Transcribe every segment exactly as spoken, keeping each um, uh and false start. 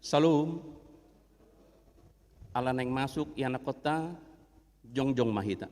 Syalom. Ala naeng masuk ianakhonta, jongjong ma hita.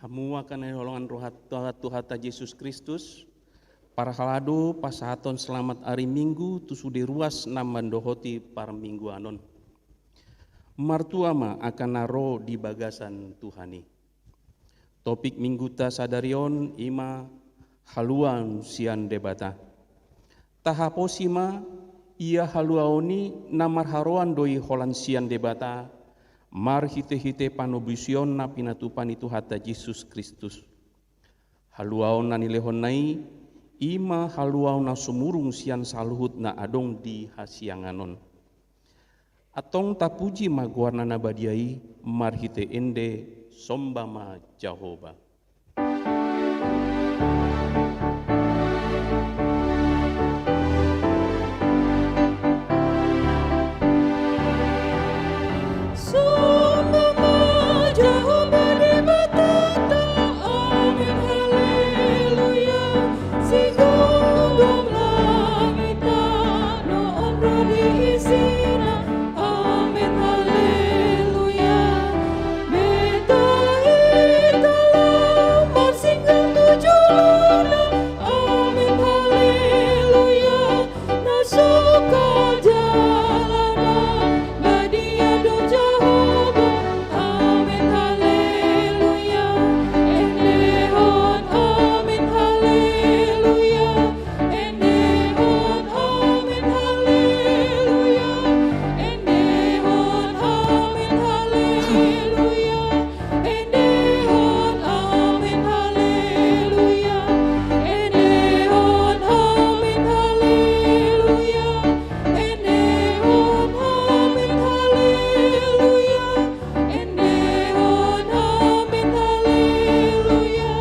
Hamu angka na hinaholongan roha Tuhan, Tuhanta Jesus Kristus, parhalado pasahathon selamat ari Minggu tu sude ruas na mandohoti parmingguan on. Martua ma angka na ro di bagasan Tuhan i. Topik Mingguta sadari on i ma haluaon sian Debata. Tahaposi ma, ia haluaon i na marharoan do i holan sian Debata, marhitehite panobusion na pinatupa ni Tuhanta Jesus Kristus. Haluaon na nilehonna i, i ma haluaon na sumurung sian saluhut na adong di hasiangan on. Antong tapuji ma goarna na badia i marhite ende, somba ma Jahowa. Somba ma Jahowa Debatanta, amen haleluya. Sigomgom langit tano on ro di isina, amen haleluya. Meta hita laho marsinggang tu jolona, amen haleluya. Na sungkal jala na badia do Jahowa, amen haleluya. Endehon amen haleluya. Endehon amen haleluya. Endehon amen haleluya. Endehon amen haleluya. Endehon amen haleluya. Endehon amen haleluya. Endehon amen haleluya.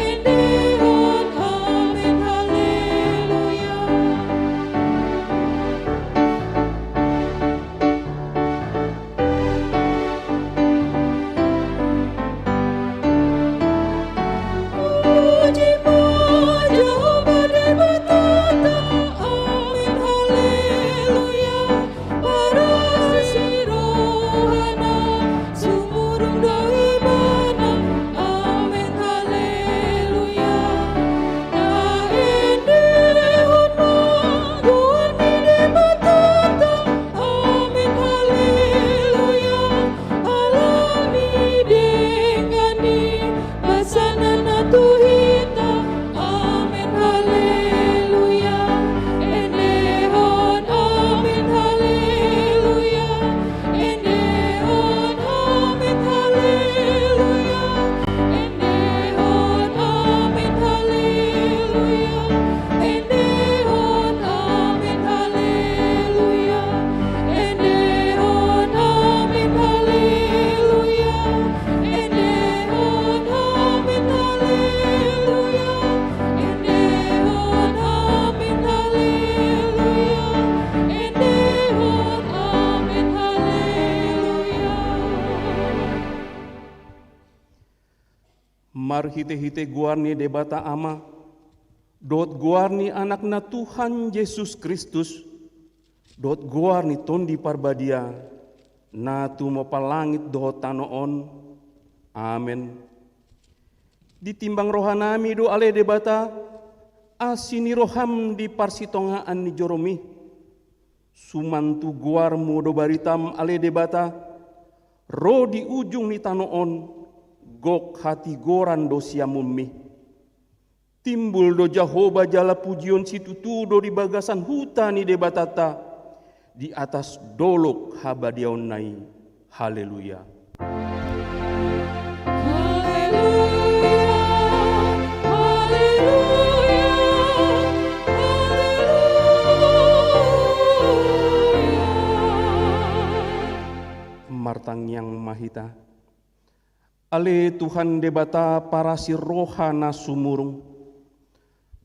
Endehon amen haleluya. Puji ma Jahowa Debatanta, amen haleluya. Parasi rohana sumurung do Ibana, amen haleluya. Taendehon ma goar ni Debatanta, amen haleluya. Alani denggan ni basana na tu hita, Marhite-hite goar ni Debata Ama, dohot goar ni Anakna Tuhan Jesus Kristus, dohot goar ni Tondi Parbadia, na tumompa langit dohot tano on. Amen. Ditimbang rohanami do ale Debata, asi ni roham di parsitongaan ni joromi. Suman tu goarmu do baritam ale Debata, ro di ujung ni tano on, gok hatigoran do siamunmi. Timbul do Jahowa jala pujion situtu do di bagasan huta ni Debatanta, di atas dolok habadiaonna i. Haleluya. Haleluya, haleluya, haleluya. Martangiang ma hita. Ale Tuhan Debata parasi roha na sumurung,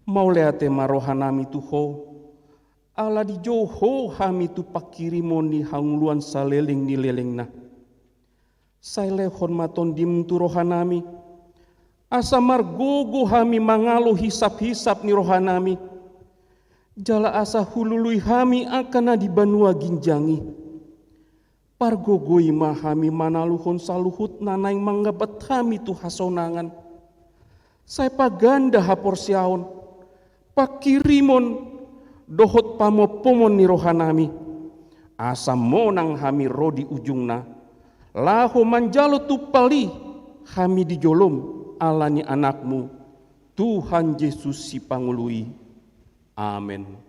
mauliate ma rohanami tu Ho, ala dijou Ho hami tu pangkirimon ni hangoluan saleleng ni lelengna. Sai lehon ma Tondim tu rohanami, asa margogo hami mangalo hisap-hisap ni rohanami, jala asa hulului hami angka na di banua ginjang i. Pargogoi ma hami manaluhon saluhut na naeng mangambat hami tu hasonangan. Sai paganda haporseaon, pangkirimon, dohot pamompomon ni rohanami, asa monang hami ro di ujungna, laho manjalo tumpal i hami di jolom ala ni Anakmu, Tuhan Jesus Sipangolu i. Amen.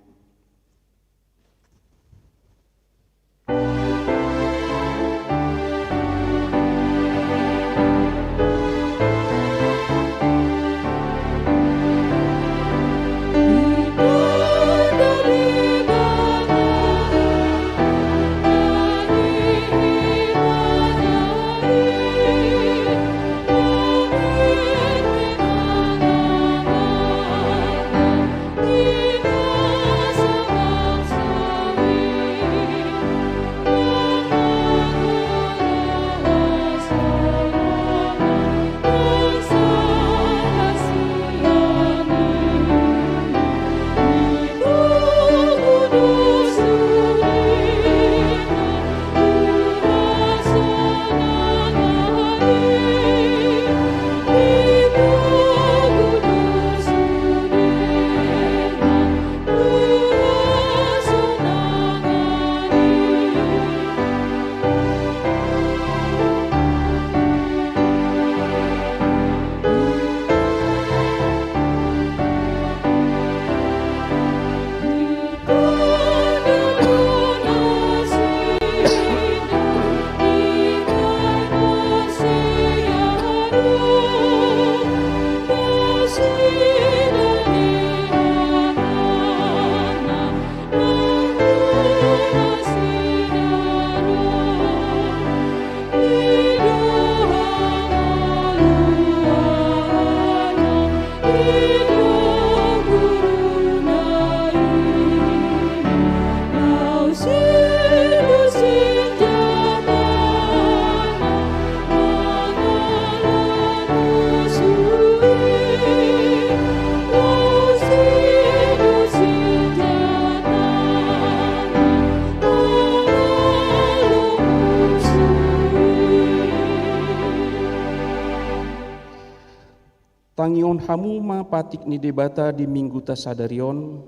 Tangihon hamu ma patik ni Debata di Mingguta sadari on,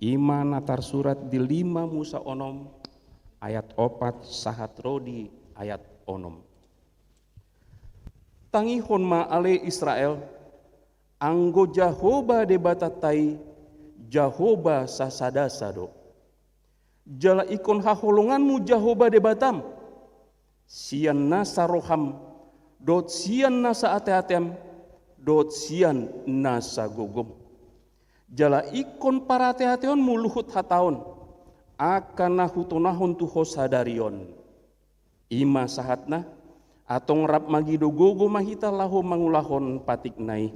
i ma na tarsurat di lima Musa onom ayat opat sahat ro di ayat onom. Tangihon ma ale Israel, anggo Jahowa Debatanta i, Jahowa sasadasa do. Jala ingkon haholonganmu Jahowa Debatam, sian nasa roham, dohot sian nasa ateatem, dohot sian nasa gogom. Jala ingkon parateateonmu luhut hata on, angka na hutonahon tu ho sadari on. I ma sahatna, antong rap mangido gogo ma hita laho mangulahon patikna i.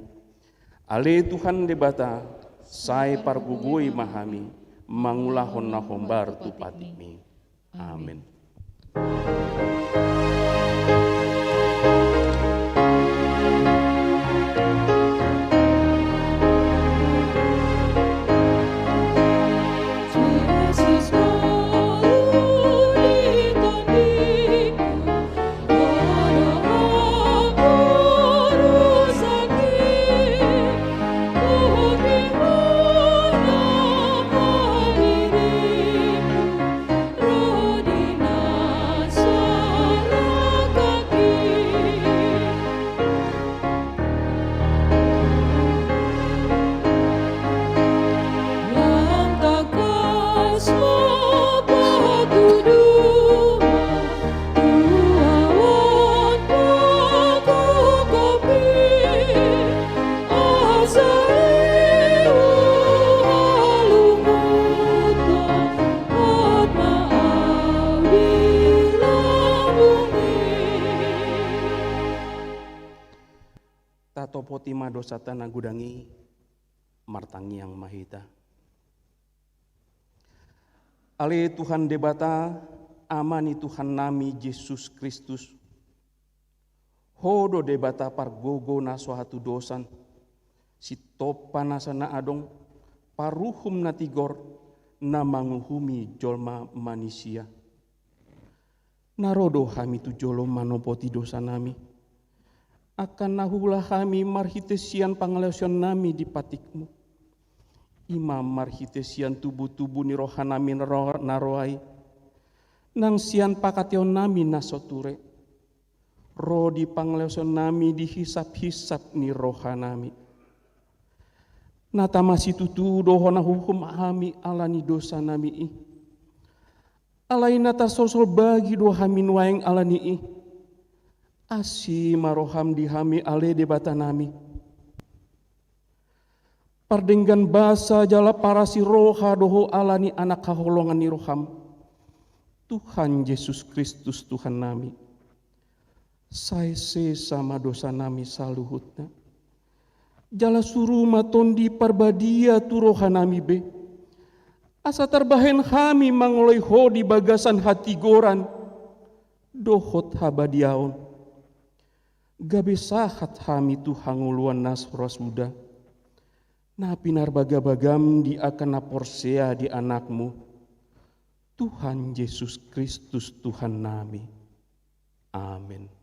Ale Tuhan Debata, sai pargogoi ma hami mangulahon na hombar tu patikmi. Amen. dosanta na godang i, martangiang ma hita. Ale Tuhan Debata, Ama ni Tuhan nami Jesus Kristus, Ho do Debata pargogo na so hatudosan, sitompa nasa na adong, paruhum na tigor, na manguhumi jolma manisia. Na ro do hami tu jolo manopoti dosa nami. Angka na huula hami marhite sian pangalaosion nami di patikmu. I ma marhite sian tubu-tubu ni roha nami na ro-, na roa i. Nang sian pangkataion nami na so ture. Ro di pangalaosion nami di hisap-hisap ni roha nami. Na tama situtu do Ho na huhum hami ala ni dosa nami i. Alai na tarsolsol bagi do hami nuaeng ala ni i. Asi ma roham di hami ale Debata nami. Pardenggan basa jala parasi roha do Ho ala ni Anak haholongan ni roham, Tuhan Jesus Kristus Tuhan nami. Sai sesa ma dosa nami saluhutna. Jala suru ma Tondi Parbadia tu roha nami be. Asa tarbahen hami mangoloi Ho di bagasan hatigoran dohot habadiaon. Gabe sahat hami tu hangoluan na so ra suda. Na pinarbagabagam di angka na porsea di Anakmu, Tuhan Jesus Kristus Tuhan nami. Amen.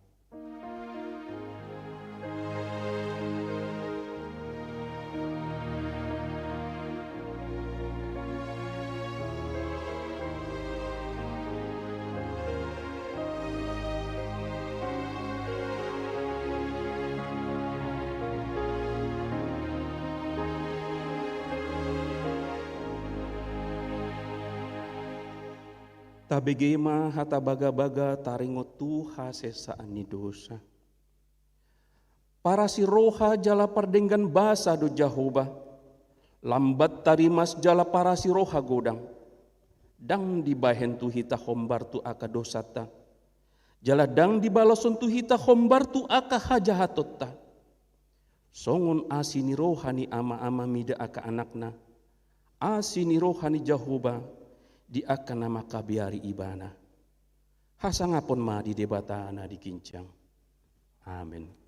Tabege ma hata bagabaga taringot tu hasesaan ni dosa. Parasi roha jala pardenggan basa do Jahowa. Lambat tarimas jala parasi roha godang. Ndang dibahen tu hita hombar tu angka dosanta. Jala ndang dibaloshon tu hita hombar tu angka hajahatonta. Songon asi ni roha ni ama-ama mida angka anakna, asi ni roha ni Jahowa di angka na mangkabiari ibana. Hasangapon ma di Debata na di ginjang. Amen.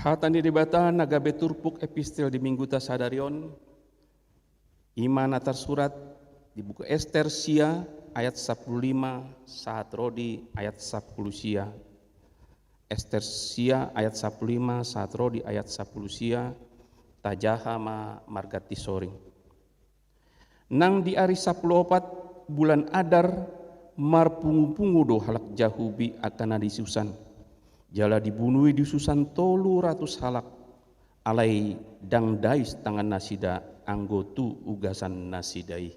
Hata ni Debata na gabe turpuk epistel di mingguta sadari on, ima na tarsurat di buku Ester sia ayat sampulu lima sahat ro di ayat sampulu sia. Ester sia ayat sampulu lima sahat ro di ayat sampulu sia, tajaha ma marganti soring. Nang di ari sampulu opat bulan Adar, marpungupungu do halak Jahudi angka na di Susan. Jala dibunui di Susan tolu ratus halak, alai ndang dais tangan nasida anggo tu ugasan nasida i.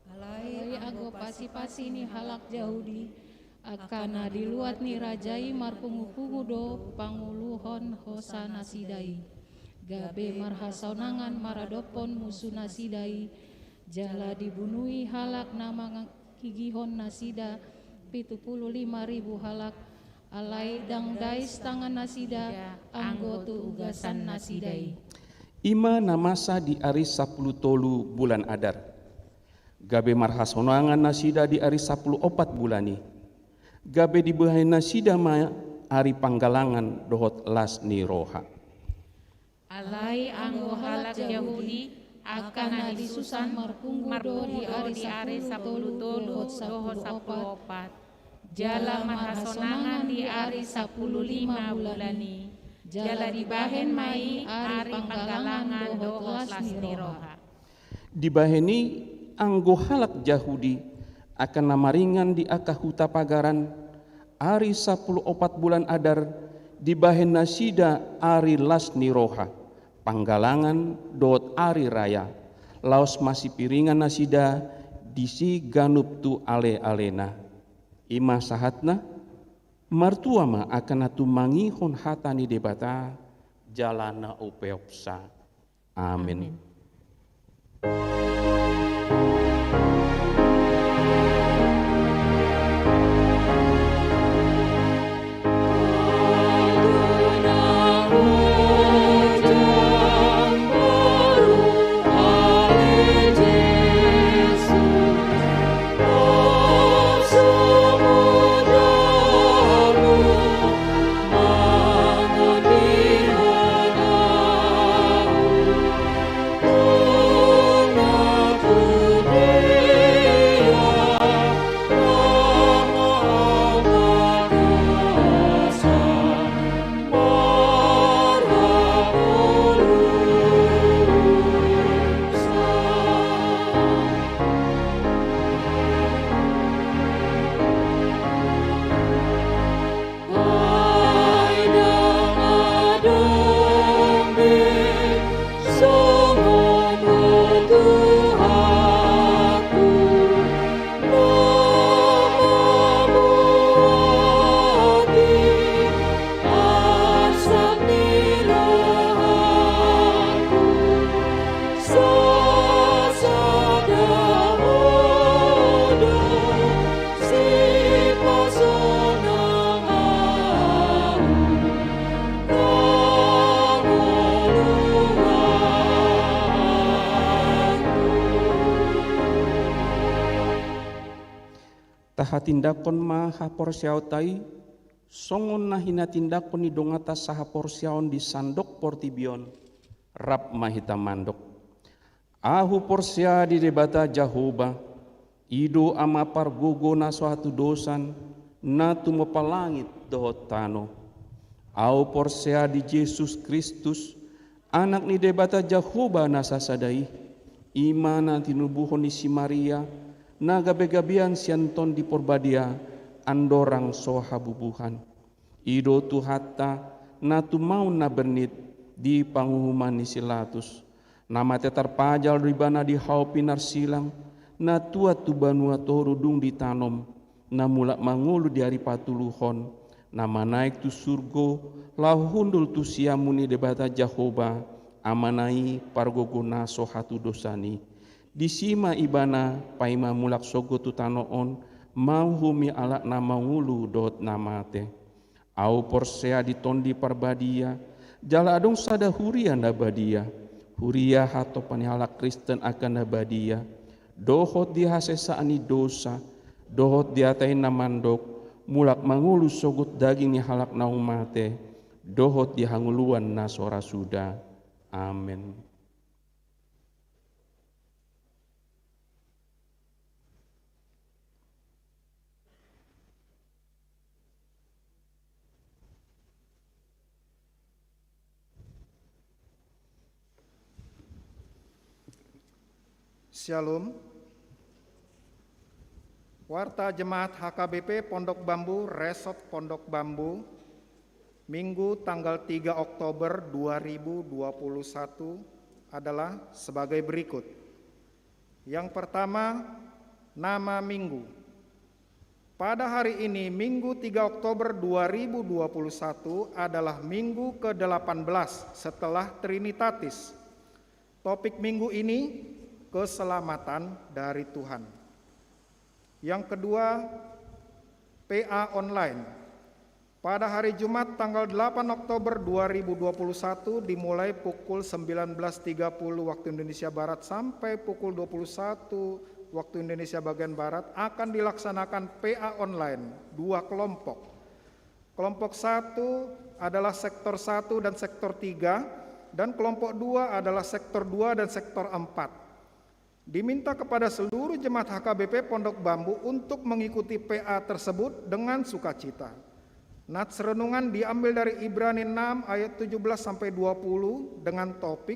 Alai anggo pasipasi ni halak Jahudi, angka na di luat ni raja i marpungupungu do panguluhon hosa nasida i. Gabe marhasonangan maradophon musu nasida i, jala dibunui halak na mangagihon nasida pitu pulu lima ribu halak, alai ndang dais tangan nasida anggo tu ugasan nasida i. Ima na masa di ari sampulu tolu bulan Adar. Gabe marhasonangan nasida di ari sampulu opat bulan i. Gabe dibahen nasida ma ari panggalangan dohot las ni roha. Alai anggo halak Jahudi, angka na di Susan marpungu do di ari sampulu tolu dohot sampulu opat. Jala marhasonangan di ari sampulu lima bulan i. Jala dibahen ma i ari panggalangan dohot las ni roha. Dibahen i anggo halak Jahudi, angka na maringan di angka huta pagaran, ari sampulu opat bulan Adar, dibahen nasida ari las ni roha, panggalangan dohot ari raya, laos masipiringan nasida disi ganup tu alealena. Ima sahatna, martua ma angka na tumangihon hata ni Debata, jala na upeopsa. Amin. Amin. Tahatindanghon ma haporseaonta i, songon na hinatindangkon ni donganta sahaporseaon di sandok portibi on, rap ma hita mandok. Ahu porsea di Debata Jahowa, i do Ama pargogo na so hatudosan, na tumompa langit dohot tano. Ahu porsea di Jesus Kristus, Anak ni Debata Jahowa na sasada i, i ma na tinubuhon ni si Maria, na gabegabean sian Tondi Porbadia, andorang so habubuhan. I do Tuhanta, na tumaon na bernit di panguhuman ni si Latus. Na mate tarpajal do ibana di hau pinarsilang, na tuat tu banua toru dung ditanom, na mulak mangolu di ari patoluhon, na manaek tu surgo, laho hundul tu siamun ni Debata Jahowa, Amana i pargogo na so hatudosan i. Disi ma ibana paima mulak sogot tu tano on, mauhumi halak na mangolu dohot na mate. Ahu porsea di Tondi Parbadia, jala adong sada huria na badia, huria hatompa ni halak Kristen angka na badia, dohot di hasesaan ni dosa, dohot di hata i na mandok, mulak mangolu sogot daging ni halak naung mate, dohot di hangoluan na so ra suda. Amen. Syalom. Warta Jemaat H K B P Pondok Bambu, Resort Pondok Bambu, Minggu tanggal tiga Oktober dua ribu dua puluh satu adalah sebagai berikut. Yang pertama, nama minggu. Pada hari ini, Minggu tiga Oktober dua ribu dua puluh satu, adalah minggu kedelapan belas setelah Trinitatis. Topik minggu ini, keselamatan dari Tuhan. Yang kedua, P A online. Pada hari Jumat tanggal delapan Oktober dua ribu dua puluh satu, dimulai pukul sembilan belas tiga puluh waktu Indonesia Barat sampai pukul dua puluh satu waktu Indonesia bagian Barat, akan dilaksanakan P A online dua kelompok. Kelompok satu adalah sektor satu dan sektor tiga, dan kelompok dua adalah sektor dua dan sektor empat. Diminta kepada seluruh jemaat H K B P Pondok Bambu untuk mengikuti P A tersebut dengan sukacita. Nats renungan diambil dari Ibrani enam ayat tujuh belas sampai dua puluh dengan topik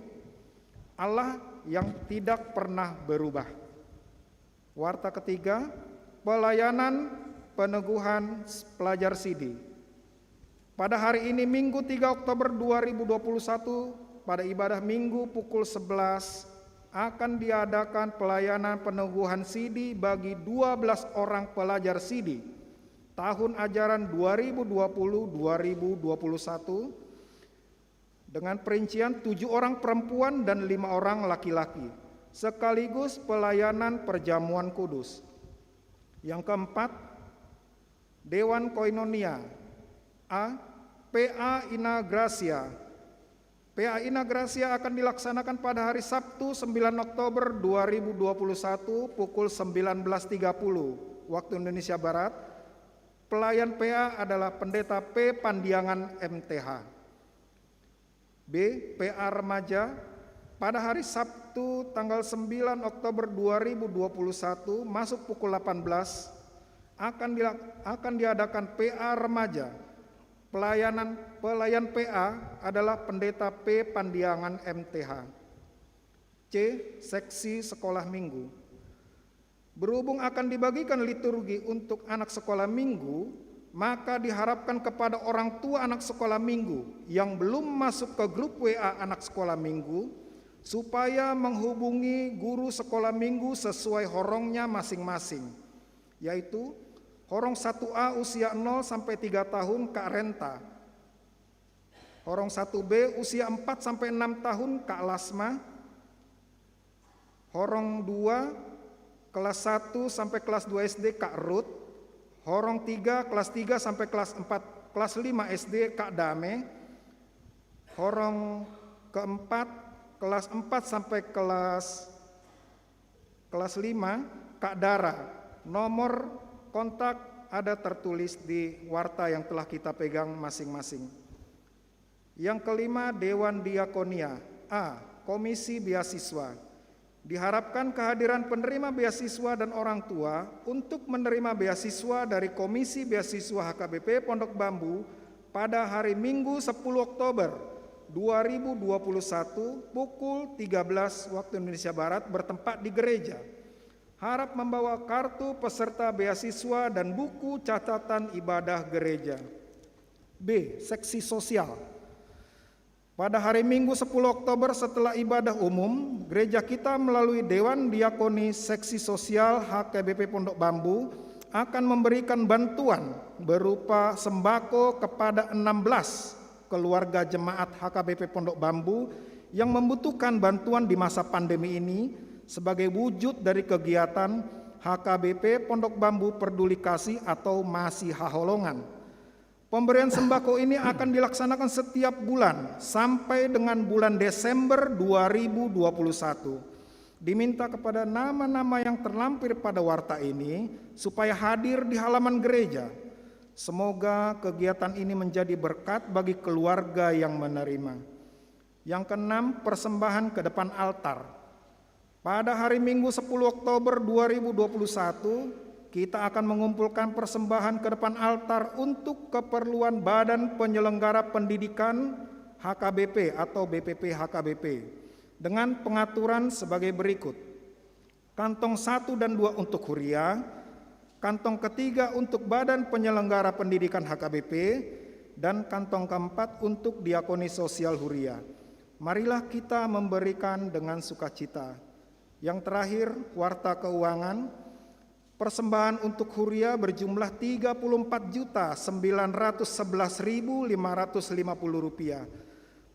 Allah yang tidak pernah berubah. Warta ketiga, pelayanan peneguhan pelajar sidi. Pada hari ini, Minggu tiga Oktober dua ribu dua puluh satu, pada ibadah Minggu pukul sebelas, akan diadakan pelayanan peneguhan sidi bagi dua belas orang pelajar sidi tahun ajaran dua ribu dua puluh dua ribu dua puluh satu, dengan perincian tujuh orang perempuan dan lima orang laki-laki, sekaligus pelayanan perjamuan kudus. Yang keempat, Dewan Koinonia. A. P A Inagrasia. P A Inagrasia akan dilaksanakan pada hari Sabtu, sembilan Oktober dua ribu dua puluh satu, pukul sembilan belas tiga puluh waktu Indonesia Barat. Pelayan P A adalah Pendeta P Pandiangan, M T H. B. P A Remaja. Pada hari Sabtu, tanggal sembilan Oktober dua ribu dua puluh satu, masuk pukul delapan belas, akan dila-, akan diadakan P A Remaja. Pelayanan, pelayan P A adalah Pendeta P Pandiangan, M T H. C. Seksi sekolah minggu. Berhubung akan dibagikan liturgi untuk anak sekolah minggu, maka diharapkan kepada orang tua anak sekolah minggu yang belum masuk ke grup W A anak sekolah minggu, supaya menghubungi guru sekolah minggu sesuai horongnya masing-masing, yaitu horong satu A usia nol sampai tiga tahun, Kak Renta. Horong satu B usia empat sampai enam tahun, Kak Lasma. Horong dua, kelas satu sampai kelas dua S D, Kak Rut. Horong tiga, kelas tiga sampai kelas empat, kelas lima S D, Kak Dame. Horong keempat, kelas empat sampai kelas, kelas lima, Kak Dara. Nomor kontak ada tertulis di warta yang telah kita pegang masing-masing. Yang kelima, Dewan Diakonia. A. Komisi Beasiswa. Diharapkan kehadiran penerima beasiswa dan orang tua untuk menerima beasiswa dari Komisi Beasiswa H K B P Pondok Bambu pada hari Minggu, sepuluh Oktober dua ribu dua puluh satu, pukul tiga belas waktu Indonesia Barat, bertempat di gereja. Harap membawa kartu peserta beasiswa dan buku catatan ibadah gereja. B. Seksi sosial. Pada hari Minggu, sepuluh Oktober, setelah ibadah umum, gereja kita melalui Dewan Diakoni Seksi Sosial H K B P Pondok Bambu akan memberikan bantuan berupa sembako kepada enam belas keluarga jemaat H K B P Pondok Bambu yang membutuhkan bantuan di masa pandemi ini, sebagai wujud dari kegiatan H K B P Pondok Bambu Peduli Kasih atau Masihaholongan. Pemberian sembako ini akan dilaksanakan setiap bulan sampai dengan bulan Desember dua ribu dua puluh satu. Diminta kepada nama-nama yang terlampir pada warta ini supaya hadir di halaman gereja. Semoga kegiatan ini menjadi berkat bagi keluarga yang menerima. Yang keenam, persembahan ke depan altar. Pada hari Minggu sepuluh Oktober dua ribu dua puluh satu, kita akan mengumpulkan persembahan ke depan altar untuk keperluan Badan Penyelenggara Pendidikan H K B P atau B P P H K B P dengan pengaturan sebagai berikut. Kantong satu dan dua untuk huria, kantong ketiga untuk Badan Penyelenggara Pendidikan H K B P, dan kantong keempat untuk diakoni sosial huria. Marilah kita memberikan dengan sukacita. Yang terakhir, kuartal keuangan, persembahan untuk huria berjumlah tiga puluh empat juta sembilan ratus sebelas ribu lima ratus lima puluh rupiah.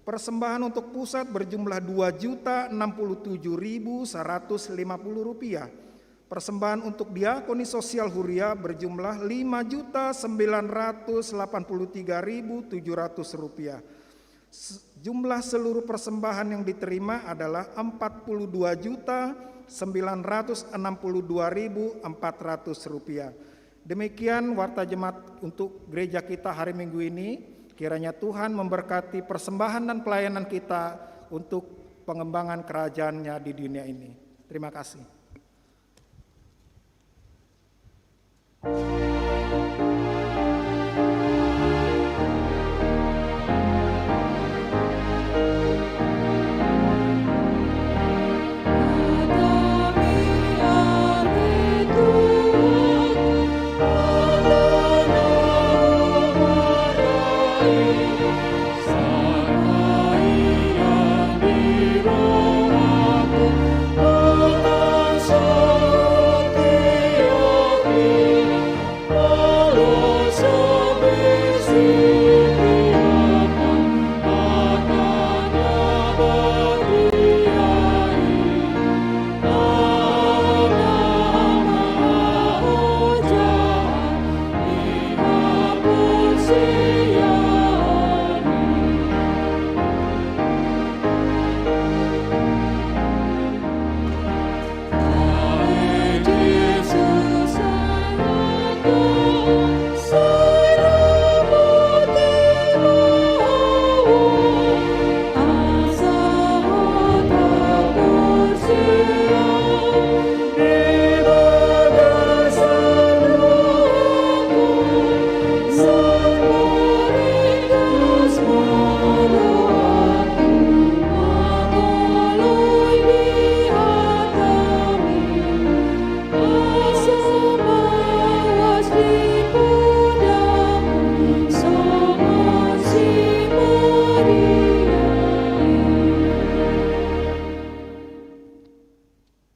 Persembahan untuk pusat berjumlah dua juta enam puluh tujuh ribu seratus lima puluh rupiah. Persembahan untuk diakoni sosial huria berjumlah lima juta sembilan ratus delapan puluh tiga ribu tujuh ratus rupiah. S-, jumlah seluruh persembahan yang diterima adalah empat puluh dua juta sembilan ratus enam puluh dua ribu empat ratus rupiah. Demikian warta jemaat untuk gereja kita hari Minggu ini. Kiranya Tuhan memberkati persembahan dan pelayanan kita untuk pengembangan kerajaan-Nya di dunia ini. Terima kasih.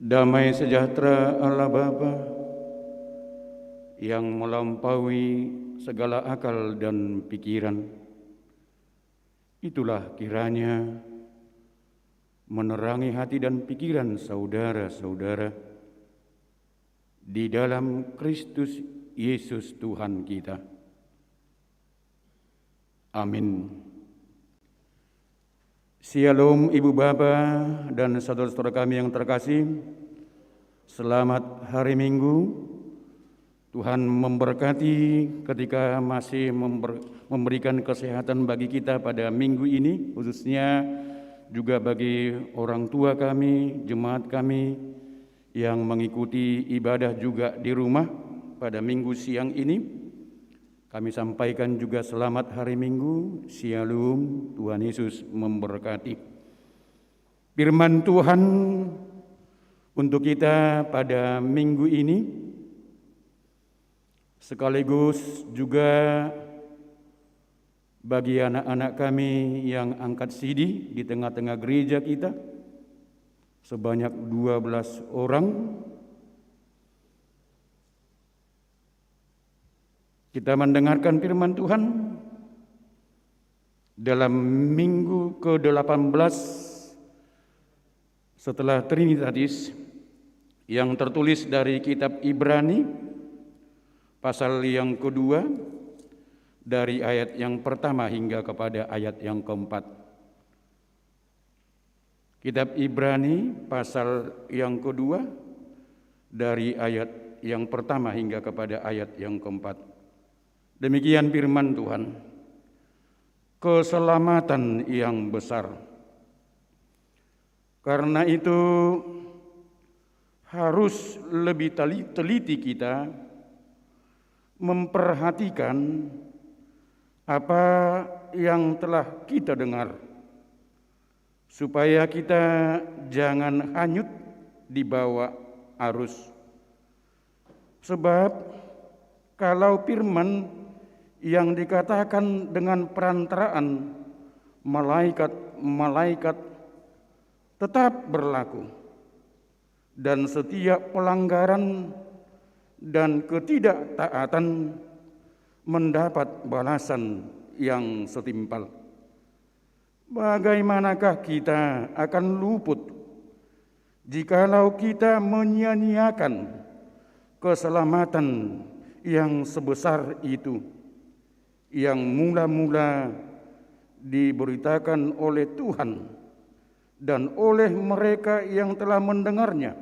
Damai sejahtera Allah Bapa yang melampaui segala akal dan pikiran, itulah kiranya menerangi hati dan pikiran saudara-saudara di dalam Kristus Yesus Tuhan kita. Amin. Syalom, Ibu Bapa dan saudara-saudara kami yang terkasih. Selamat hari Minggu. Tuhan memberkati ketika masih member-, memberikan kesehatan bagi kita pada minggu ini, khususnya juga bagi orang tua kami, jemaat kami yang mengikuti ibadah juga di rumah pada minggu siang ini. Kami sampaikan juga selamat hari Minggu, Syalom, Tuhan Yesus memberkati. Firman Tuhan untuk kita pada minggu ini, sekaligus juga bagi anak-anak kami yang angkat sidi di tengah-tengah gereja kita, sebanyak dua belas orang. Kita mendengarkan firman Tuhan dalam minggu kedelapan belas setelah Trinitatis yang tertulis dari kitab Ibrani, pasal yang kedua, dari ayat yang pertama hingga kepada ayat yang keempat. Kitab Ibrani pasal yang kedua, dari ayat yang pertama hingga kepada ayat yang keempat. Demikian firman Tuhan, keselamatan yang besar. Karena itu, harus lebih teli-, teliti kita memperhatikan apa yang telah kita dengar, supaya kita jangan hanyut dibawa arus. Sebab kalau firman yang dikatakan dengan perantaraan malaikat-malaikat tetap berlaku, dan setiap pelanggaran dan ketidaktaatan mendapat balasan yang setimpal. Bagaimanakah kita akan luput jikalau kita menyia-nyiakan keselamatan yang sebesar itu, yang mula-mula diberitakan oleh Tuhan dan oleh mereka yang telah mendengarnya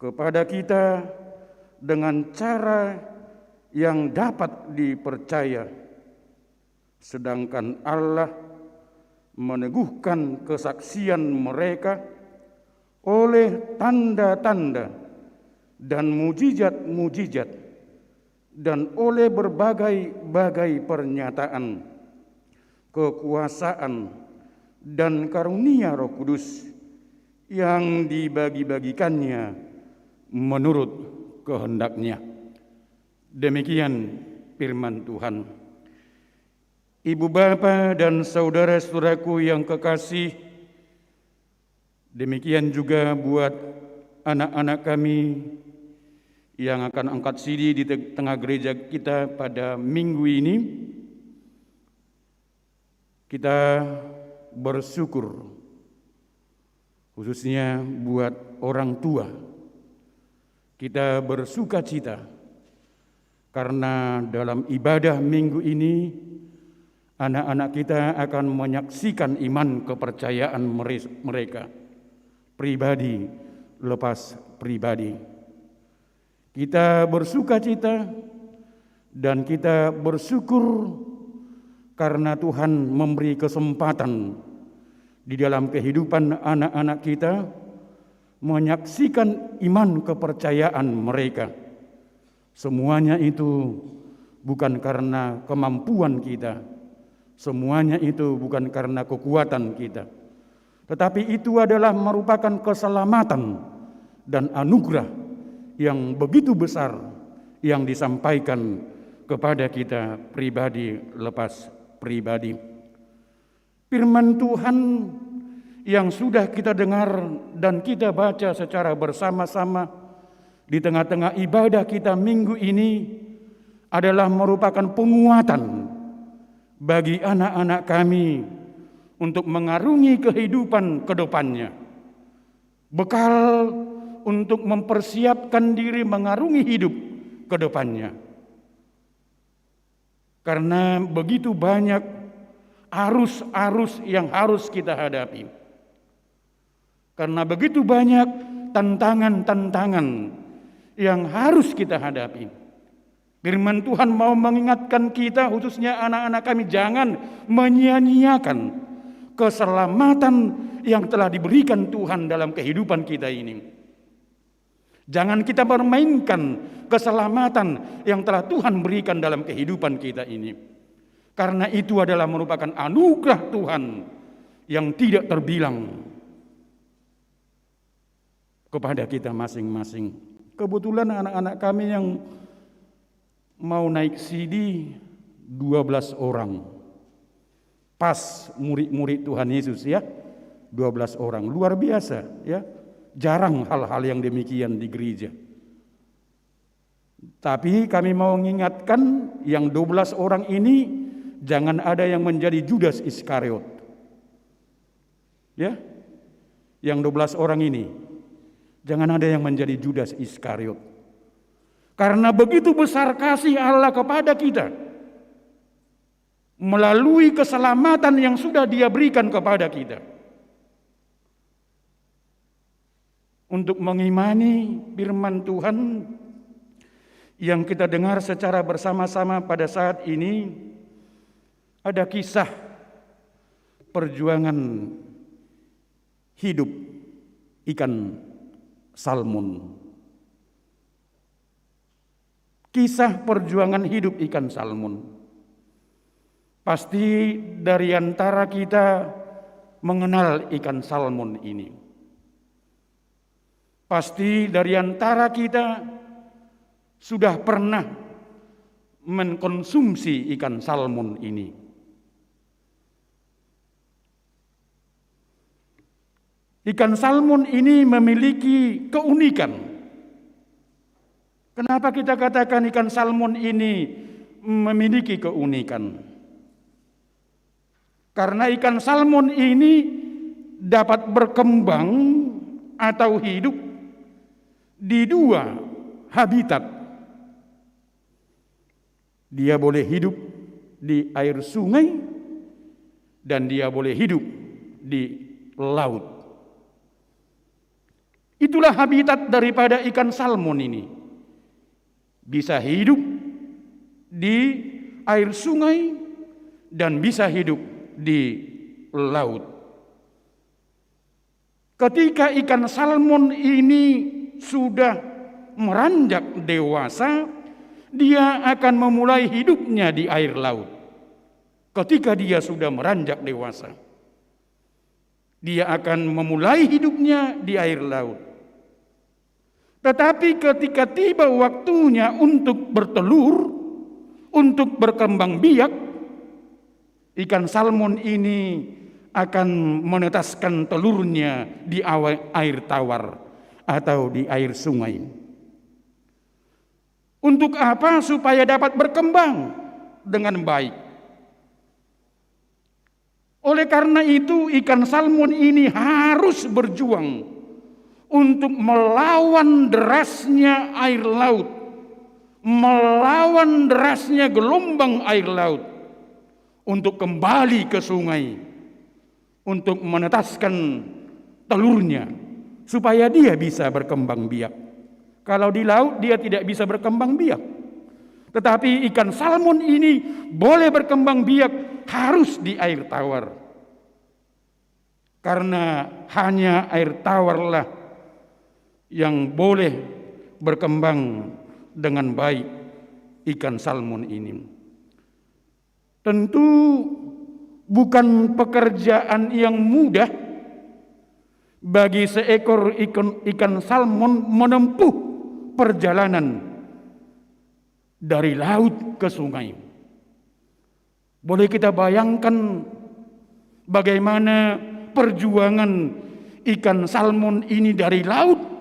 kepada kita dengan cara yang dapat dipercaya? Sedangkan Allah meneguhkan kesaksian mereka oleh tanda-tanda dan mujizat-mujizat, dan oleh berbagai-bagai pernyataan kekuasaan dan karunia Roh Kudus yang dibagi-bagikannya menurut kehendaknya. Demikian firman Tuhan. Ibu bapa dan saudara-saudaraku yang kekasih, demikian juga buat anak-anak kami yang akan angkat sidi di te-, tengah gereja kita pada minggu ini. Kita bersyukur, khususnya buat orang tua. Kita bersukacita karena dalam ibadah minggu ini, anak-anak kita akan menyaksikan iman kepercayaan mere-, mereka, pribadi lepas pribadi. Kita bersukacita dan kita bersyukur karena Tuhan memberi kesempatan di dalam kehidupan anak-anak kita menyaksikan iman kepercayaan mereka. Semuanya itu bukan karena kemampuan kita, semuanya itu bukan karena kekuatan kita, tetapi itu adalah merupakan keselamatan dan anugerah yang begitu besar yang disampaikan kepada kita pribadi lepas pribadi. Firman Tuhan yang sudah kita dengar dan kita baca secara bersama-sama di tengah-tengah ibadah kita minggu ini adalah merupakan penguatan bagi anak-anak kami untuk mengarungi kehidupan ke depannya. Bekal untuk mempersiapkan diri mengarungi hidup ke depannya. Karena begitu banyak arus-arus yang harus kita hadapi. Karena begitu banyak tantangan-tantangan yang harus kita hadapi. Firman Tuhan mau mengingatkan kita, khususnya anak-anak kami, jangan menyia-nyiakan keselamatan yang telah diberikan Tuhan dalam kehidupan kita ini. Jangan kita permainkan keselamatan yang telah Tuhan berikan dalam kehidupan kita ini. Karena itu adalah merupakan anugerah Tuhan yang tidak terbilang kepada kita masing-masing. Kebetulan anak-anak kami yang mau naik sidi dua belas orang. Pas murid-murid Tuhan Yesus, ya. Dua belas orang. Luar biasa, ya. Jarang hal-hal yang demikian di gereja. Tapi kami mau mengingatkan yang dua belas orang ini, jangan ada yang menjadi Judas Iskariot. Ya. Yang dua belas orang ini, jangan ada yang menjadi Judas Iskariot. Karena begitu besar kasih Allah kepada kita melalui keselamatan yang sudah Dia berikan kepada kita. Untuk mengimani firman Tuhan yang kita dengar secara bersama-sama pada saat ini, ada kisah perjuangan hidup ikan salmon. Kisah perjuangan hidup ikan salmon. Pasti dari antara kita mengenal ikan salmon ini. Pasti dari antara kita sudah pernah mengkonsumsi ikan salmon ini. Ikan salmon ini memiliki keunikan. Kenapa kita katakan ikan salmon ini memiliki keunikan? Karena ikan salmon ini dapat berkembang atau hidup di dua habitat. Dia boleh hidup di air sungai dan dia boleh hidup di laut. Itulah habitat daripada ikan salmon ini. Bisa hidup di air sungai dan bisa hidup di laut. Ketika ikan salmon ini sudah meranjak dewasa, dia akan memulai hidupnya di air laut. Ketika dia sudah meranjak dewasa, dia akan memulai hidupnya di air laut. Tetapi ketika tiba waktunya untuk bertelur, untuk berkembang biak, ikan salmon ini akan menetaskan telurnya di awa-, air tawar atau di air sungai. Untuk apa? Supaya dapat berkembang dengan baik. Oleh karena itu, ikan salmon ini harus berjuang untuk melawan derasnya air laut, melawan derasnya gelombang air laut, untuk kembali ke sungai, untuk menetaskan telurnya, supaya dia bisa berkembang biak. Kalau di laut, dia tidak bisa berkembang biak. Tetapi ikan salmon ini boleh berkembang biak harus di air tawar. Karena hanya air tawarlah yang boleh berkembang dengan baik ikan salmon ini. Tentu bukan pekerjaan yang mudah bagi seekor ikan, ikan salmon menempuh perjalanan dari laut ke sungai. Boleh kita bayangkan bagaimana perjuangan ikan salmon ini dari laut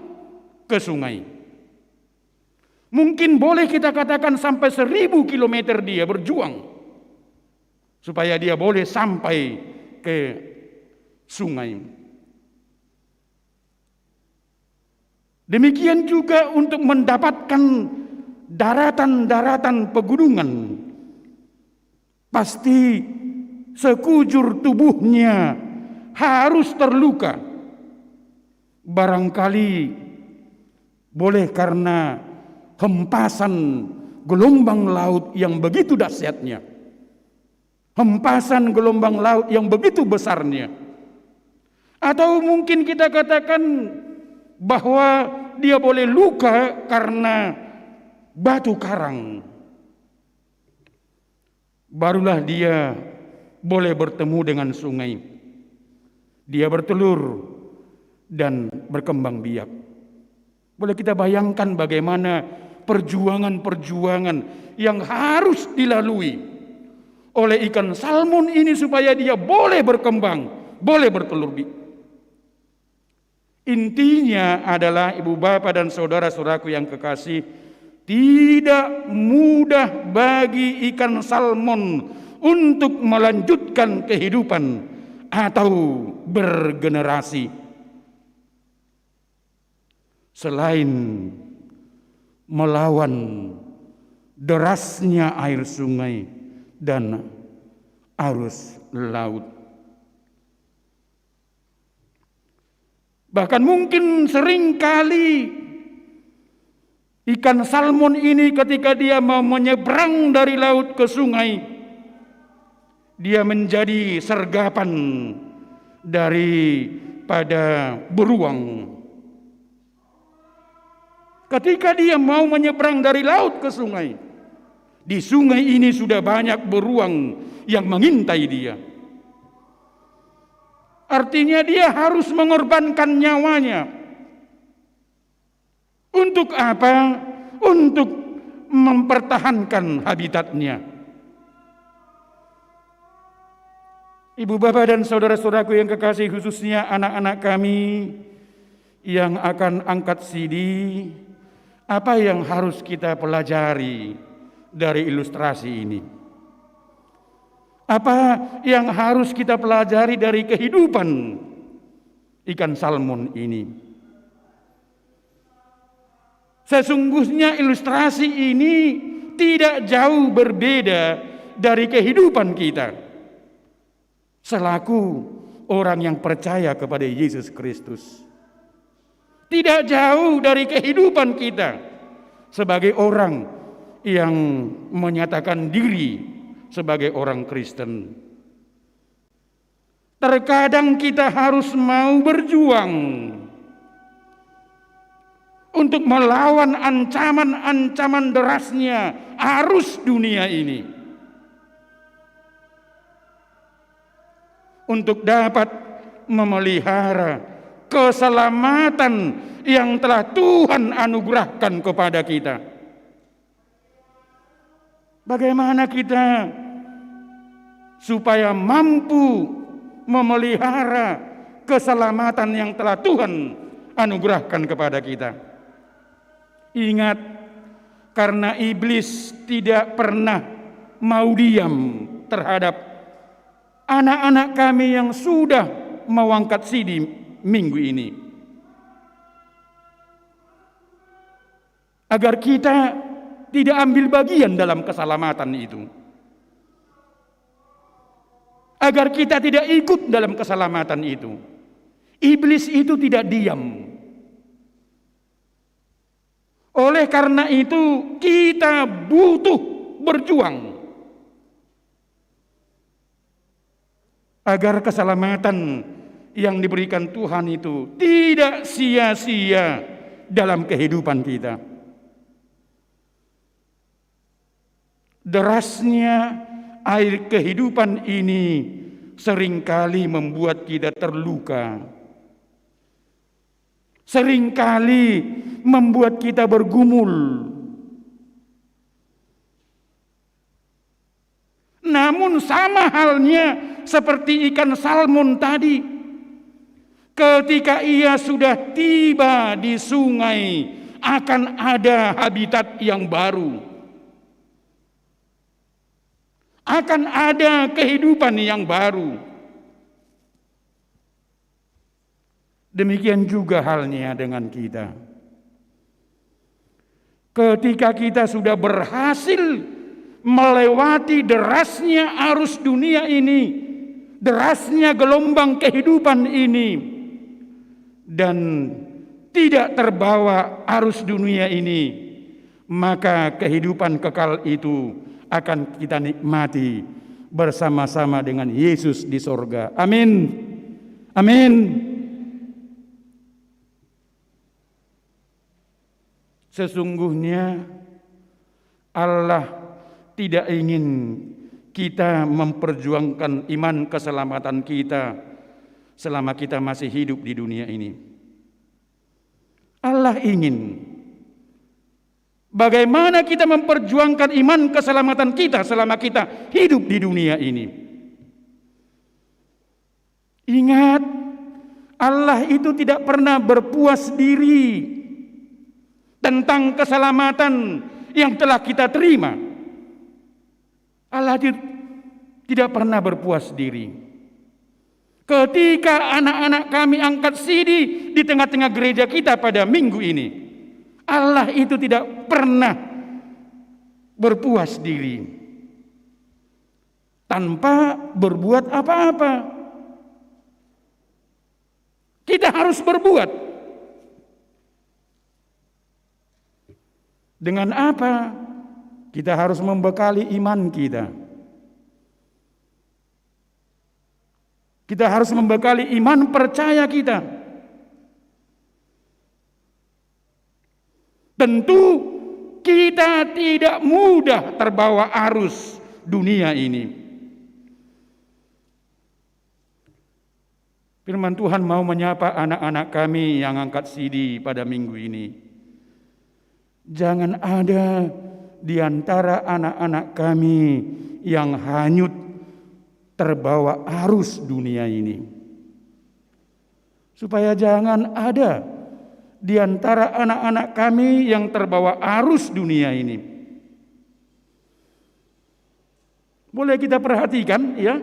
ke sungai. Mungkin boleh kita katakan sampai seribu kilometer dia berjuang supaya dia boleh sampai ke sungai. Demikian juga untuk mendapatkan daratan-daratan pegunungan. Pasti sekujur tubuhnya harus terluka. Barangkali boleh karena hempasan gelombang laut yang begitu dahsyatnya. Hempasan gelombang laut yang begitu besarnya. Atau mungkin kita katakan bahwa dia boleh luka karena batu karang. Barulah dia boleh bertemu dengan sungai. Dia bertelur dan berkembang biak. Boleh kita bayangkan bagaimana perjuangan-perjuangan yang harus dilalui oleh ikan salmon ini supaya dia boleh berkembang, boleh bertelur. Intinya adalah, ibu bapa dan saudara-saudaraku yang kekasih, tidak mudah bagi ikan salmon untuk melanjutkan kehidupan atau bergenerasi. Selain melawan derasnya air sungai dan arus laut. Bahkan mungkin sering kali Ikan salmon ini ketika dia mau menyeberang dari laut ke sungai, dia menjadi sergapan daripada beruang. Ketika dia mau menyeberang dari laut ke sungai, di sungai ini sudah banyak beruang yang mengintai dia. Artinya, dia harus mengorbankan nyawanya. Untuk apa? Untuk mempertahankan habitatnya. Ibu, bapa, dan saudara-saudaraku yang kekasih, khususnya anak-anak kami yang akan angkat sidi, apa yang harus kita pelajari dari ilustrasi ini? Apa yang harus kita pelajari dari kehidupan ikan salmon ini? Sesungguhnya ilustrasi ini tidak jauh berbeda dari kehidupan kita selaku orang yang percaya kepada Yesus Kristus. Tidak jauh dari kehidupan kita sebagai orang yang menyatakan diri sebagai orang Kristen. Terkadang kita harus mau berjuang untuk melawan ancaman-ancaman derasnya arus dunia ini, untuk dapat memelihara keselamatan yang telah Tuhan anugerahkan kepada kita. Bagaimana kita supaya mampu memelihara keselamatan yang telah Tuhan anugerahkan kepada kita? Ingat, karena iblis tidak pernah mau diam terhadap anak-anak kami yang sudah mau angkat sidi minggu ini, agar kita tidak ambil bagian dalam keselamatan itu, agar kita tidak ikut dalam keselamatan itu. Iblis itu tidak diam. Oleh karena itu, kita butuh berjuang agar keselamatan yang diberikan Tuhan itu tidak sia-sia dalam kehidupan kita. Derasnya air kehidupan ini seringkali membuat kita terluka, seringkali membuat kita bergumul. Namun, sama halnya seperti ikan salmon tadi, ketika ia sudah tiba di sungai, akan ada habitat yang baru, akan ada kehidupan yang baru. Demikian juga halnya dengan kita. Ketika kita sudah berhasil melewati derasnya arus dunia ini, derasnya gelombang kehidupan ini, dan tidak terbawa arus dunia ini, maka kehidupan kekal itu akan kita nikmati bersama-sama dengan Yesus di sorga. Amin. Amin. Sesungguhnya Allah tidak ingin kita memperjuangkan iman keselamatan kita selama kita masih hidup di dunia ini. Allah ingin bagaimana kita memperjuangkan iman keselamatan kita selama kita hidup di dunia ini. Ingat, Allah itu tidak pernah berpuas diri tentang keselamatan yang telah kita terima. Allah ti-, tidak pernah berpuas diri. Ketika anak-anak kami angkat sidi di tengah-tengah gereja kita pada minggu ini, Allah itu tidak pernah berpuas diri tanpa berbuat apa-apa. Kita harus berbuat. Dengan apa kita harus membekali iman kita? Kita harus membekali iman percaya kita. Tentu kita tidak mudah terbawa arus dunia ini. Firman Tuhan mau menyapa anak-anak kami yang angkat sidi pada minggu ini. Jangan ada di antara anak-anak kami yang hanyut terbawa arus dunia ini. Supaya jangan ada di antara anak-anak kami yang terbawa arus dunia ini. Boleh kita perhatikan, ya,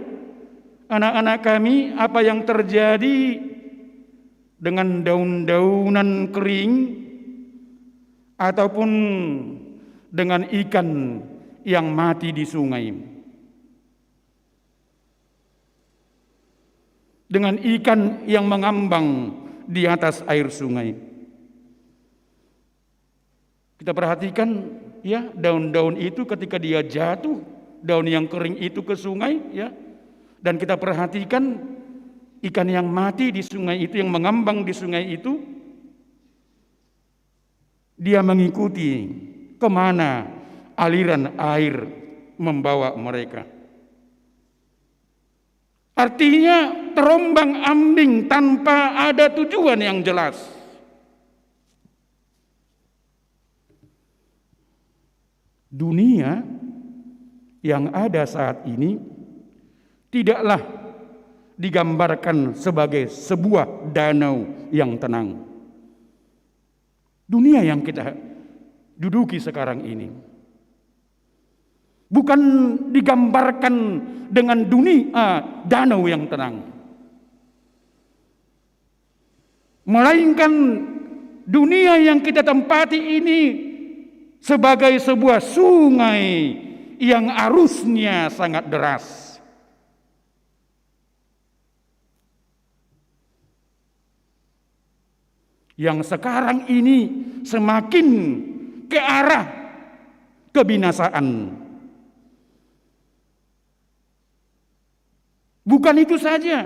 anak-anak kami, apa yang terjadi dengan daun-daunan kering ataupun dengan ikan yang mati di sungai. Dengan ikan yang mengambang di atas air sungai. Kita perhatikan, ya, daun-daun itu ketika dia jatuh, daun yang kering itu ke sungai, ya. Dan kita perhatikan ikan yang mati di sungai itu, yang mengambang di sungai itu, dia mengikuti kemana aliran air membawa mereka. Artinya, terombang-ambing tanpa ada tujuan yang jelas. Dunia yang ada saat ini tidaklah digambarkan sebagai sebuah danau yang tenang. Dunia yang kita duduki sekarang ini bukan digambarkan dengan dunia, ah, danau yang tenang. Melainkan dunia yang kita tempati ini sebagai sebuah sungai yang arusnya sangat deras. Yang sekarang ini semakin ke arah kebinasaan. Bukan itu saja.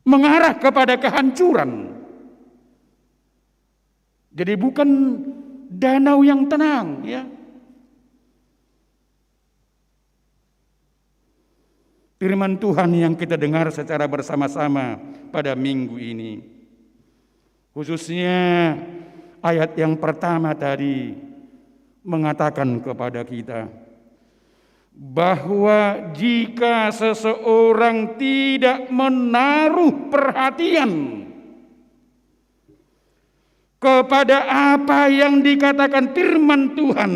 Mengarah kepada kehancuran. Jadi bukan danau yang tenang, ya. Firman Tuhan yang kita dengar secara bersama-sama pada minggu ini, khususnya ayat yang pertama tadi, mengatakan kepada kita bahwa jika seseorang tidak menaruh perhatian kepada apa yang dikatakan firman Tuhan,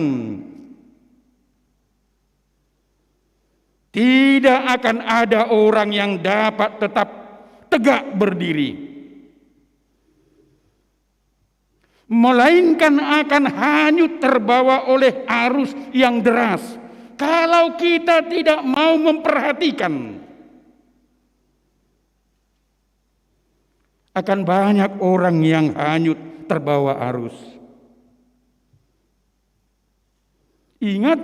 tidak akan ada orang yang dapat tetap tegak berdiri, melainkan akan hanyut terbawa oleh arus yang deras. Kalau kita tidak mau memperhatikan, akan banyak orang yang hanyut terbawa arus. Ingat,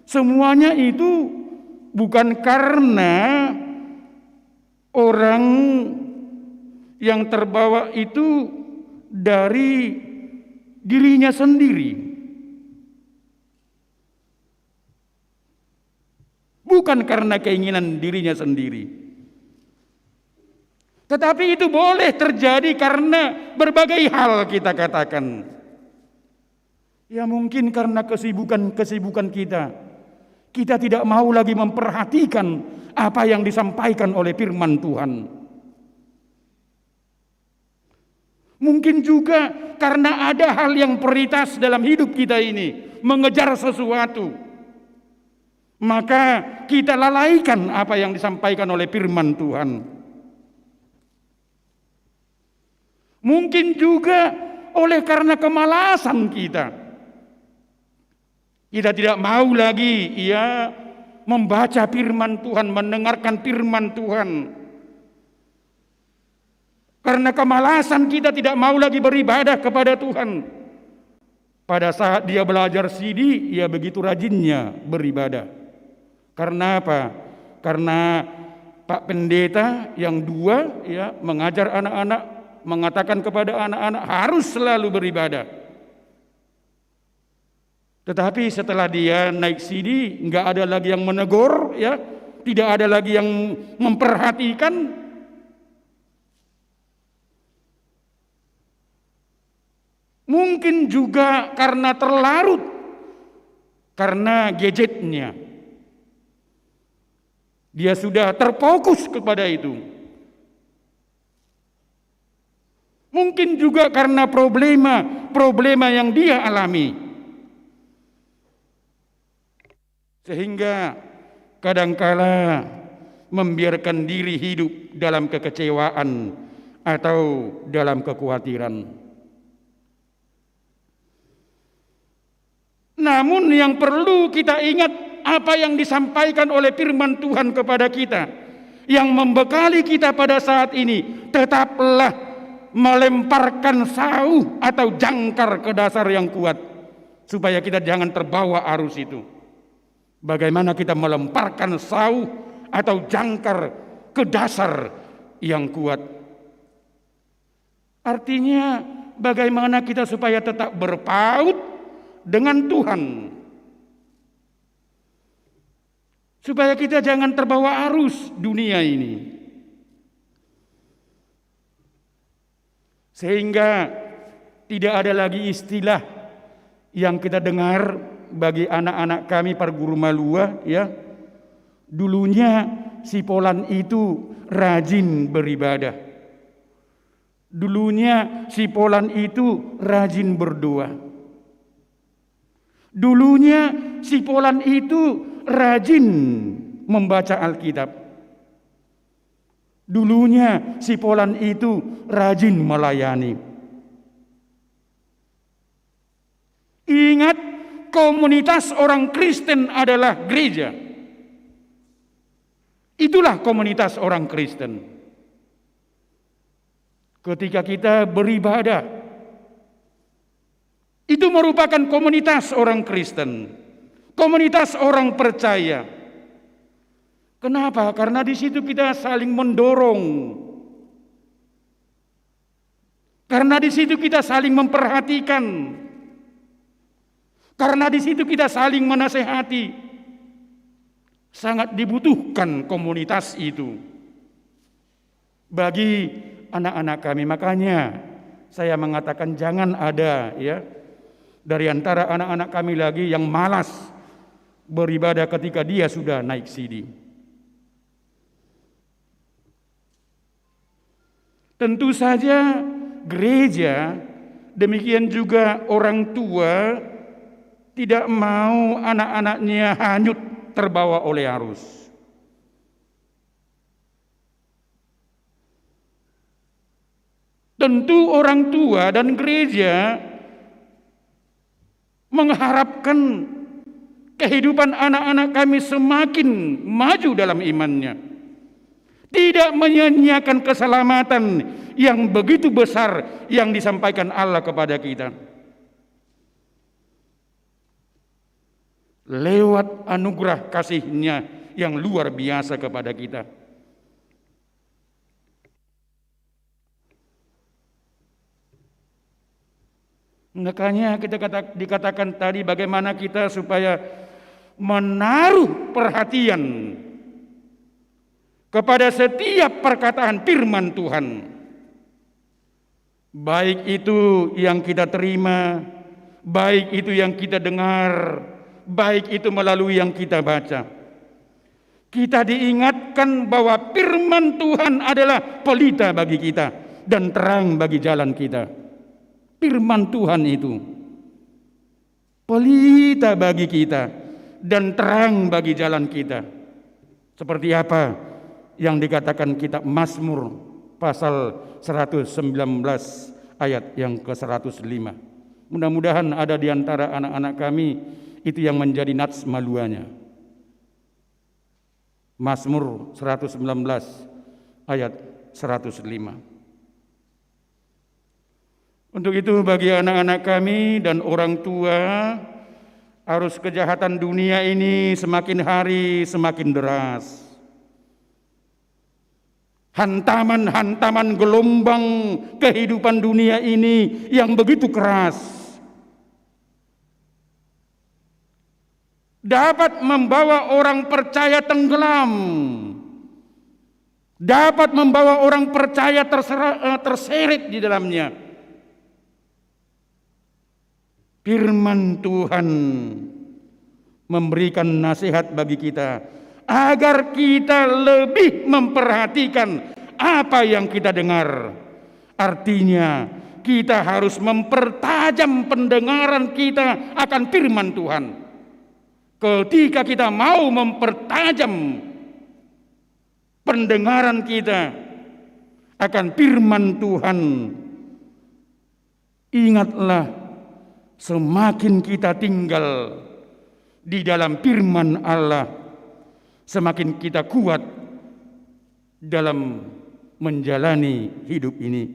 semuanya itu bukan karena orang yang terbawa itu dari dirinya sendiri. Bukan karena keinginan dirinya sendiri. Tetapi itu boleh terjadi karena berbagai hal, kita katakan. Ya, mungkin karena kesibukan-kesibukan kita. Kita tidak mau lagi memperhatikan apa yang disampaikan oleh firman Tuhan. Mungkin juga karena ada hal yang prioritas dalam hidup kita ini, mengejar sesuatu. Maka kita lalaikan apa yang disampaikan oleh firman Tuhan. Mungkin juga oleh karena kemalasan kita. Kita tidak mau lagi, ya, membaca firman Tuhan, mendengarkan firman Tuhan. Karena kemalasan kita tidak mau lagi beribadah kepada Tuhan. Pada saat dia belajar sidi, ia begitu rajinnya beribadah. Karena apa? Karena Pak Pendeta yang dua, ya, mengajar anak-anak, mengatakan kepada anak-anak harus selalu beribadah. Tetapi setelah dia naik sidi, nggak ada lagi yang menegur, ya, tidak ada lagi yang memperhatikan. Mungkin juga karena terlarut, karena gadgetnya. Dia sudah terfokus kepada itu. Mungkin juga karena problema-problema yang dia alami. Sehingga kadangkala membiarkan diri hidup dalam kekecewaan atau dalam kekhawatiran. Namun yang perlu kita ingat apa yang disampaikan oleh firman Tuhan kepada kita, yang membekali kita pada saat ini, tetaplah melemparkan sauh atau jangkar ke dasar yang kuat, supaya kita jangan terbawa arus itu. Bagaimana kita melemparkan sauh atau jangkar ke dasar yang kuat? Artinya, bagaimana kita supaya tetap berpaut dengan Tuhan, supaya kita jangan terbawa arus dunia ini. Sehingga tidak ada lagi istilah yang kita dengar bagi anak-anak kami parguru malua, ya. Dulunya si Polan itu rajin beribadah. Dulunya si Polan itu rajin berdoa. Dulunya si Polan itu rajin membaca Alkitab. Dulunya si Polan itu rajin melayani. Ingat, komunitas orang Kristen adalah gereja. Itulah komunitas orang Kristen. Ketika kita beribadah, itu merupakan komunitas orang Kristen, komunitas orang percaya. Kenapa? Karena di situ kita saling mendorong. Karena di situ kita saling memperhatikan. Karena di situ kita saling menasehati. Sangat dibutuhkan komunitas itu bagi anak-anak kami. Makanya saya mengatakan, jangan ada, ya, dari antara anak-anak kami lagi yang malas beribadah ketika dia sudah naik sidi. Tentu saja gereja, demikian juga orang tua, tidak mau anak-anaknya hanyut terbawa oleh arus. Tentu orang tua dan gereja mengharapkan kehidupan anak-anak kami semakin maju dalam imannya. Tidak menyia-nyiakan keselamatan yang begitu besar yang disampaikan Allah kepada kita. Lewat anugerah kasih-Nya yang luar biasa kepada kita. Makanya kita kata, dikatakan tadi, bagaimana kita supaya menaruh perhatian kepada setiap perkataan firman Tuhan. Baik itu yang kita terima, baik itu yang kita dengar, baik itu melalui yang kita baca. Kita diingatkan bahwa firman Tuhan adalah pelita bagi kita dan terang bagi jalan kita. Firman Tuhan itu pelita bagi kita dan terang bagi jalan kita. Seperti apa yang dikatakan kitab Mazmur pasal seratus sembilan belas ayat yang ke seratus lima. Mudah-mudahan ada di antara anak-anak kami itu yang menjadi nats maluanya. Mazmur seratus sembilan belas ayat seratus lima. Untuk itu, bagi anak-anak kami dan orang tua, arus kejahatan dunia ini semakin hari semakin deras. Hantaman-hantaman gelombang kehidupan dunia ini yang begitu keras dapat membawa orang percaya tenggelam, dapat membawa orang percaya tersera-, eh, terseret di dalamnya. Firman Tuhan memberikan nasihat bagi kita agar kita lebih memperhatikan apa yang kita dengar. Artinya, kita harus mempertajam pendengaran kita akan firman Tuhan. Ketika kita mau mempertajam pendengaran kita akan firman Tuhan, ingatlah, semakin kita tinggal di dalam firman Allah, semakin kita kuat dalam menjalani hidup ini.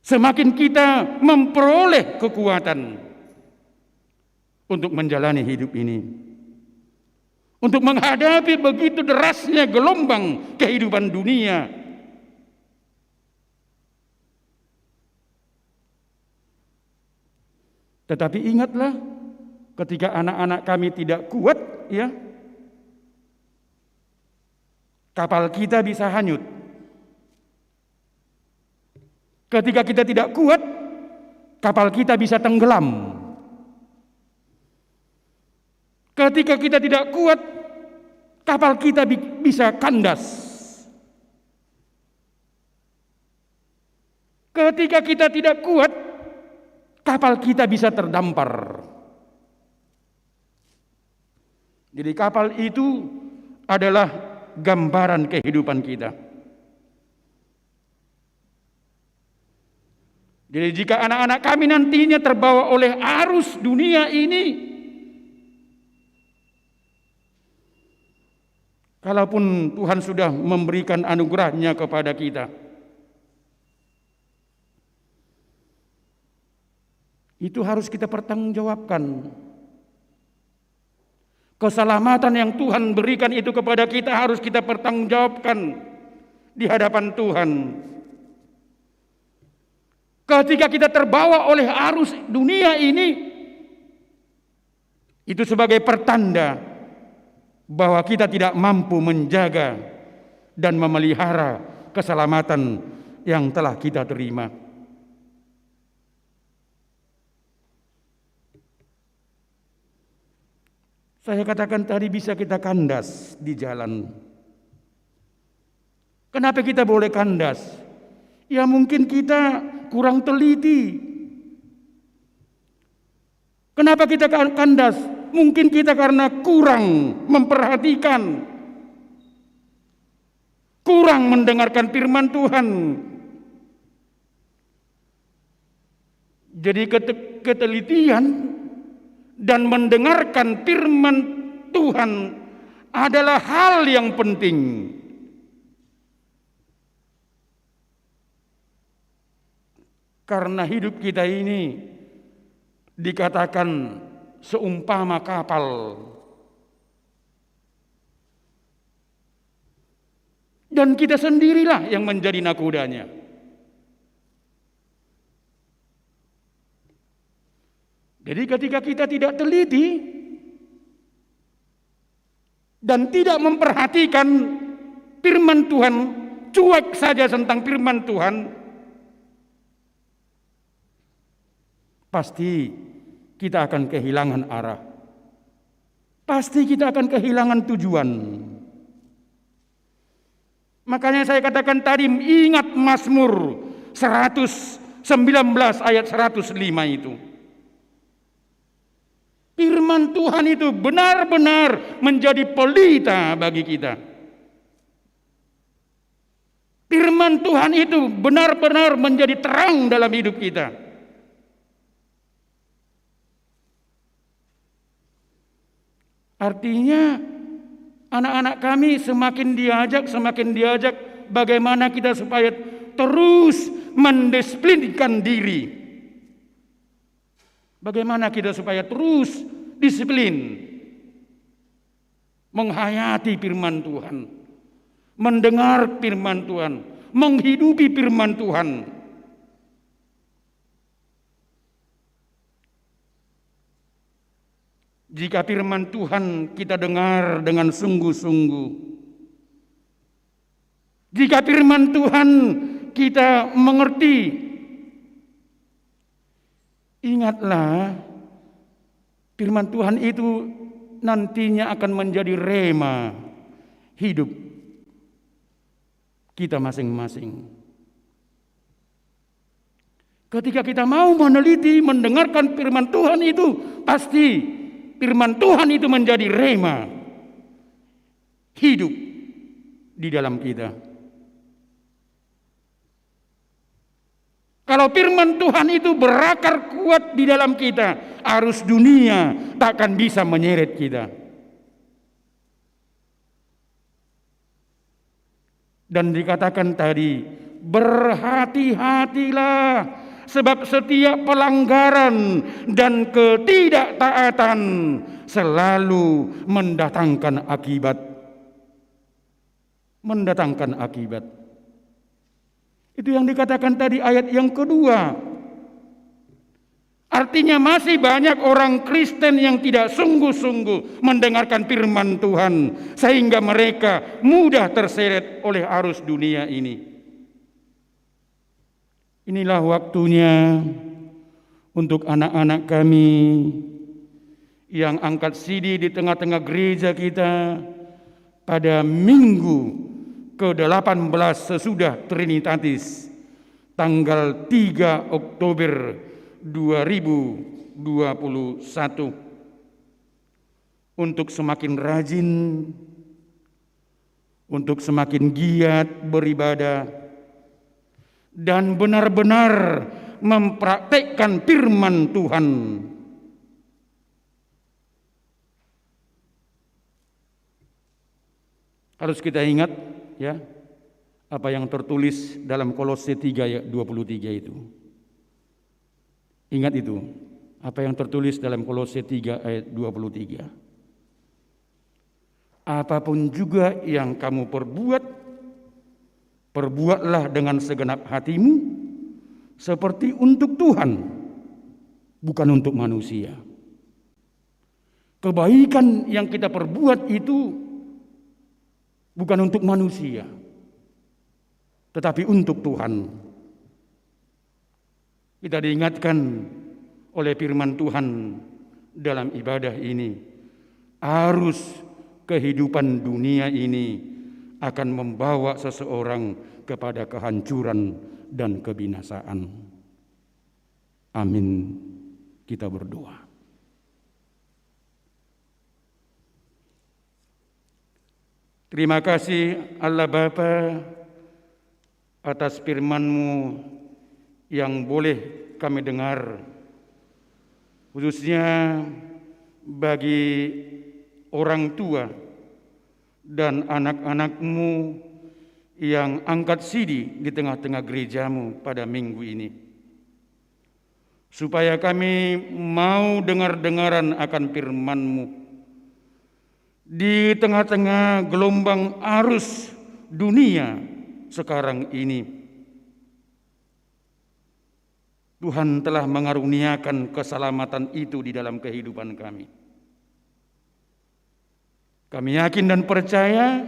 Semakin kita memperoleh kekuatan untuk menjalani hidup ini. Untuk menghadapi begitu derasnya gelombang kehidupan dunia. Tetapi ingatlah, ketika anak-anak kami tidak kuat, ya, kapal kita bisa hanyut. Ketika kita tidak kuat, kapal kita bisa tenggelam. Ketika kita tidak kuat, kapal kita bi-, bisa kandas. Ketika kita tidak kuat, kapal kita bisa terdampar. Jadi, kapal itu adalah gambaran kehidupan kita. Jadi, jika anak-anak kami nantinya terbawa oleh arus dunia ini, kalaupun Tuhan sudah memberikan anugerahnya kepada kita, itu harus kita pertanggungjawabkan. Keselamatan yang Tuhan berikan itu kepada kita harus kita pertanggungjawabkan di hadapan Tuhan. Ketika kita terbawa oleh arus dunia ini, itu sebagai pertanda bahwa kita tidak mampu menjaga dan memelihara keselamatan yang telah kita terima. Saya katakan tadi, bisa kita kandas di jalan. Kenapa kita boleh kandas? Ya, mungkin kita kurang teliti. Kenapa kita kan-, kandas? Mungkin kita karena kurang memperhatikan, kurang mendengarkan firman Tuhan. Jadi, kete-, ketelitian dan mendengarkan firman Tuhan adalah hal yang penting. Karena hidup kita ini dikatakan seumpama kapal. Dan kita sendirilah yang menjadi nakodanya. Jadi, ketika kita tidak teliti dan tidak memperhatikan firman Tuhan, cuek saja tentang firman Tuhan, pasti kita akan kehilangan arah. Pasti kita akan kehilangan tujuan. Makanya saya katakan tadi, ingat Mazmur seratus sembilan belas ayat seratus lima itu. Firman Tuhan itu benar-benar menjadi pelita bagi kita. Firman Tuhan itu benar-benar menjadi terang dalam hidup kita. Artinya, anak-anak kami semakin diajak, semakin diajak bagaimana kita supaya terus mendisiplinkan diri. Bagaimana kita supaya terus disiplin menghayati firman Tuhan, mendengar firman Tuhan, menghidupi firman Tuhan? Jika firman Tuhan kita dengar dengan sungguh-sungguh, jika firman Tuhan kita mengerti, ingatlah, firman Tuhan itu nantinya akan menjadi rema hidup kita masing-masing. Ketika kita mau meneliti, mendengarkan firman Tuhan itu, pasti firman Tuhan itu menjadi rema hidup di dalam kita. Kalau firman Tuhan itu berakar kuat di dalam kita, arus dunia tak akan bisa menyeret kita. Dan dikatakan tadi, berhati-hatilah, sebab setiap pelanggaran dan ketidaktaatan selalu mendatangkan akibat. Mendatangkan akibat. Itu yang dikatakan tadi ayat yang kedua. Artinya, masih banyak orang Kristen yang tidak sungguh-sungguh mendengarkan firman Tuhan, sehingga mereka mudah terseret oleh arus dunia ini. Inilah waktunya untuk anak-anak kami yang angkat sidi di tengah-tengah gereja kita pada minggu kedelapan belas sesudah Trinitatis, tanggal tiga Oktober dua ribu dua puluh satu, untuk semakin rajin, untuk semakin giat beribadah, dan benar-benar mempraktekkan firman Tuhan. Harus kita ingat, ya, apa yang tertulis dalam Kolose tiga ayat dua puluh tiga itu. Ingat itu, apa yang tertulis dalam Kolose tiga ayat dua puluh tiga. Apapun juga yang kamu perbuat, perbuatlah dengan segenap hatimu, seperti untuk Tuhan, bukan untuk manusia. Kebaikan yang kita perbuat itu bukan untuk manusia, tetapi untuk Tuhan. Kita diingatkan oleh firman Tuhan dalam ibadah ini, arus kehidupan dunia ini akan membawa seseorang kepada kehancuran dan kebinasaan. Amin. Kita berdoa. Terima kasih, Allah Bapa, atas firman-Mu yang boleh kami dengar, khususnya bagi orang tua dan anak-anak-Mu yang angkat sidi di tengah-tengah gereja-Mu pada minggu ini. Supaya kami mau dengar-dengaran akan firman-Mu di tengah-tengah gelombang arus dunia sekarang ini. Tuhan telah mengaruniakan keselamatan itu di dalam kehidupan kami. Kami yakin dan percaya,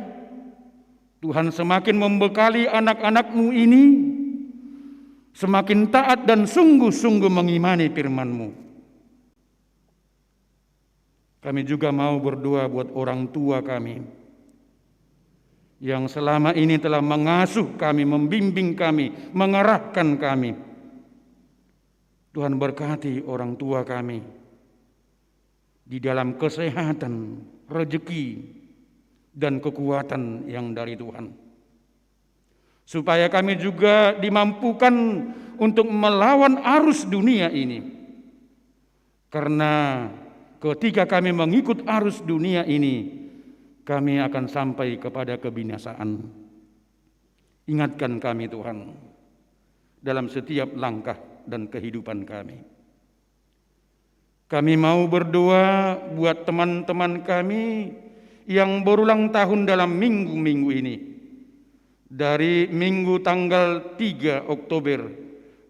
Tuhan semakin membekali anak-anak-Mu ini, semakin taat dan sungguh-sungguh mengimani firman-Mu. Kami juga mau berdoa buat orang tua kami, yang selama ini telah mengasuh kami, membimbing kami, mengarahkan kami. Tuhan, berkati orang tua kami di dalam kesehatan, rezeki, dan kekuatan yang dari Tuhan. Supaya kami juga dimampukan untuk melawan arus dunia ini. Karena ketika kami mengikut arus dunia ini, kami akan sampai kepada kebinasaan. Ingatkan kami, Tuhan. dalam setiap langkah dan kehidupan kami. Kami mau berdoa buat teman-teman kami yang berulang tahun dalam minggu-minggu ini. Dari Minggu tanggal tiga Oktober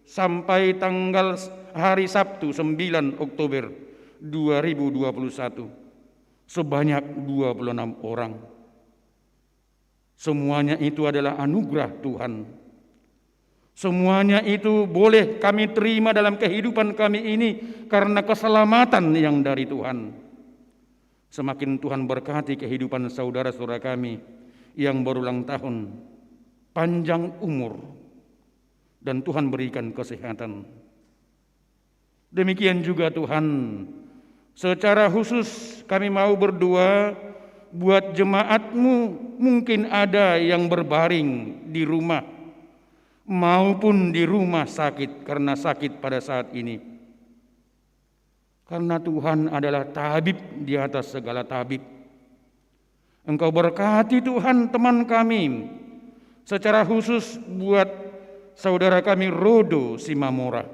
sampai tanggal s-, hari Sabtu sembilan Oktober dua ribu dua puluh satu, sebanyak dua puluh enam orang. Semuanya itu adalah anugerah Tuhan. Semuanya itu boleh kami terima dalam kehidupan kami ini karena keselamatan yang dari Tuhan. Semakin Tuhan berkati kehidupan saudara-saudara kami yang berulang tahun, panjang umur, dan Tuhan berikan kesehatan. Demikian juga Tuhan, secara khusus kami mau berdoa buat jemaat-Mu, mungkin ada yang berbaring di rumah maupun di rumah sakit karena sakit pada saat ini. Karena Tuhan adalah tabib di atas segala tabib. Engkau berkati Tuhan teman kami, secara khusus buat saudara kami Rodo Simamora.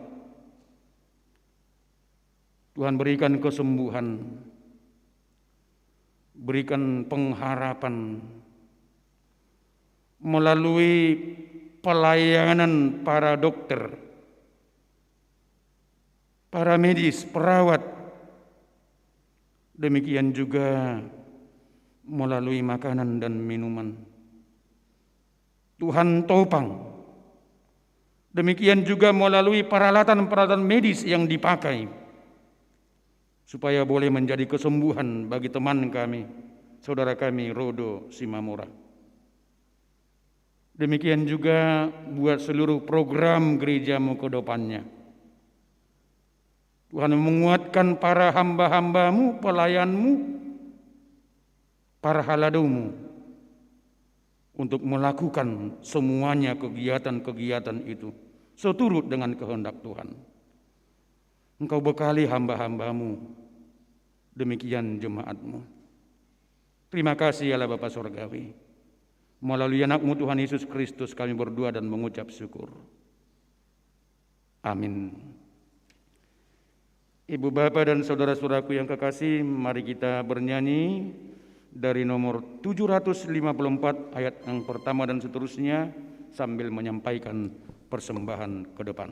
Tuhan berikan kesembuhan, berikan pengharapan melalui pelayanan para dokter, para medis, perawat, demikian juga melalui makanan dan minuman. Tuhan topang. Demikian juga melalui peralatan-peralatan medis yang dipakai, supaya boleh menjadi kesembuhan bagi teman kami, saudara kami, Rodo Simamora. Demikian juga buat seluruh program gereja-Mu ke depannya. Tuhan menguatkan para hamba-hamba-Mu, pelayan-Mu, para haladomu untuk melakukan semuanya kegiatan-kegiatan itu seturut dengan kehendak Tuhan. Engkau bekali hamba-hambamu, demikian jemaatmu. Terima kasih, ya Allah Bapa Sorgawi. Melalui anakmu Tuhan Yesus Kristus kami berdoa dan mengucap syukur. Amin. Ibu, bapa, dan saudara-saudaraku yang kekasih, mari kita bernyanyi dari nomor tujuh ratus lima puluh empat, ayat yang pertama dan seterusnya, sambil menyampaikan persembahan ke depan.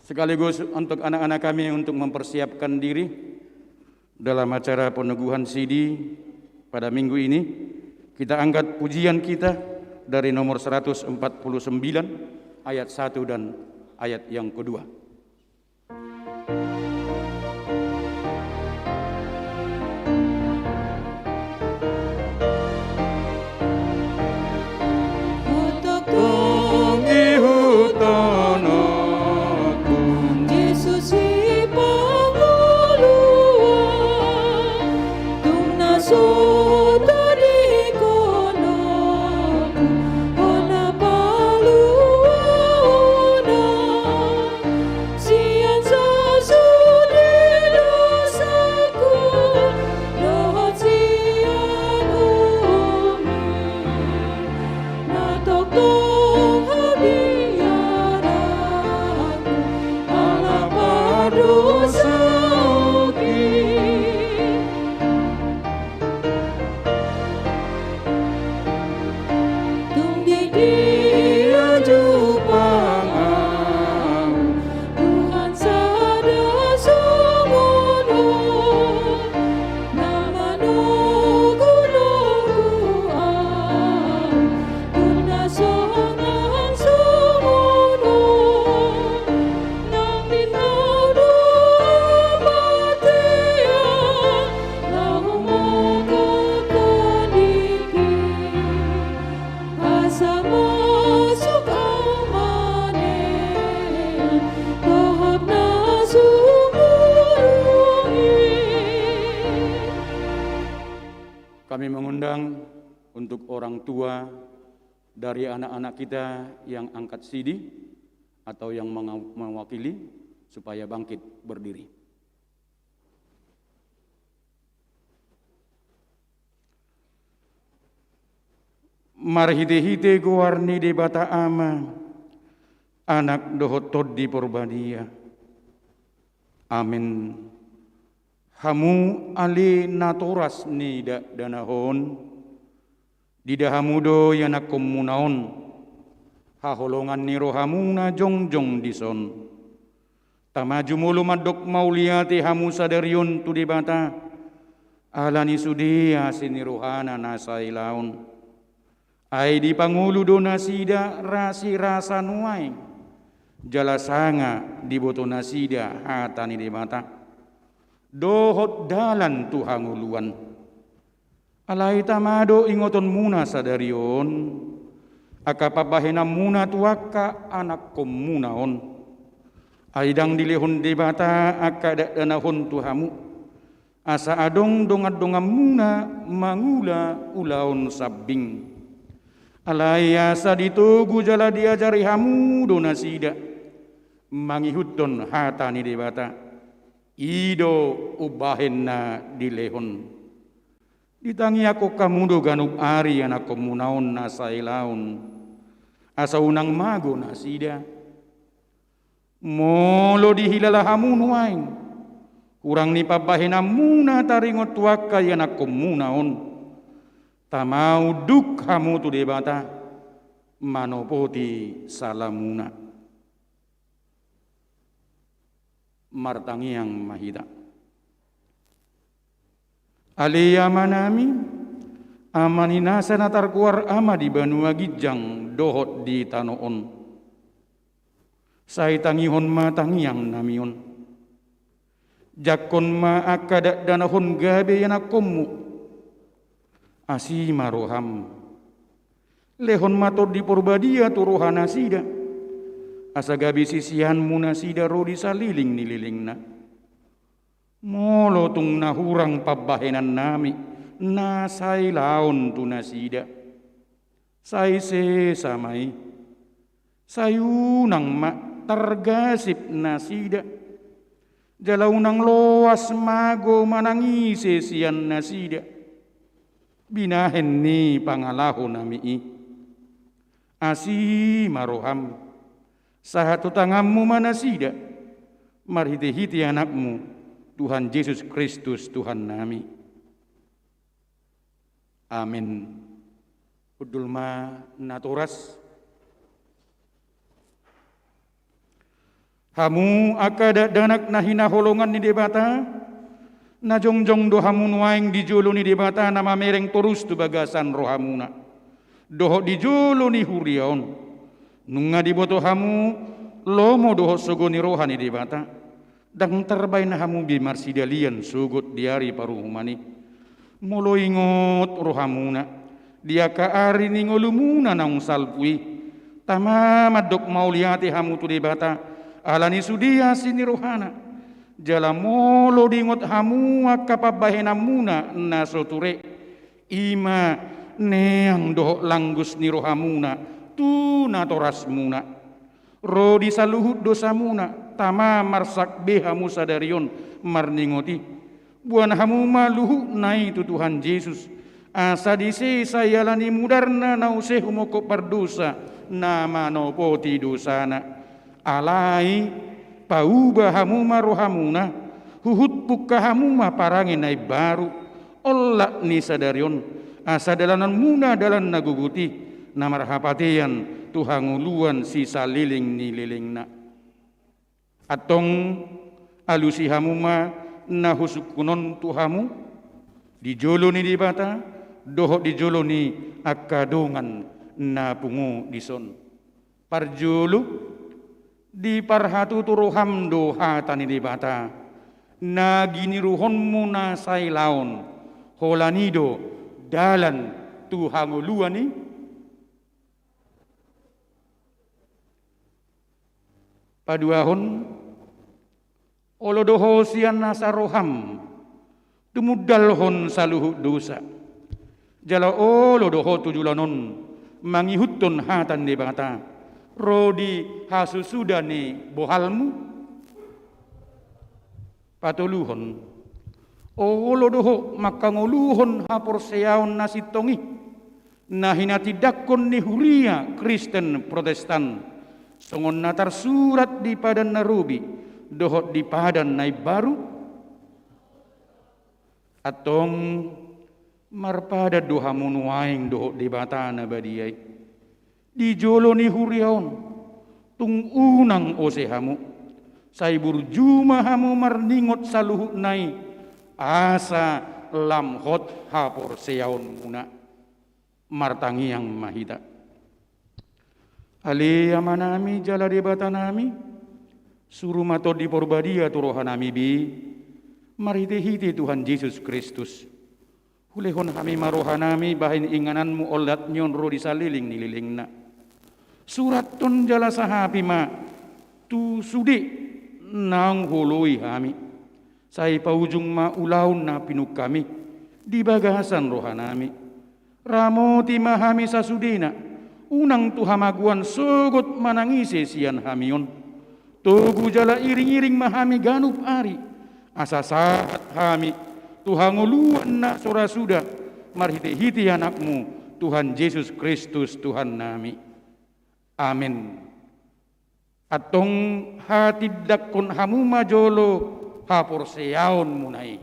Sekaligus untuk anak-anak kami untuk mempersiapkan diri dalam acara peneguhan sidi pada minggu ini, kita angkat pujian kita dari nomor seratus empat puluh sembilan, ayat satu dan ayat yang kedua. Tongtong ihuthon oku, Jesus i pangoluan, tung na so tadingkon oku, hona paluaonna. Sian sasude dosaku, dohot sian uhummi, na tongtong habiaranku, ala pardosaonki. Tung di dia jumpang ahu, Tuhan, sada songon Ho, na manogunogu ahu, tung na sonang songon Ho. Nang di tano hamatean, laho mangkatandingki, asa masuk hamanean, dohot na sumurung i. Kami mengundang untuk orang tua dari anak-anak kita yang angkat sidi atau yang menga-, mewakili, supaya bangkit berdiri. Marhitehite goar ni Debata Ama, Anak dohot Tondi Porbadia. Amen. Hamu ale natoras ni dakdanak on, diida hamu do ianakkonmuna on, haholongan ni rohamuna jongjong dison. Tama jumolo mandok mauliate hamu sadari on tu Debata, ala ni sude asi ni rohana na sailaon. Ai dipangolu do nasida rasirasa nuaeng, jala sanga diboto nasida hata ni Debata, dohot dalan tu hangoluan. Alai tama do ingotonmuna sadari on, angka pambahenanmuna tu angka anakkonmuna on. Ai ndang dilehon Debata angka dakdanak on tu hamu, asa adong dongandonganmuna mangula ulaon sambing. Alai asa ditogu jala diajari hamu do nasida, mangihuthon hata ni Debata. I do umbahen na dilehon. Ditangiangkon hamu do ganup ari anakkonmuna on na sailaon, asa unang mago nasida. Molo dihilala hamu nuaeng hurang ni pambahenanmuna taringot tu angka ianakkonmuna on, tama unduk hamu tu Debata, manopoti salamuna. Martangiang ma hita. Ale Amanami, Ama ni nasa na targoar Ama di banua ginjang dohot di tano on, sai tangihon ma tangiangnami on. Jangkon ma angka dakdanak on gabe ianakkonmu. Asi ma roham. Lehon ma Tondi Porbadia tu rohanasida, asa gabe siseanmu nasida ro di salelenglelengna. Molo tung na hurang pambahenannami na sailaon tu nasida, sai sesa ma i. Sai unang ma targasip nasida, jala unang loas mago manang ise sian nasida, binahen ni pangalahonami i. Asi ma roham, sahat tu tanganmu ma nasida, marhitehite Anakmu, Tuhan Jesus Kristus Tuhannami. Amen. Hundul ma natoras. Hamu angka dakdanak na hinaholongan ni Debata, na jongjong do hamu nuaeng di jolo ni Debata na mamereng torus tu bagasan rohamuna dohot di jolo ni huria on. Nunga diboto hamu lomo dohot sogo ni roha ni Debata. Ndang tarbaen hamu be marsidalian sogot di ari paruhuman i. Molo ingot rohamuna di angka ari ni ngolumuna naung salpu i, tama mandok mauliate hamu tu Debata ala ni sude asi ni rohana. Jala molo diingot hamu angka pambahenanmuna na so ture, i ma neang dohot langgus ni rohamuna tu natorasmuna. Ro di saluhut dosamuna, tama marsak be hamu sadari on marningot i. Boan hamu ma luhutna i tu Tuhan Jesus, asa disesa i ala ni mudarna na use humongkop pardosa na manopoti dosana. Alai, pauba hamu ma rohamuna, huhut pungka hamu ma parange na imbaru, olat ni sadari on, asa dalananmuna dalan na gogot i, na marhapatean tu hangoluan sisaleleng ni lelengna. Antong, alusi hamu ma na husungkun on tu hamu, di jolo ni Debata dohot di jolo ni angka dongan na pungu dison. Parjolo, diparhatutu roham do hata ni Debata na giniruhonmu na sailaon, holan i do dalan tu hangoluan i? Paduahon, olo do ho sian nasa roham tumundalhon saluhut dosa. Jala olo do ho tu joloan on mangihuthon hata ni Debata ro di hasusuda ni bohalmu. Patoluhon, olo do ho mangkangoluhon haporseaon na sintong i, na hinatindanghon ni huria Kristen Protestan, songon na tarsurat di Padan na Robi dohot di Padan na Imbaru? Antong, marpadan do hamu nuaeng dohot Debata na badia i di jolo ni huria on. Tung unang ose hamu, sai burju ma hamu marningot saluhutna i, asa lam hot haporseaonmuna. Martangiang ma hita. Ale Amanami jala Debatanami, suru ma Tondi Parbadia tu rohanami be, marhitehite Tuhan Jesus Kristus. Hulehon hami ma rohanami bahen ingananmu olat ni on ro di saleleng ni lelengna. Surathon jala sahapi ma tu sude naung huoloi hami. Sai paujung ma ulaon na pinungkami di bagasan rohanami. Ramoti ma hami sasudena, unang tu hamagoan sogot manang ise sian hami on. Togu jala iring-iring ma hami ganup ari, asa sahat hami tu hangoluan na so ra suda, marhite-hite Anakmu, Tuhan Jesus Kristus Tuhannami. Amen. Antong hatindangkon hamu ma jolo haporseaonmuna i.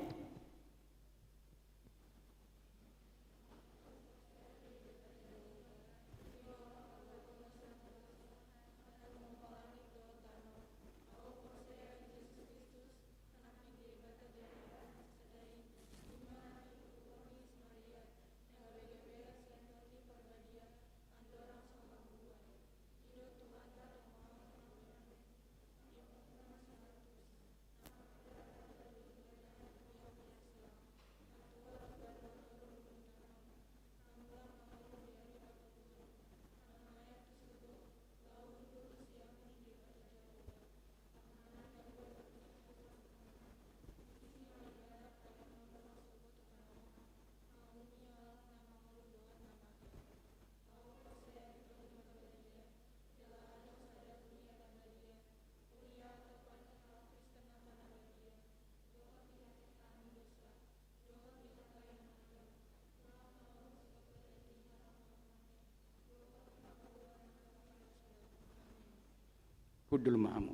Hundul ma hamu.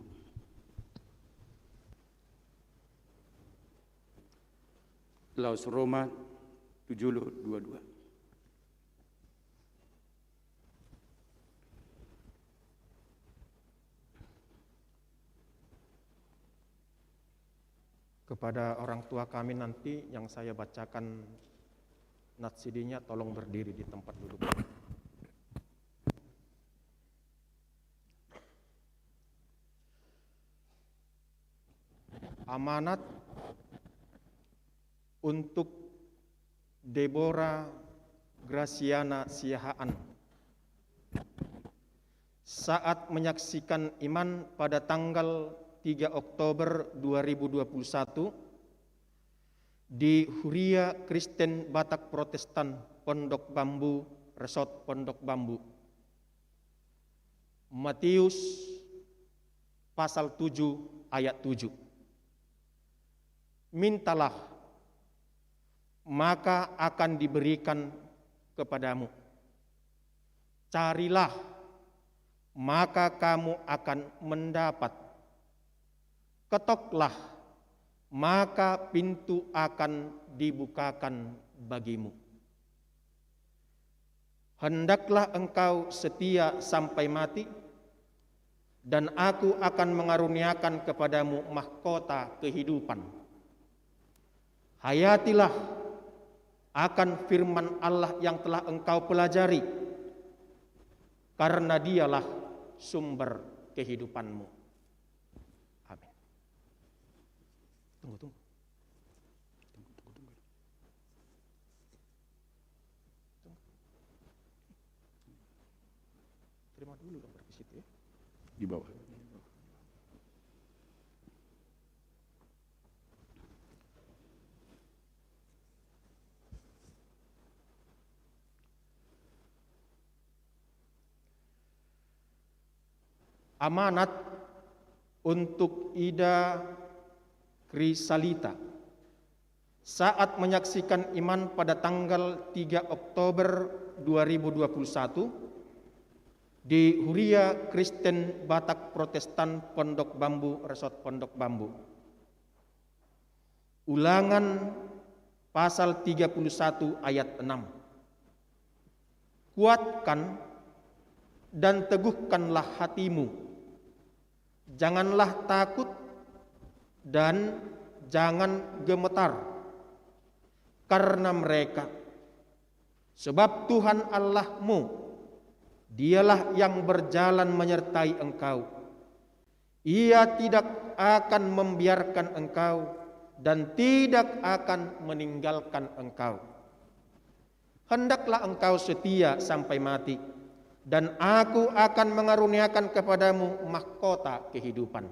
Laos ro ma tu jolo dua-dua. Kepada orang tua kami nanti yang saya bacakan natsidinya, tolong berdiri di tempat duduk. Amanat untuk Deborah Graciana Siahaan. Saat menyaksikan iman pada tanggal tiga Oktober dua ribu dua puluh satu di Huria Kristen Batak Protestan Pondok Bambu, Resort Pondok Bambu. Matius pasal tujuh ayat tujuh. Mintalah, maka akan diberikan kepadamu. Carilah, maka kamu akan mendapat. Ketoklah, maka pintu akan dibukakan bagimu. Hendaklah engkau setia sampai mati, dan Aku akan mengaruniakan kepadamu mahkota kehidupan. Hayatilah akan firman Allah yang telah engkau pelajari, karena Dialah sumber kehidupanmu. Amin. Tunggu, tunggu. Tunggu, tunggu, tunggu. Tunggu. Terima dulu dong, berhenti situ ya. Di bawah. Amanat untuk Ida Krisalita saat menyaksikan iman pada tanggal tiga Oktober dua ribu dua puluh satu di Huria Kristen Batak Protestan Pondok Bambu, Resort Pondok Bambu. Ulangan pasal tiga puluh satu ayat enam. Kuatkan dan teguhkanlah hatimu. Janganlah takut dan jangan gemetar karena mereka. Sebab Tuhan Allahmu, Dialah yang berjalan menyertai engkau. Ia tidak akan membiarkan engkau dan tidak akan meninggalkan engkau. Hendaklah engkau setia sampai mati, dan Aku akan mengaruniakan kepadamu mahkota kehidupan.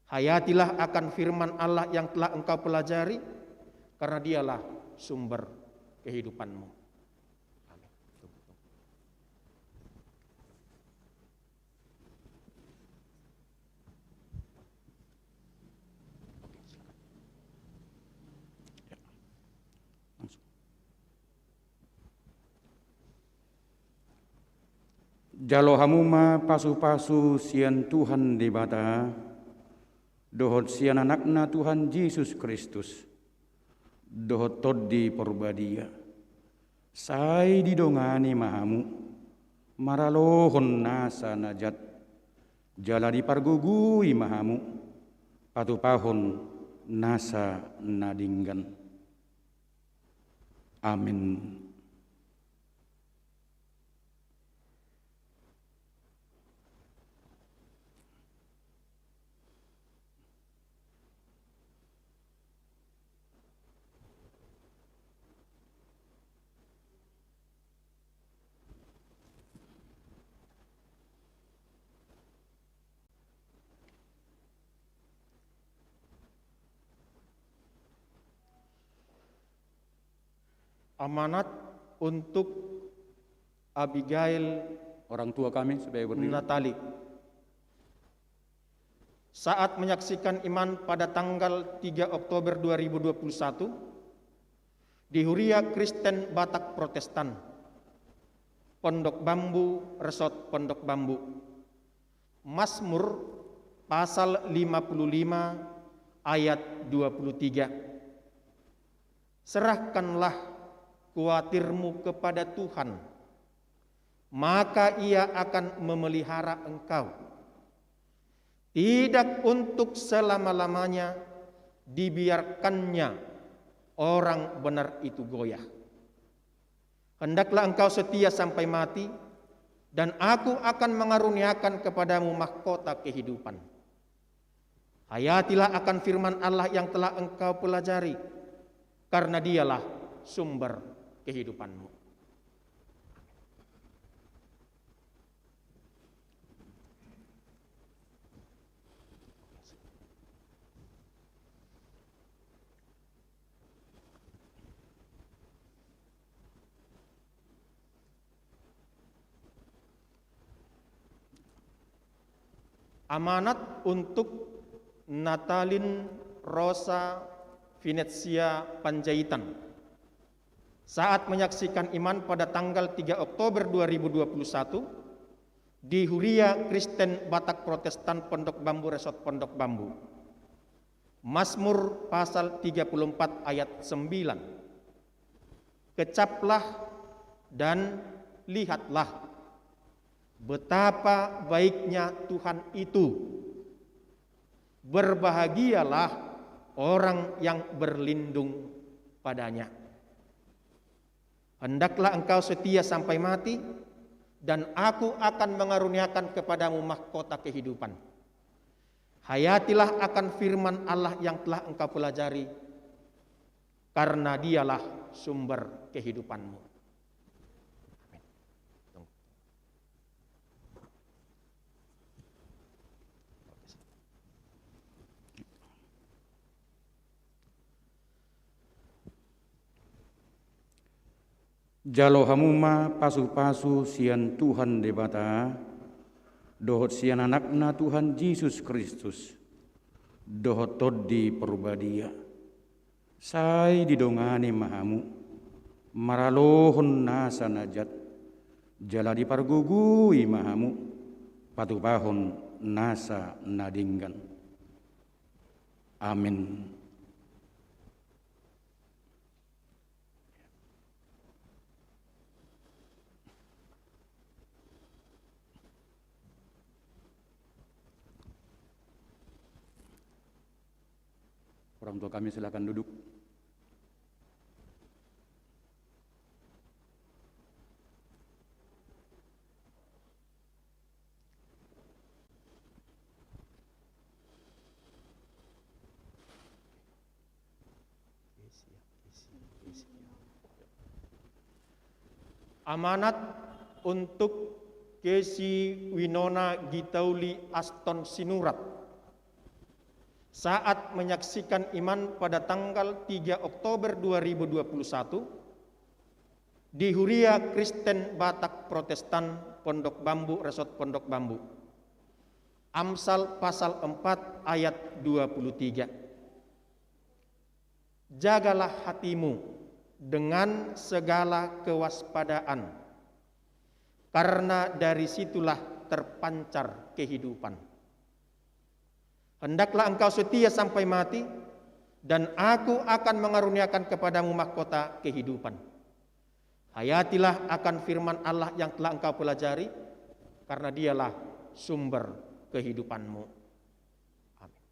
Hayatilah akan firman Allah yang telah engkau pelajari, karena Dialah sumber kehidupanmu. Amin. Jalo hamu ma pasu-pasu sian Tuhan Debata, dohot sian Anakna Tuhan Jesus Kristus, dohot Tondi Porbadia. Sai didongani ma hamu maralohon nasa na jat, jala dipargogoi ma hamu patupahon nasa na denggan. Amin. Amanat untuk Abigail, orang tua kami, supaya berdiri. Natali. Saat menyaksikan iman pada tanggal tiga Oktober dua ribu dua puluh satu di Huria Kristen Batak Protestan, Pondok Bambu, Resort Pondok Bambu. Mazmur pasal lima puluh lima ayat dua puluh tiga. Serahkanlah kuatirmu kepada Tuhan, maka Ia akan memelihara engkau. Tidak untuk selama-lamanya, dibiarkannya orang benar itu goyah. Hendaklah engkau setia sampai mati, dan Aku akan mengaruniakan kepadamu mahkota kehidupan. Hayatilah akan firman Allah yang telah engkau pelajari, karena Dialah sumber kehidupanmu. Amanat untuk Natalin Rosa Venezia Panjaitan. Saat menyaksikan iman pada tanggal tiga Oktober dua ribu dua puluh satu di Huria Kristen Batak Protestan Pondok Bambu, Resort Pondok Bambu. Mazmur pasal tiga puluh empat ayat sembilan. Kecaplah dan lihatlah betapa baiknya Tuhan itu. Berbahagialah orang yang berlindung pada-Nya. Hendaklah engkau setia sampai mati, dan Aku akan mengaruniakan kepadamu mahkota kehidupan. Hayatilah akan firman Allah yang telah engkau pelajari, karena Dialah sumber kehidupanmu. Amin. Jalo hamu ma pasu-pasu sian Tuhan Debata, dohot sian Anakna Tuhan Jesus Kristus, dohot Tondi Parbadia. Sai didongani ma hamu maralohon nasa na jat, jala dipargogoi ma hamu patupahon nasa na denggan. Amin. Orang tua kami, silakan duduk. Amanat untuk Kesi Winona Gitauli Aston Sinurat. Saat menyaksikan iman pada tanggal tiga Oktober dua ribu dua puluh satu di Huria Kristen Batak Protestan Pondok Bambu, Resort Pondok Bambu. Amsal pasal empat ayat dua puluh tiga. Jagalah hatimu dengan segala kewaspadaan, karena dari situlah terpancar kehidupan. Hendaklah engkau setia sampai mati, dan Aku akan mengaruniakan kepadamu mahkota kehidupan. Hayatilah akan firman Allah yang telah engkau pelajari, karena Dialah sumber kehidupanmu. Amin.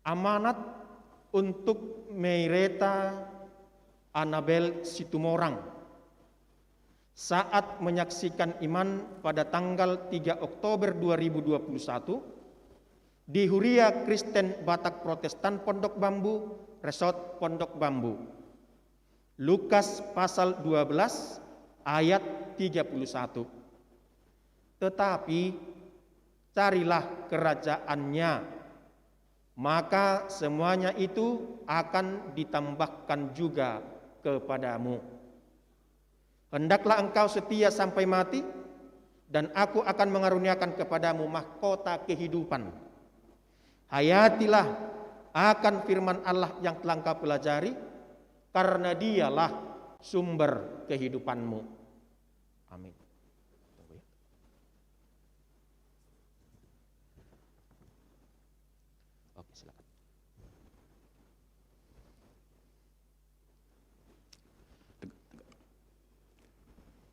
Amanat untuk Meireta Anabel Situmorang. Saat menyaksikan iman pada tanggal tiga Oktober dua ribu dua puluh satu di Huria Kristen Batak Protestan Pondok Bambu, Resort Pondok Bambu. Lukas pasal dua belas ayat tiga puluh satu. Tetapi carilah kerajaan-Nya, maka semuanya itu akan ditambahkan juga kepadamu. Hendaklah engkau setia sampai mati, dan Aku akan mengaruniakan kepadamu mahkota kehidupan. Hayatilah akan firman Allah yang telah engkau pelajari, karena Dialah sumber kehidupanmu. Amin. Tunggu ya.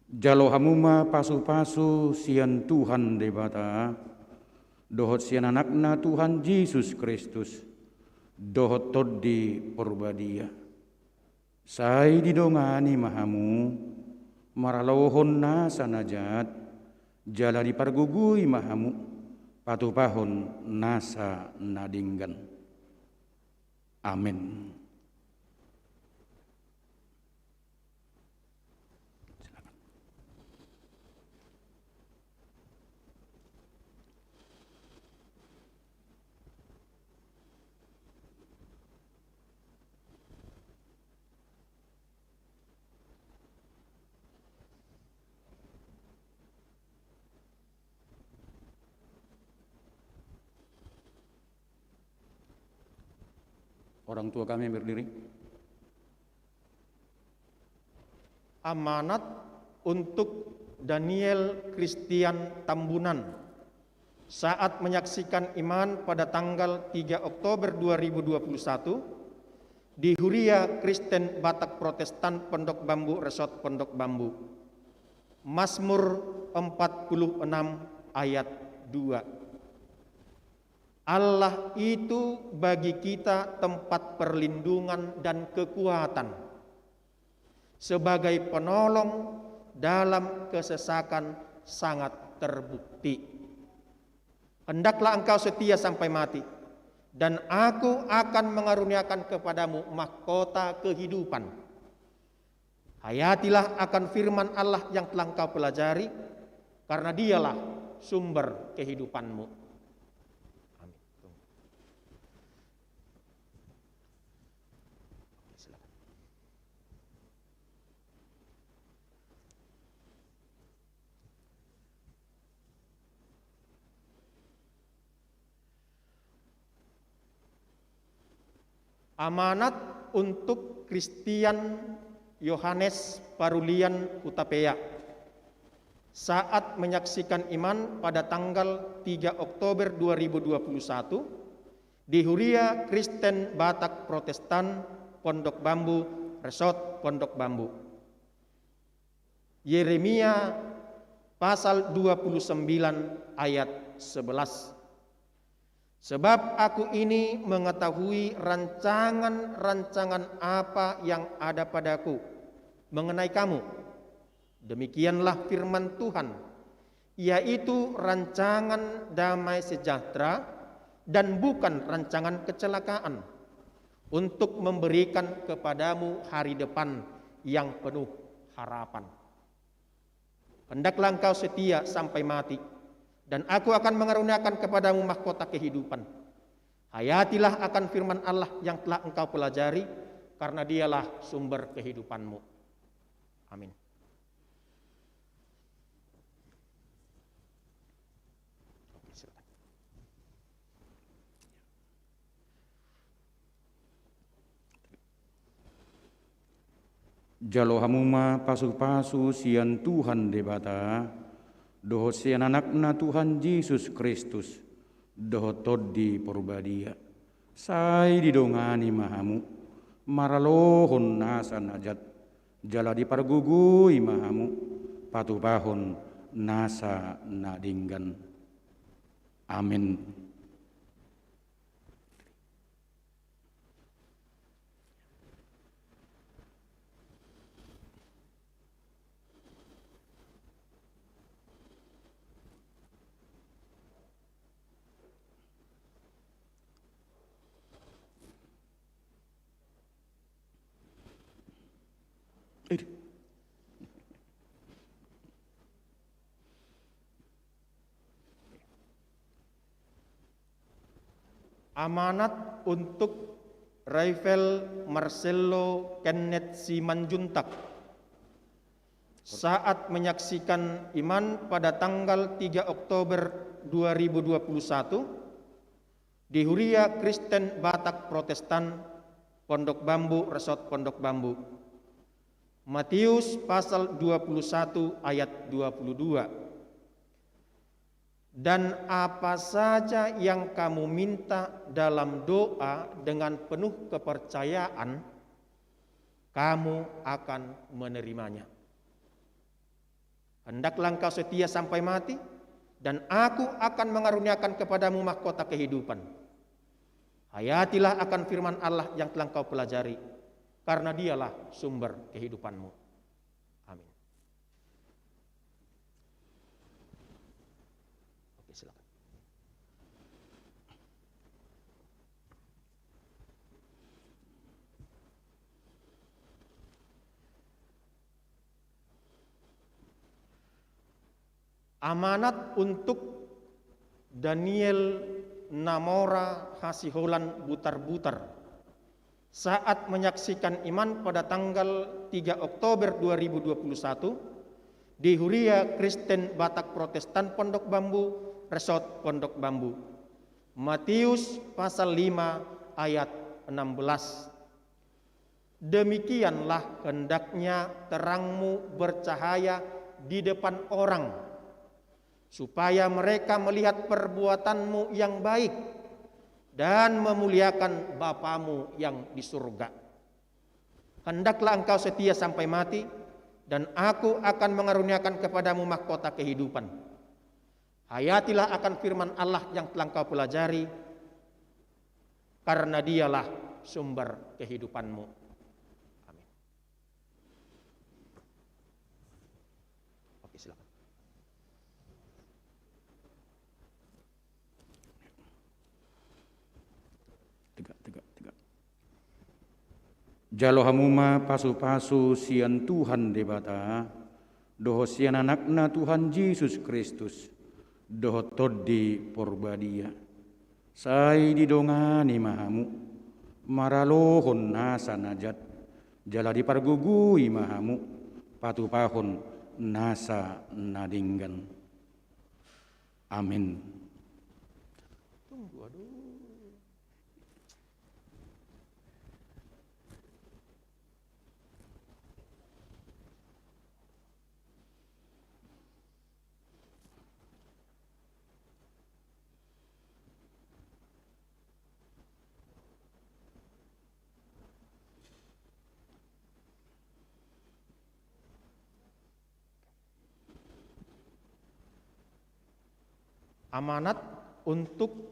Jalo hamu ma pasu-pasu sian Tuhan Debata, dohot sian Anakna Tuhan Jesus Kristus, dohot Tondi Porbadia. Sai didongani ma hamu, maralohon nasa na jat, jala dipargogoi ma hamu, patupahon nasa na denggan. Amen. Orang tua kami berdiri. Amanat untuk Daniel Christian Tambunan saat menyaksikan iman pada tanggal tiga Oktober dua ribu dua puluh satu di Huria Kristen Batak Protestan Pondok Bambu Resort Pondok Bambu. Mazmur empat puluh enam ayat dua. Allah itu bagi kita tempat perlindungan dan kekuatan, sebagai penolong dalam kesesakan sangat terbukti. Hendaklah engkau setia sampai mati, dan Aku akan mengaruniakan kepadamu mahkota kehidupan. Hayatilah akan firman Allah yang telah engkau pelajari, karena Dialah sumber kehidupanmu. Amin. Amanat untuk Christian Yohanes Parulian Hutapea saat menyaksikan iman pada tanggal tiga Oktober dua ribu dua puluh satu di Huria Kristen Batak Protestan Pondok Bambu, Resort Pondok Bambu. Yeremia pasal dua puluh sembilan ayat sebelas. Sebab Aku ini mengetahui rancangan-rancangan apa yang ada padaku mengenai kamu. Demikianlah firman Tuhan, yaitu rancangan damai sejahtera dan bukan rancangan kecelakaan, untuk memberikan kepadamu hari depan yang penuh harapan. Hendaklah engkau setia sampai mati, dan Aku akan mengaruniakan kepadamu mahkota kehidupan. Hayatilah akan firman Allah yang telah engkau pelajari, karena Dialah sumber kehidupanmu. Amin. Jalo hamu ma pasu-pasu sian Tuhan Debata, dohot sian Anakna Tuhan Jesus Kristus, dohot Tondi Porbadia. Sai didongani ma hamu, maralohon nasa na jat, jala dipargogoi ma hamu, patupahon nasa na denggan. Amin. Amanat untuk Raifel Marcello Kenneth Simanjuntak saat menyaksikan iman pada tanggal tiga Oktober dua ribu dua puluh satu di Huria Kristen Batak Protestan Pondok Bambu, Resort Pondok Bambu. Matius pasal dua puluh satu ayat dua puluh dua. Dan apa saja yang kamu minta dalam doa dengan penuh kepercayaan, kamu akan menerimanya. Hendaklah engkau setia sampai mati, dan Aku akan mengaruniakan kepadamu mahkota kehidupan. Hayatilah akan firman Allah yang telah engkau pelajari, karena Dialah sumber kehidupanmu. Amin. Oke, silakan. Amanat untuk Daniel Namora Hasiholan Butarbutar saat menyaksikan iman pada tanggal tiga Oktober dua ribu dua puluh satu di Huria Kristen Batak Protestan Pondok Bambu, Resort Pondok Bambu. Matius pasal lima ayat enam belas. Demikianlah hendaknya terangmu bercahaya di depan orang, supaya mereka melihat perbuatanmu yang baik dan memuliakan Bapamu yang di surga. Hendaklah engkau setia sampai mati, dan Aku akan mengaruniakan kepadamu mahkota kehidupan. Hayatilah akan firman Allah yang telah engkau pelajari, karena Dialah sumber kehidupanmu. Amin. Oke, silakan. Tegak, tegak, tegak. Jalo hamu ma pasu-pasu sian Tuhan Debata, dohot sian Anakna Tuhan Jesus Kristus, dohot Tondi Porbadia. Sai didongani ma hamu maralohon nasa na jat, jala dipargogoi ma hamu patupahon nasa na denggan. Amin. Tunggu, aduh. Amanat untuk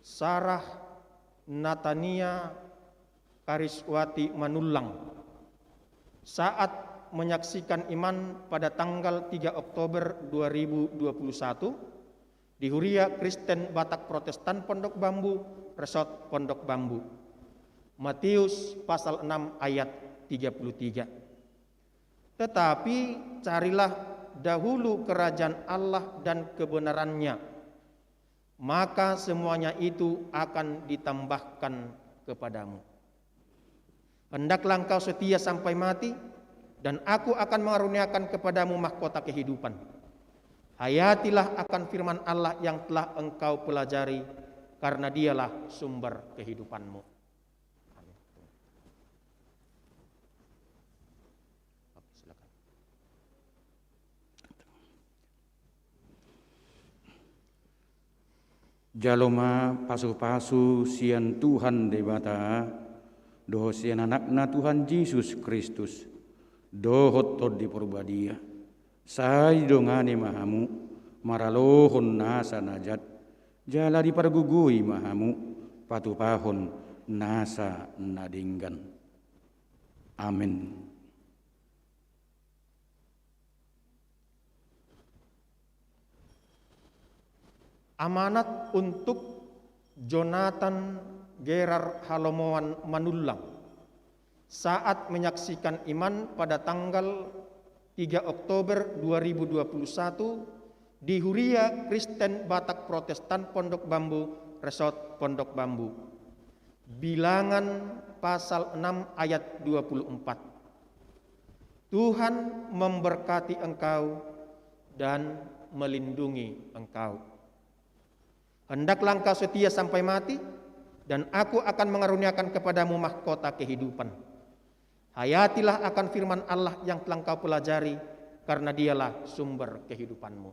Sarah Natania Kariswati Manullang saat menyaksikan iman pada tanggal tiga Oktober dua ribu dua puluh satu di Huria Kristen Batak Protestan Pondok Bambu, Resort Pondok Bambu. Matius pasal enam ayat tiga puluh tiga. Tetapi carilah dahulu kerajaan Allah dan kebenarannya, maka semuanya itu akan ditambahkan kepadamu. Hendaklah engkau setia sampai mati, dan Aku akan mengaruniakan kepadamu mahkota kehidupan. Hayatilah akan firman Allah yang telah engkau pelajari, karena Dialah sumber kehidupanmu. Amin. Oke, silakan. Jalo ma pasu-pasu sian Tuhan Debata, dohot sian Anakna Tuhan Jesus Kristus, dohot Tondi Porbadia. Sai didongani ma hamu maralohon nasa na jat, jala dipargogoi ma hamu patupahon nasa na denggan. Amin. Amanat untuk Jonathan Gerar Halomoan Manullang saat menyaksikan iman pada tanggal tiga Oktober dua ribu dua puluh satu di Huria Kristen Batak Protestan Pondok Bambu, Resort Pondok Bambu. Bilangan pasal enam ayat dua puluh empat. Tuhan memberkati engkau dan melindungi engkau. Hendaklah engkau setia sampai mati, dan Aku akan mengaruniakan kepadamu mahkota kehidupan. Hayatilah akan firman Allah yang telah engkau pelajari, karena Dialah sumber kehidupanmu.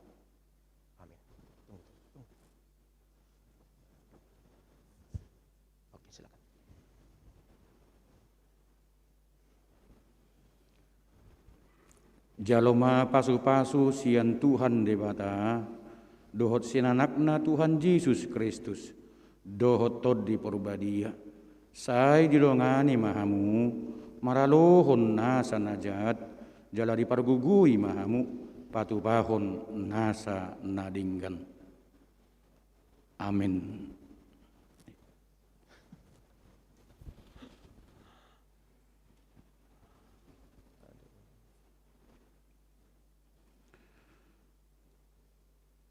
Amin. Tunggu, tunggu. Oke, silakan. Jalo ma pasupasu sian Tuhan Debata dohot sian Anakna Tuhan Jesus Kristus dohot Tondi Porbadia, sai didongani ma hamu maralohon nasa na jat, jala dipargogoi ma hamu patupahon nasa na denggan. Amin.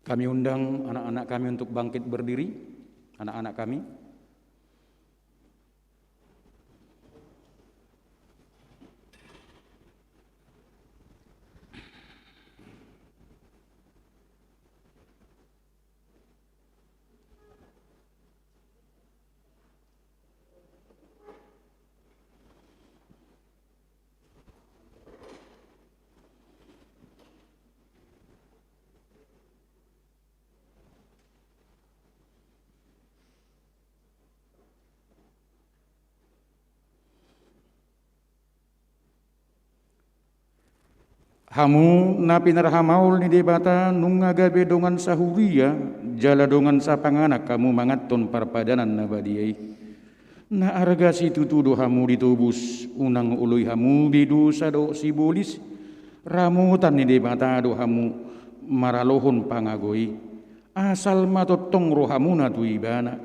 Kami undang anak-anak kami untuk bangkit berdiri. Anak-anak kami. Hamu na pinarhamaol ni Debata, nunga gabe dongan sahuria jala dongan sapanganak hamu manganhon parpadanan na badia i. Na arga situtu do hamu ditobus, unang oloi hamu be dosa dohot sibolis. Ramotan ni Debata do hamu maralohon pangago i. Asal ma tongtong rohamuna tu Ibana,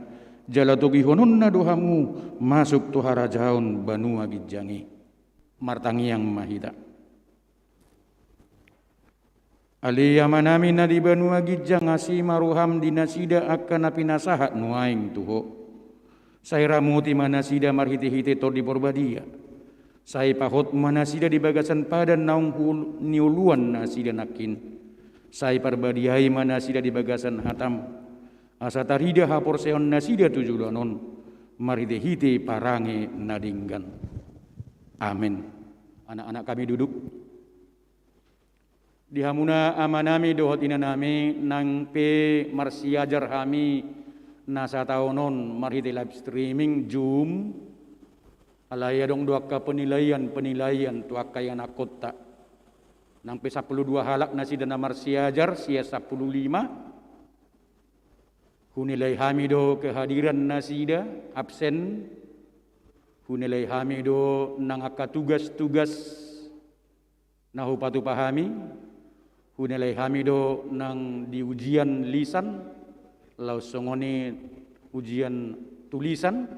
jala togihononna do hamu masuk tu harajaon banua ginjang i. Martangiang ma hita. Ale Amanami na di banua ginjang, asi ma roham di nasida angka na pinasahat nuaeng tu Ho. Sai ramoti ma nasida marhitehite Tondi Porbadia. Sai pahot ma nasida di bagasan padan naung niuluan nasida nangkin. Sai parbadiai ma nasida di bagasan hatam, asa tarida haporseaon nasida tu joloan on marhitehite parange na denggan. Amen. Anak-anak kami duduk. Di hamuna amanami dohot inanami, nang pe marsiajar hami na sataon on marhite live streaming, Zoom, alai adong do angka penilaian-penilaian tu angka ianakhonta. Nang pe sampulu dua halak nasida na marsiajar sian sampulu lima. Hunilai hami do kehadiran nasida, absen. Hunilai hami do nang angka tugas-tugas na hupatupa hami. Hunilai hami do nang di ujian lisan, laos songon i ujian tulisan.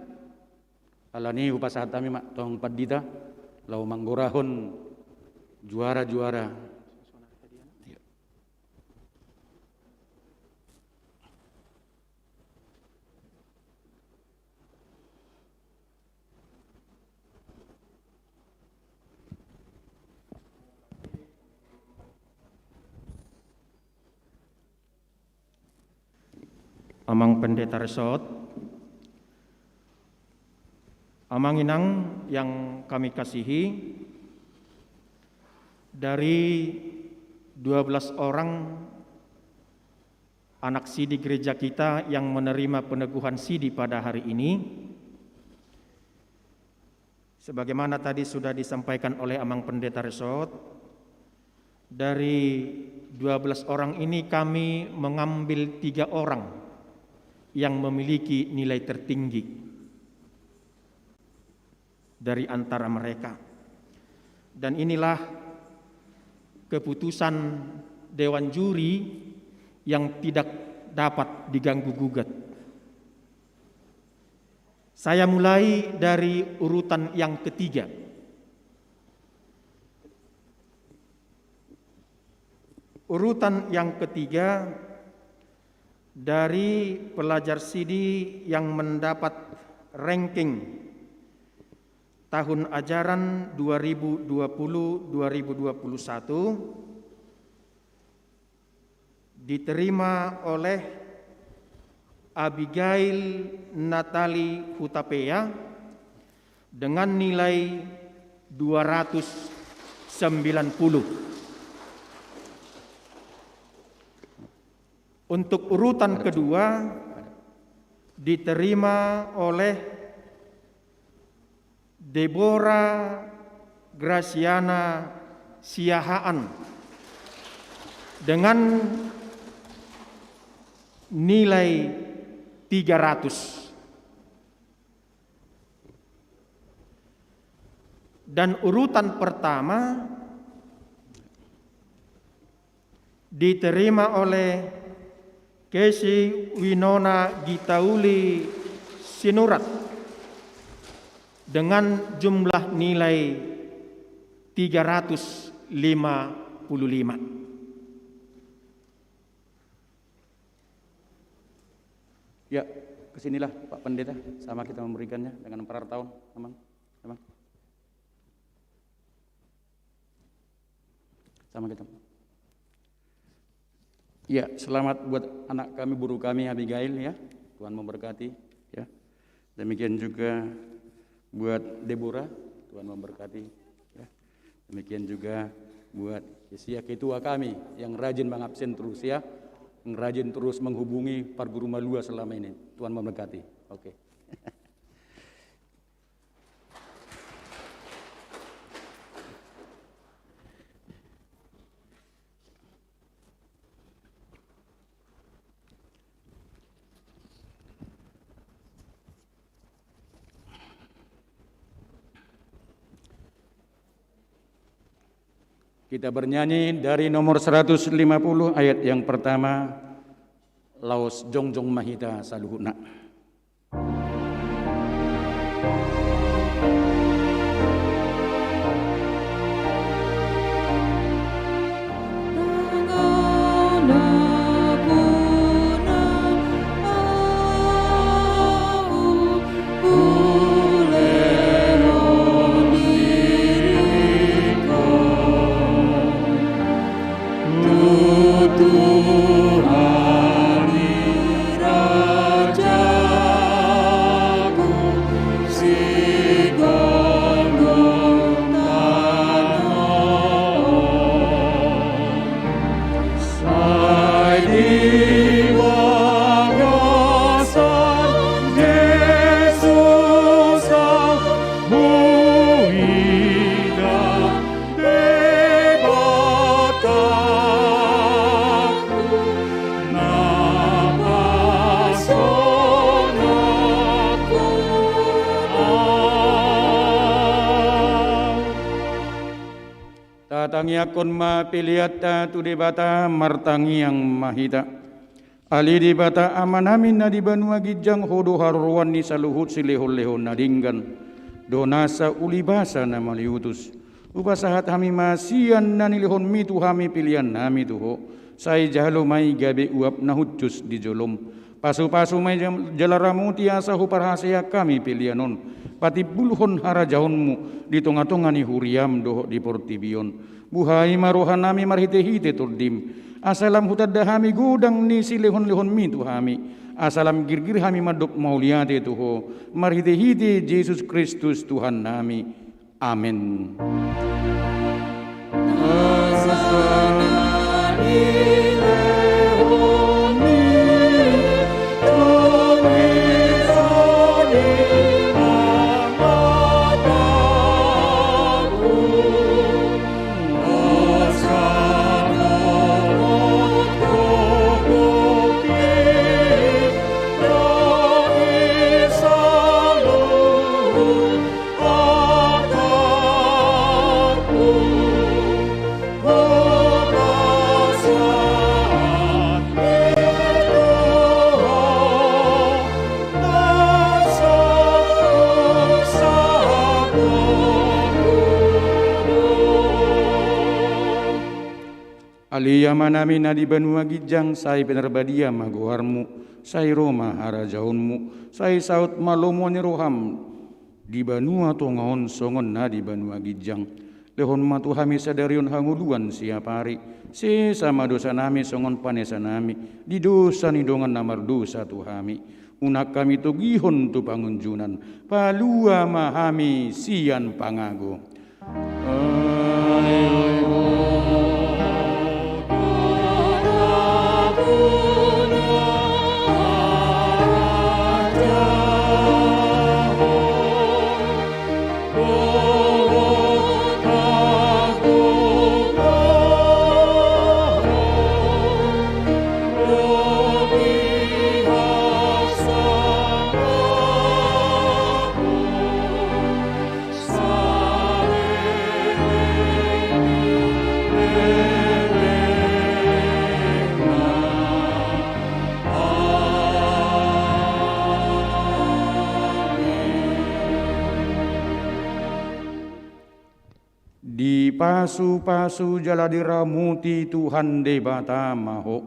Alani i hupasahat hami ma tu amang pandita laho manggorahon juara-juara. Amang Pendeta Resort, Amang Inang yang kami kasihi, dari dua belas orang anak sidi gereja kita yang menerima peneguhan sidi pada hari ini, sebagaimana tadi sudah disampaikan oleh Amang Pendeta Resort, dari dua belas orang ini kami mengambil tiga orang yang memiliki nilai tertinggi dari antara mereka. Dan inilah keputusan dewan juri yang tidak dapat diganggu gugat. Saya mulai dari urutan yang ketiga. Urutan yang ketiga dari pelajar sidi yang mendapat ranking tahun ajaran dua ribu dua puluh dua ribu dua puluh satu diterima oleh Abigail Natali Hutapea dengan nilai dua ratus sembilan puluh. Untuk urutan kedua diterima oleh Deborah Graciana Siahaan dengan nilai tiga ratus. Dan urutan pertama diterima oleh Kesi Winona Gitauli Sinurat dengan jumlah nilai tiga ratus lima puluh lima. Ya, kesinilah Pak Pendeta, sama kita memberikannya dengan perar tahun, Amang. Amang. Sama kita. Ya, selamat buat anak kami, boru kami, Abigail, ya. Tuhan memberkati, ya. Demikian juga buat Deborah, Tuhan memberkati, ya. Demikian juga buat Kesia, ketua kami yang rajin mengabsen terus, ya, yang rajin terus menghubungi parguru malua selama ini. Tuhan memberkati. Oke. Kita bernyanyi dari nomor seratus lima puluh, ayat yang pertama, laos jongjong ma hita saluhutna. Tuhan i rajaku, sigomgom tano on. Sai di bagasan Jesus ahu huida Debata na pasonang ahu. Tatangiangkon ma peleanta tu Debata, martangiang ma hita. Ale Debata Amanami na di banua ginjang, Ho do haroroan ni saluhut silehonlehon na denggan, dohot nasa ulibasa na maliutus. Hupasahat hami ma sian na nilehonMi tu hami peleannami tu Ho, sai jalo ma i gabe uap na hushus di jolom. Pasupasu ma i jam-, jala ramoti asa huparhaseang hami pelean on patimbulhon harajaonMu di tongatonga ni huriaM dohot di portibi on. Buhai ma rohanami marhitehite TondiM, asa lam hutanda hami godang ni silehonlehonMi tu hami, asa lam girgir hami mandok mauliate tu Ho, marhitehite Jesus Kristus Tuhannami. Amen. Ale Amanami na di banua ginjang, sai pinarbadia ma goarMu, sai ro ma harajaonMu, sai saut ma lomo ni rohaM di banua tonga on songon na di banua ginjang. Lehon ma tu hami sadari on hangoluan siapari. Sesa ma dosanami songon panesanami di dosa ni dongan na mardosa tu hami. Unang hami togihon tu pangunjunan. Palua ma hami sian pangago. Dipasupasu jala diramoti Tuhan Debata ma ho.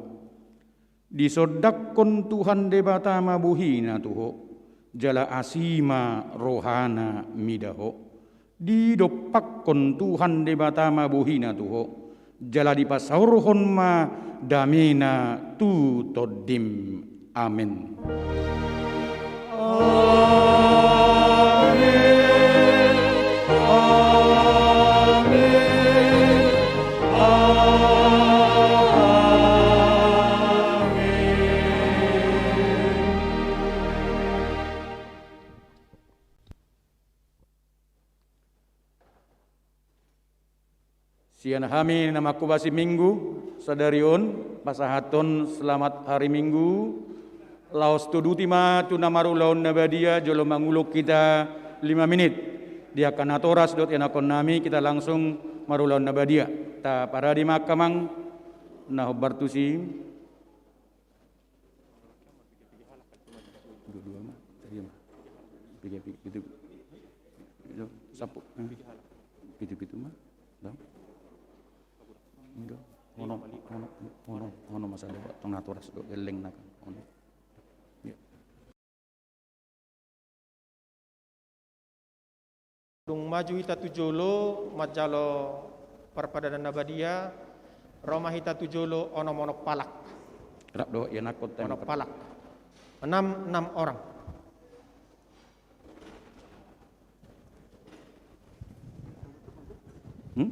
Disondangkon Tuhan Debata ma bohina tu ho, jala asi ma rohana mida ho. Didompakkon Tuhan Debata ma bohina tu ho, jala dipasaorhon ma damena tu tondim. Amen. Amen. Amen. Amen. Sian hami na manghobasi Minggu sadari on, pasahathon selamat hari Minggu. Laos tuduti ma tu na marulaon na badia, jolo manguluk hita lima minit. Di angka natoras dohot ianakhonnami, hita langsung marulaon na badia. Taparade ma angka amang na hombar tusi. Dua-dua ma, tadi ma. Piga, piga, pitu. Itu, sapu. Eh. Pitu-pitu ma. Dong. Enggak. Ono, ono, ono, ono masa depan. Tengah toras do, geleng nak. Ono. Ya. Dung maju hita tu jolo, manjalo parpadanan na badia, ro ma hita tu jolo onom-onom halak. Rap do, ianakhon. Onom halak. Enam, enam orang. Hmm?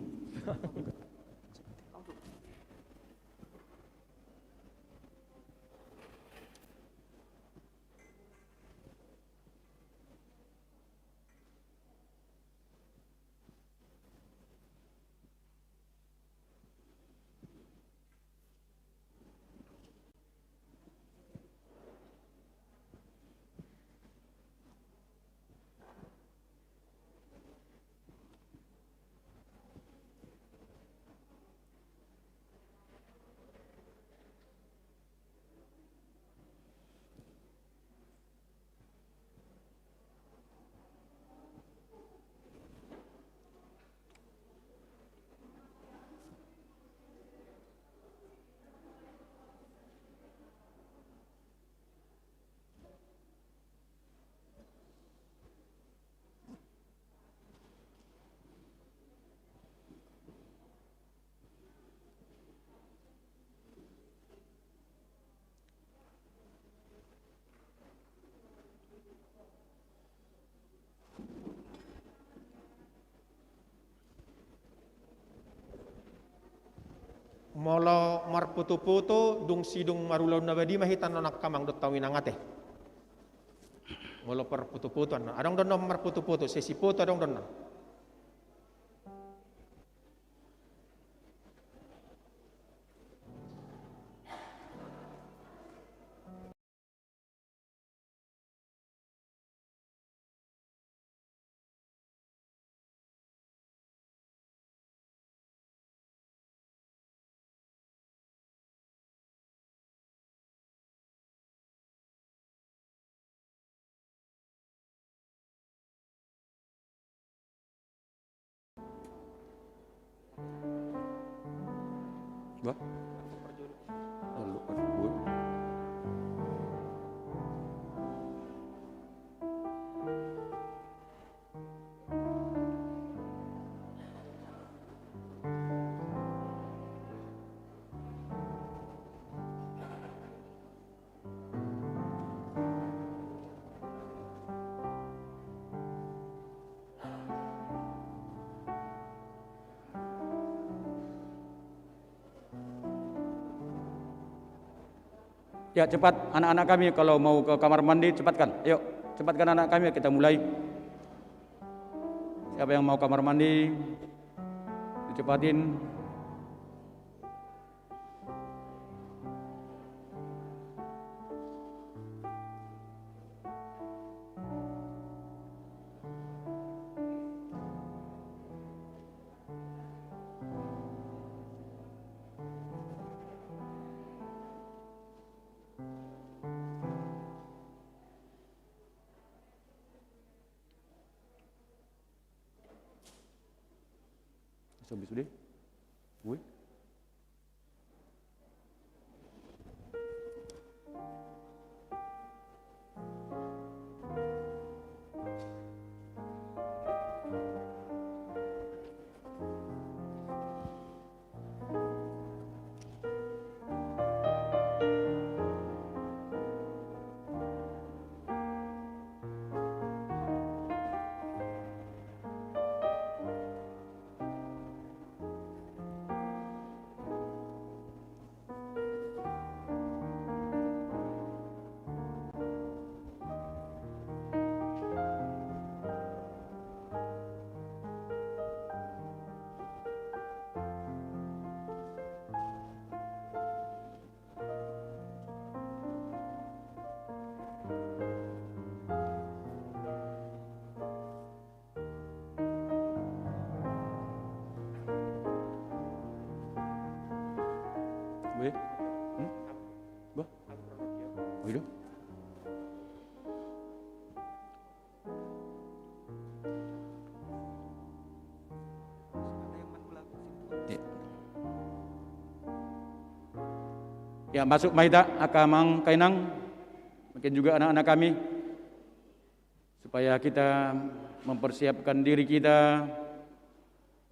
Molo marpoto-poto, dung sidung marulaon na badia ma hita on angka amang dohot hamu inang ate. Molo marpoto-poto, adong do on marpoto-poto, sesi poto adong do on. Bah. Lalu kan gue. Ya, cepat anak-anak kami kalau mau ke kamar mandi, cepatkan. Ayo, cepatkan anak kami, kita mulai. Siapa yang mau kamar mandi, dicepatin. Sobi sude? Ue? Ue? Hmm? Bah? Oh, iya. Ya. Ya, masuk ma hita, angka amang, angka inang, mungkin juga anak-anak kami, supaya kita mempersiapkan diri kita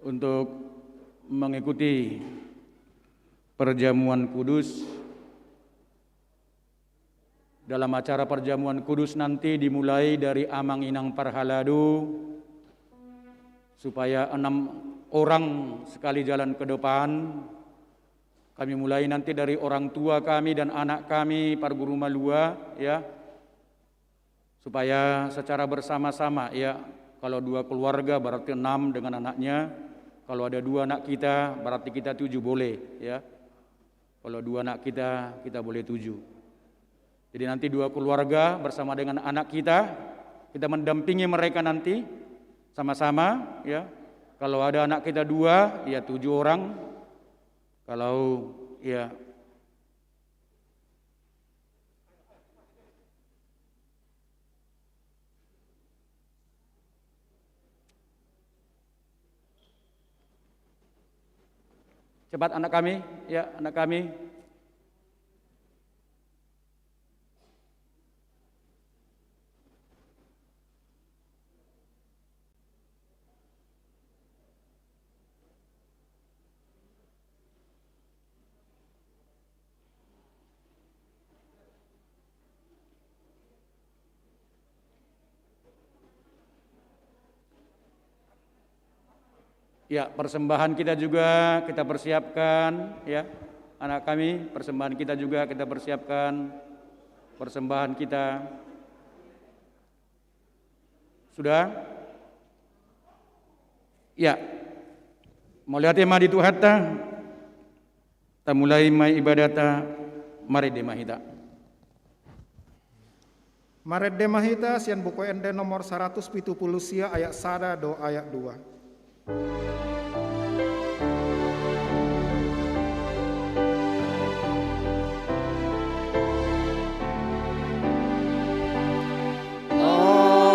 untuk mengikuti perjamuan kudus. Dalam acara perjamuan kudus nanti dimulai dari amang inang parhalado, supaya enam orang sekali jalan ke depan. Kami mulai nanti dari orang tua kami dan anak kami, parguru malua, ya. Supaya secara bersama-sama, ya, kalau dua keluarga berarti enam dengan anaknya, kalau ada dua anak kita berarti kita tujuh boleh, ya. Kalau dua anak kita, kita boleh tujuh. Jadi nanti dua keluarga bersama dengan anak kita, kita mendampingi mereka nanti sama-sama, ya. Kalau ada anak kita dua, ya tujuh orang. Kalau, ya, cepat anak kami, ya, anak kami. Ya, persembahan kita juga kita persiapkan, ya. Anak kami, persembahan kita juga kita persiapkan. Persembahan kita. Sudah? Ya. Mauliate ma di Tuhanta. Tamulai ma ibadatta, marende ma hita. Marende ma hita sian Buku Ende nomor saratus pitu pulu sia, ayat sada do ayat dua.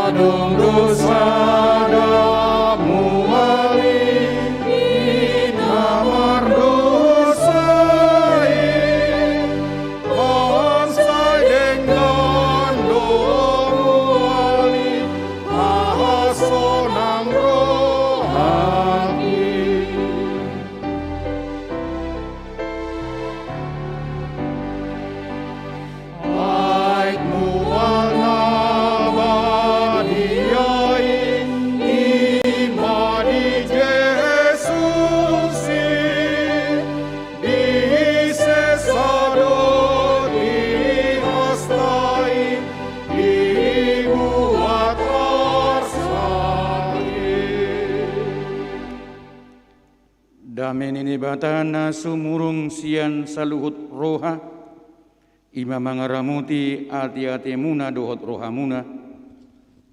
Adong do sada muali i na mardosa i, on sai denggan do muali, aha sonang rohangki. Ai mual na badia i, i ma di Jesus i, disesa do di hasta i, dibuat arsaki. Dame ni Debata na sumurung sian saluhut roha, i ma mangaramoti ateatemuna dohot rohamuna,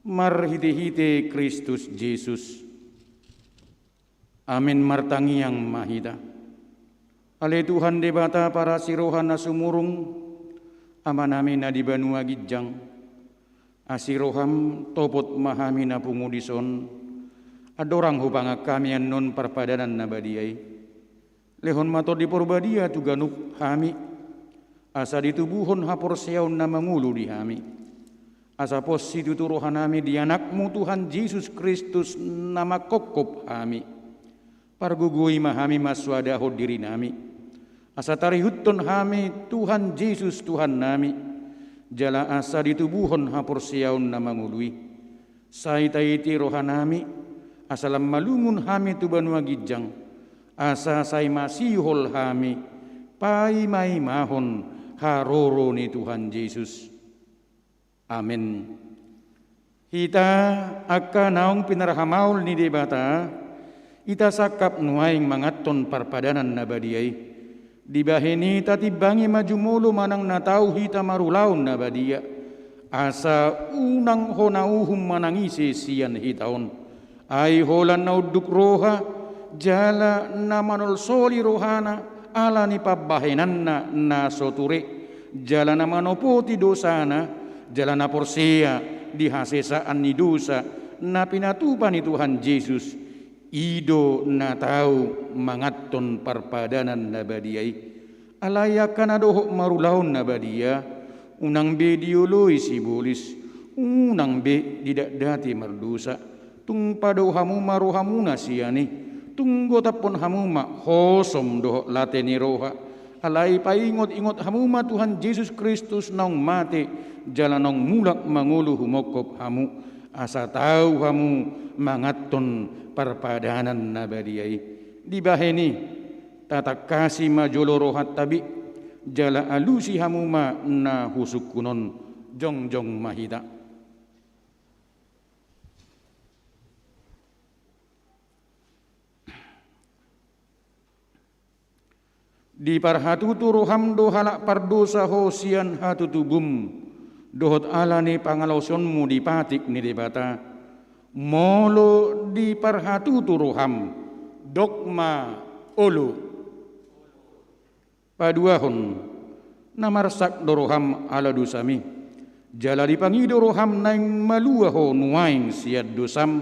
marhitehite Kristus Jesus. Amen. Martangiang ma hita. Ale Tuhan Debata parasi roha na sumurung, Amanami na di banua ginjang, asi roham topot ma hami na pungu dison, Andorang hupangan hami annon parpadanan na badia i, lehon ma Tondi Porbadia tu ganup hami, asa ditubuhon haporseaon na mangolu di hami. Asa pos situtu rohanami di Anakmu Tuhan Jesus Kristus na manghophop hami. Pargogoi ma hami mansoadahon dirinami, asa tarihuthon hami Tuhan Jesus Tuhannami, jala asa ditubuhon haporseaon na mangolu i. Sai taiti rohanami, asa lam malungun hami tu banua ginjang, asa sai masihol hami paimaimahon haroro ni Tuhan Jesus. Amen. Hita angka naung pinarhamaol ni Debata, hita sangkap nuaeng manganhon parpadanan na badia i. Dibahen i tatimbangi ma jumolo manang na tau hita marulaon na badia, asa unang hona uhum manang ise sian hita on. Ai holan na unduk roha, jala na manolsoli rohana ala ni pambahenanna na so ture, jala na manopoti dosana, jala na porsea di hasesaan ni dosa na pinatupa ni Tuhan Jesus, i do na tau manganhon parpadanan na badia i. Alai angka na dohot marulaon na badia, unang be dioloi sibolis, unang be didatdati mardosa. Tung padao hamu ma rohamuna sian i, tung gotaphon hamu ma hosom dohot late ni roha. Alai paingotingot hamu ma Tuhan Jesus Kristus naung mate, jala naung mulak mangolu humongkop hamu, asa tau hamu manganhon parpadanan na badia i. Dibahen i, tatangkasi ma jolo rohanta be, jala alusi hamu ma na husungkun on. Jongjong ma hita. Diparhatutu roham do halak pardosa ho sian hatutubum, dohot ala ni pangalaosionmu di patik ni Debata. Molo diparhatutu roham, dok ma olo. Paduahon, na marsak do roham ala dosami, jala dipangido roham naeng malua ho nuaeng sian dosam.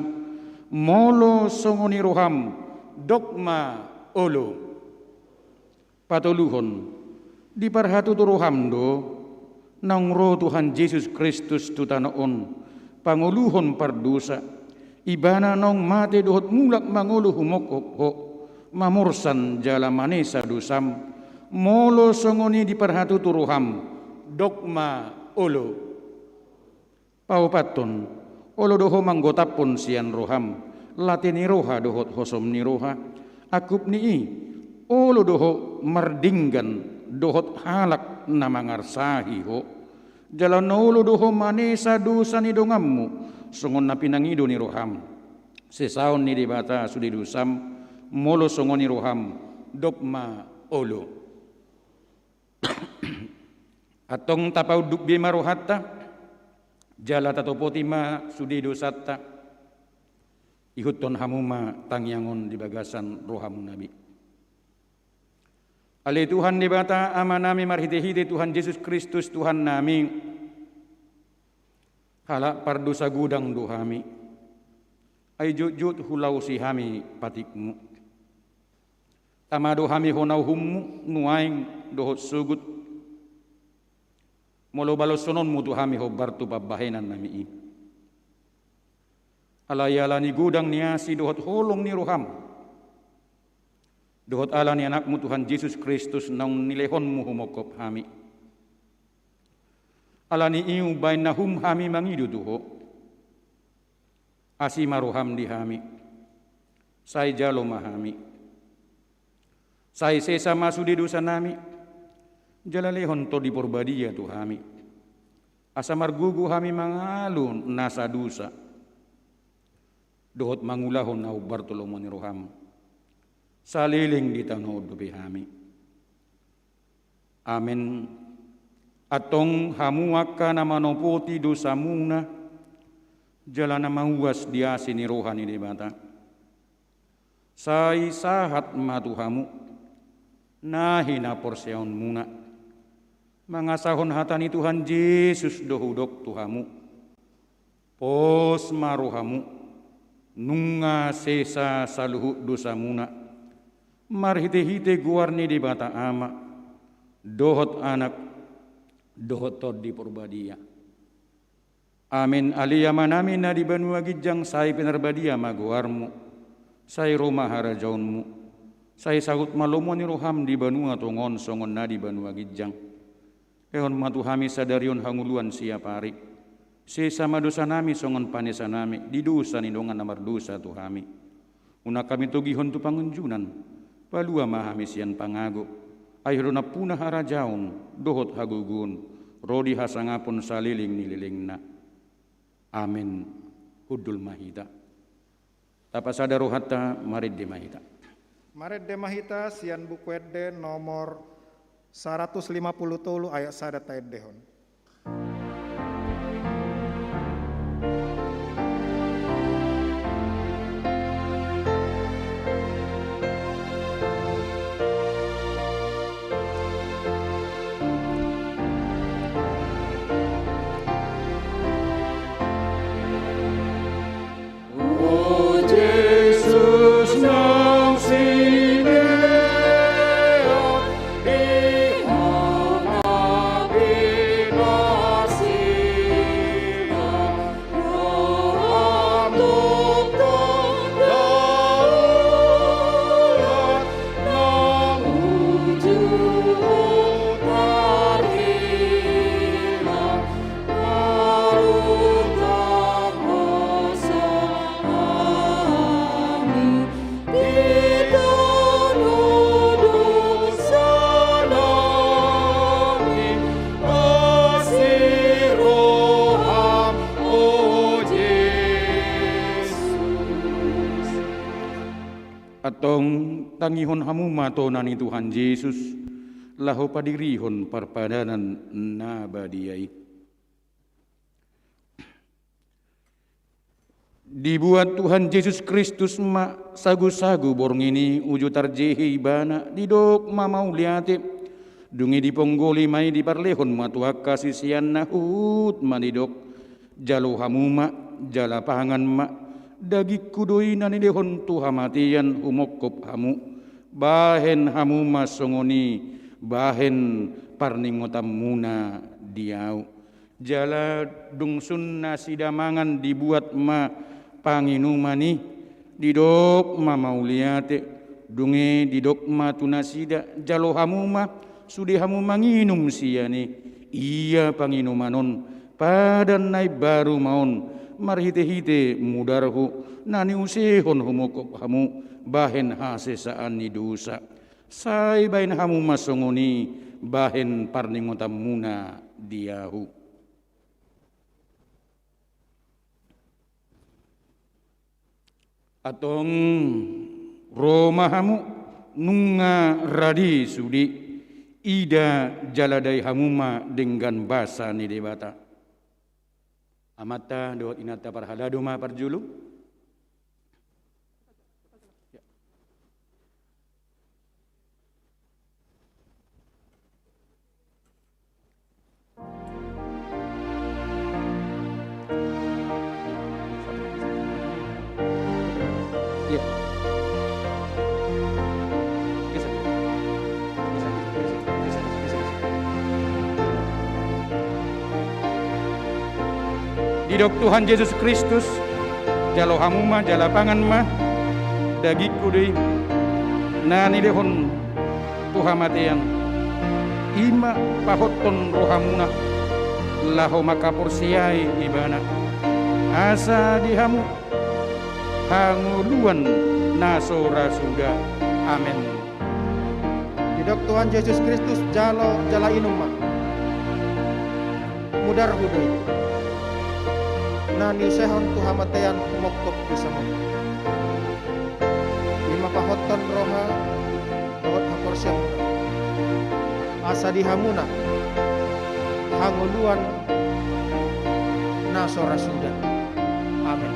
Molo songon i roham, dok ma olo. Patoluhon, diparhatutu roham do naung ro Tuhan Jesus Kristus tu tano on, pangoluhon pardosa, Ibana naung mate dohot mulak mangolu humongkop ho, mamorsan jala manesa dosam. Molo songon i diparhatutu roham, dok ma olo. Paopathon, olo do ho manggotaphon sian roham late ni roha dohot hosom ni roha. Angkup ni i, olo do ho mardinggan dohot halak na mangarsahi ho. Jala na olo do ho manesa dosa ni donganmu, songon na pinangido ni roham. Sesaon ni Debata sude dosam. Molo songon i roham, dok ma olo. Antong tapaunduk be ma rohanta, jala tatopoti ma sude dosanta. Ihuthon hamu ma tangiang on di bagasan rohamuna be. Ale Tuhan Debata Amanami, marhitehite Tuhan Jesus Kristus Tuhannami, halak pardosa godang do hami. Ai jotjot hulaosi hami patikmu. Tama do hami hona uhummu nuaeng dohot sogot. Molo balosononmu tu hami hombar tu pambahenannami i. Alai ala ni godang ni asi dohot holong ni roham, dohot ala ni Anakmu Tuhan Jesus Kristus naung nilehonmu humongkop hami, ala ni i umbahen na hum hami mangido tu ho. Asi ma roham di hami. Sai jalo ma hami. Sai sesa ma sude dosanami. Jala lehon Tondi Porbadia tu hami, asa margogo hami mangalu nasa dosa dohot mangulahon na hombar tu lomo ni roham, saleleng di tano on dope hami. Amen. Antong hamu angka na manopoti dosamuna, jala na mauas di asi ni roha ni Debata, sai sahat ma tu hamu na hinaporseaonmuna. Mangasahon hata ni Tuhan Jesus do hudok tu hamu. Pos ma rohamu. Nunga sesa saluhut dosamuna, marhitehite goar ni Debata Ama, dohot Anak, dohot Tondi Porbadia. Amen. Ale Amanami na di banua ginjang, sai pinarbadia ma goarmu, sai ro ma harajaonmu, sai saut ma lomo ni roham di banua tonga on songon na di banua ginjang. Lehon ma tu hami sadari on hangoluan siapari. Sesa ma dosanami songon panesanami di dosa ni dongan na mardosa tu hami. Unang hami togihon tu pangunjunan, palua ma hami sian pangago. Ai Ho do nampuna harajaon dohot hagogoon ro di hasangapon saleleng ni lelengna. Amen. Hundul ma hita. Tapasada rohanta, marende ma hita. Marende ma hita sian Buku Ende nomor saratus lima pulu tolu, ayat sada taendehon. O Jesus, nang silean di hami nasida. Antong tangihon hamu ma tona ni Tuhan Jesus, laho padirihon parpadanan na badia i. Dibuat Tuhan Jesus Kristus ma sagusagu borngin i uju tarjehe Ibana, didok ma mauliate, dung i diponggoli ma i, diparlehon ma tu angka siseanna, huhut ma didok: Jalo hamu ma, jala pangan ma, dagingku do i na nilehon tu hamatean humongkop hamu. Bahen hamu ma songon i bahen parningotanmuna di ahu. Jala dung sun nasida mangan, dibuat ma panginuman i, didok ma mauliate, dung i didok ma tu nasida: Jalo hamu ma, sude hamu manginum sian i. Ia panginuman on padan na imbaru ma on, marhitehite mudarhu, na niusehon humongkop hamu bahen hasesaan ni dosa. Sai bahen hamu ma songon i bahen parningotanmuna di ahu. Antong ro ma hamu, nunga rade sude, ida jala dai hamu ma denggan basa ni Debata. Amanta dohot inanta parhalado ma parjolo. Didok Tuhan Jesus Kristus: Jalo hamu ma, jala pangan ma, dagingku do i na nilehon tu hamatean. I ma pahothon rohamuna, laho mangkaporseai Ibana, asa di hamu hangoluan na so ra suda. Amen. Didok Tuhan Jesus Kristus: Jalo jala inum ma, mudarhu do i na niusehon tu hamatean humongkop dosamuna. I ma pahothon roha dohot haporseaon, asa di hamuna hangoluan na so ra suda. Amen.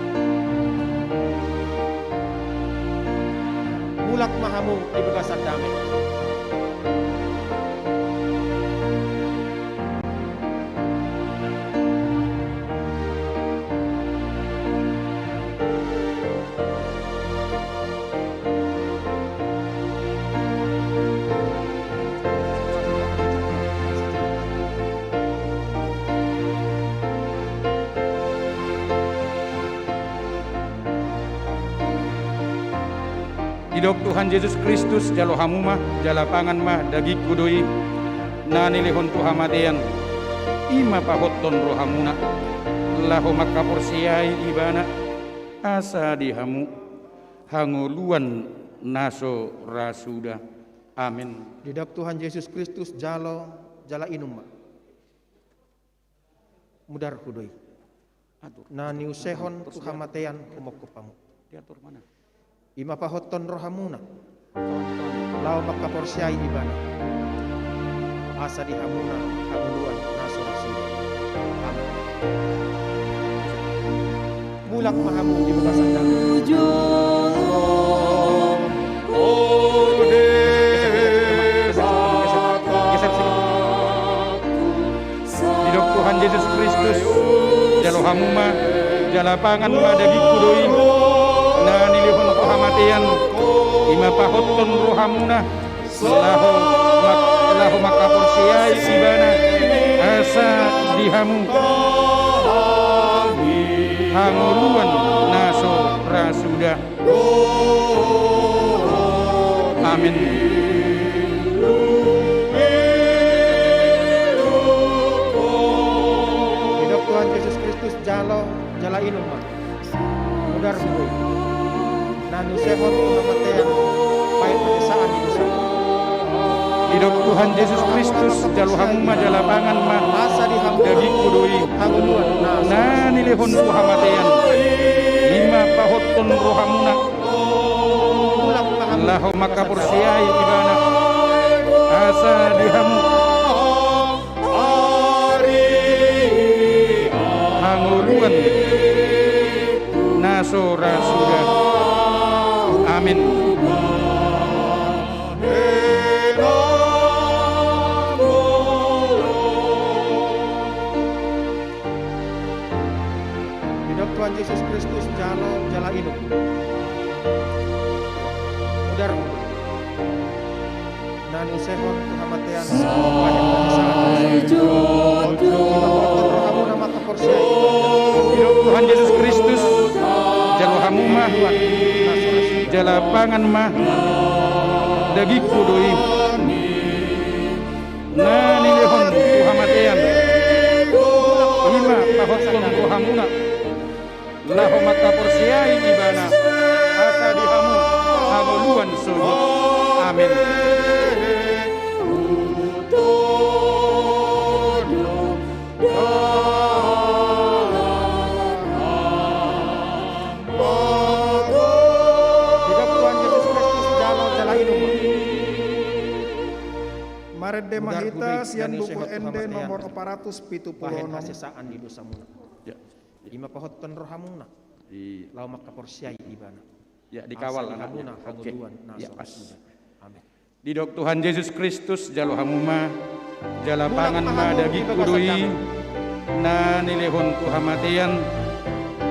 Mulak ma hamu di bagasan dame. Didok Tuhan Jesus Kristus, jalo hamu ma, jala pangan ma, dagingku do i, na nilehon tu hamatean, i ma pahothon rohamuna, laho mangkaporseai ibana, asa di hamu hangoluan na so ra suda. Amen. Didok Tuhan Jesus Kristus, jalo, jala inum ma. Mudarhu do i. Na niusehon tu hamatean humongkop hamu. I ma pahothon rohamuna, laho mangkaporseai ibana, asa di hamuna hangoluan na so ra suda. Amen. Mulak ma hamu di bagasan dame. Didok Tuhan Jesus Kristus, jalo hamu ma, jala pangan ma, dagingku do i, na nilehon tu hamatean, i ma pahothon rohamuna, laho mak-, laho mangkaporseai ibana, asa di hamu hangoluan na so ra suda. Amen. Didok Tuhan Jesus Kristus, jalo, jala inum ma. Mudarhu do i. Na niusehon tu hamatean, bahen hasesaan ni dosa. Didok Tuhan Jesus Kristus, jalo hamu ma, jala pangan ma, asa di hamu dagingku do i, hangoluan na so ra suda. Na nilehon tu hamatean, i ma pahothon rohamuna, laho mangkaporseai ibana, asa di hamu hangoluan na so ra suda. Amen. Didok Tuhan Jesus Kristus, jalo, jala inum. Mudarhu do i. Na niusehon tu hamatean, bahen hasesaan ni dosa. Didok Tuhan Jesus Kristus, jalo hamu ma, jala pangan ma, dagingku do i, na nilehon tu hamatean, i ma pahothon rohamuna, laho mangkaporseai ibana, asa di hamu hangoluan sogot. Amen. Didok Tuhan Jesus Kristus, jalo, jala inum ma. Marende ma hita sian Buku Ende nomor opat ratus pitu pulu onom. Bahen hasesaan ni dosamuna. Ya. I ma pahothon rohamuna, laho mangkaporseai ibana, ya, dikawal asa di hamuna hangoluan na so ra suda. Amen. Didok Tuhan Jesus Kristus, jalo hamu ma, jala pangan ma, dagingku do i, na nilehon tu hamatean,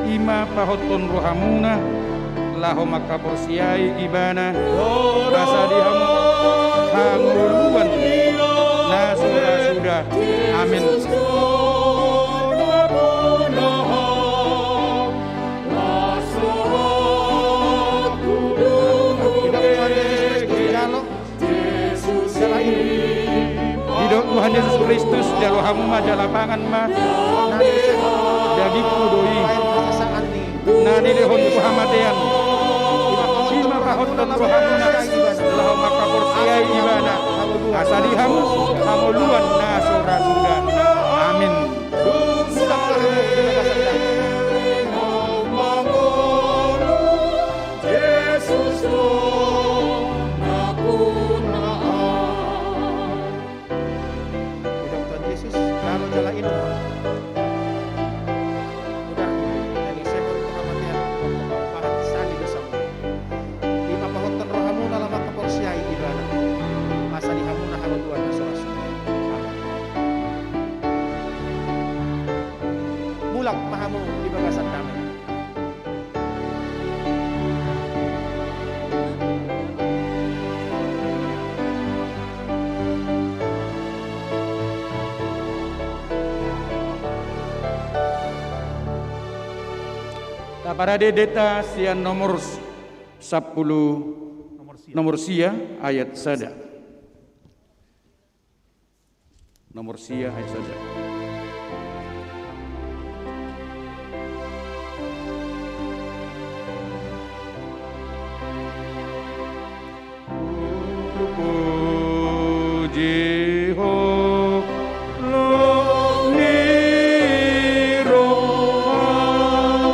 i ma pahothon rohamuna, laho mangkaporseai ibana, asa di hamu hangoluan na so ra suda. Amen. Didok Tuhan Jesus Kristus, jalo hamu ma, jala pangan ma, dagingku do i, na nilehon tu hamatean, i ma pahothon rohamuna, laho mangkaporseai ibana, asa di hamu hangoluan na so ra suda. Amen. Didok Tuhan Jesus, jalo jala inum ma. Mudarhu do i, na niusehon tu hamatean, bahen hasesaan ni dosamu. I ma pahothon rohamuna, laho mangkaporseai ibana, asa di hamuna hangoluan na so ra suda. Amen. Mulak ma hamu di bagasan dame. Taparade deta sian nomor sampulu Nomor sia ayat sada. Nomor sia ayat sada. Puji Ho, long ni rohamu,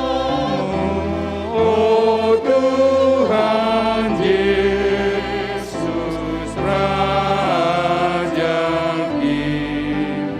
o Tuhan Yesus, Raja Kim.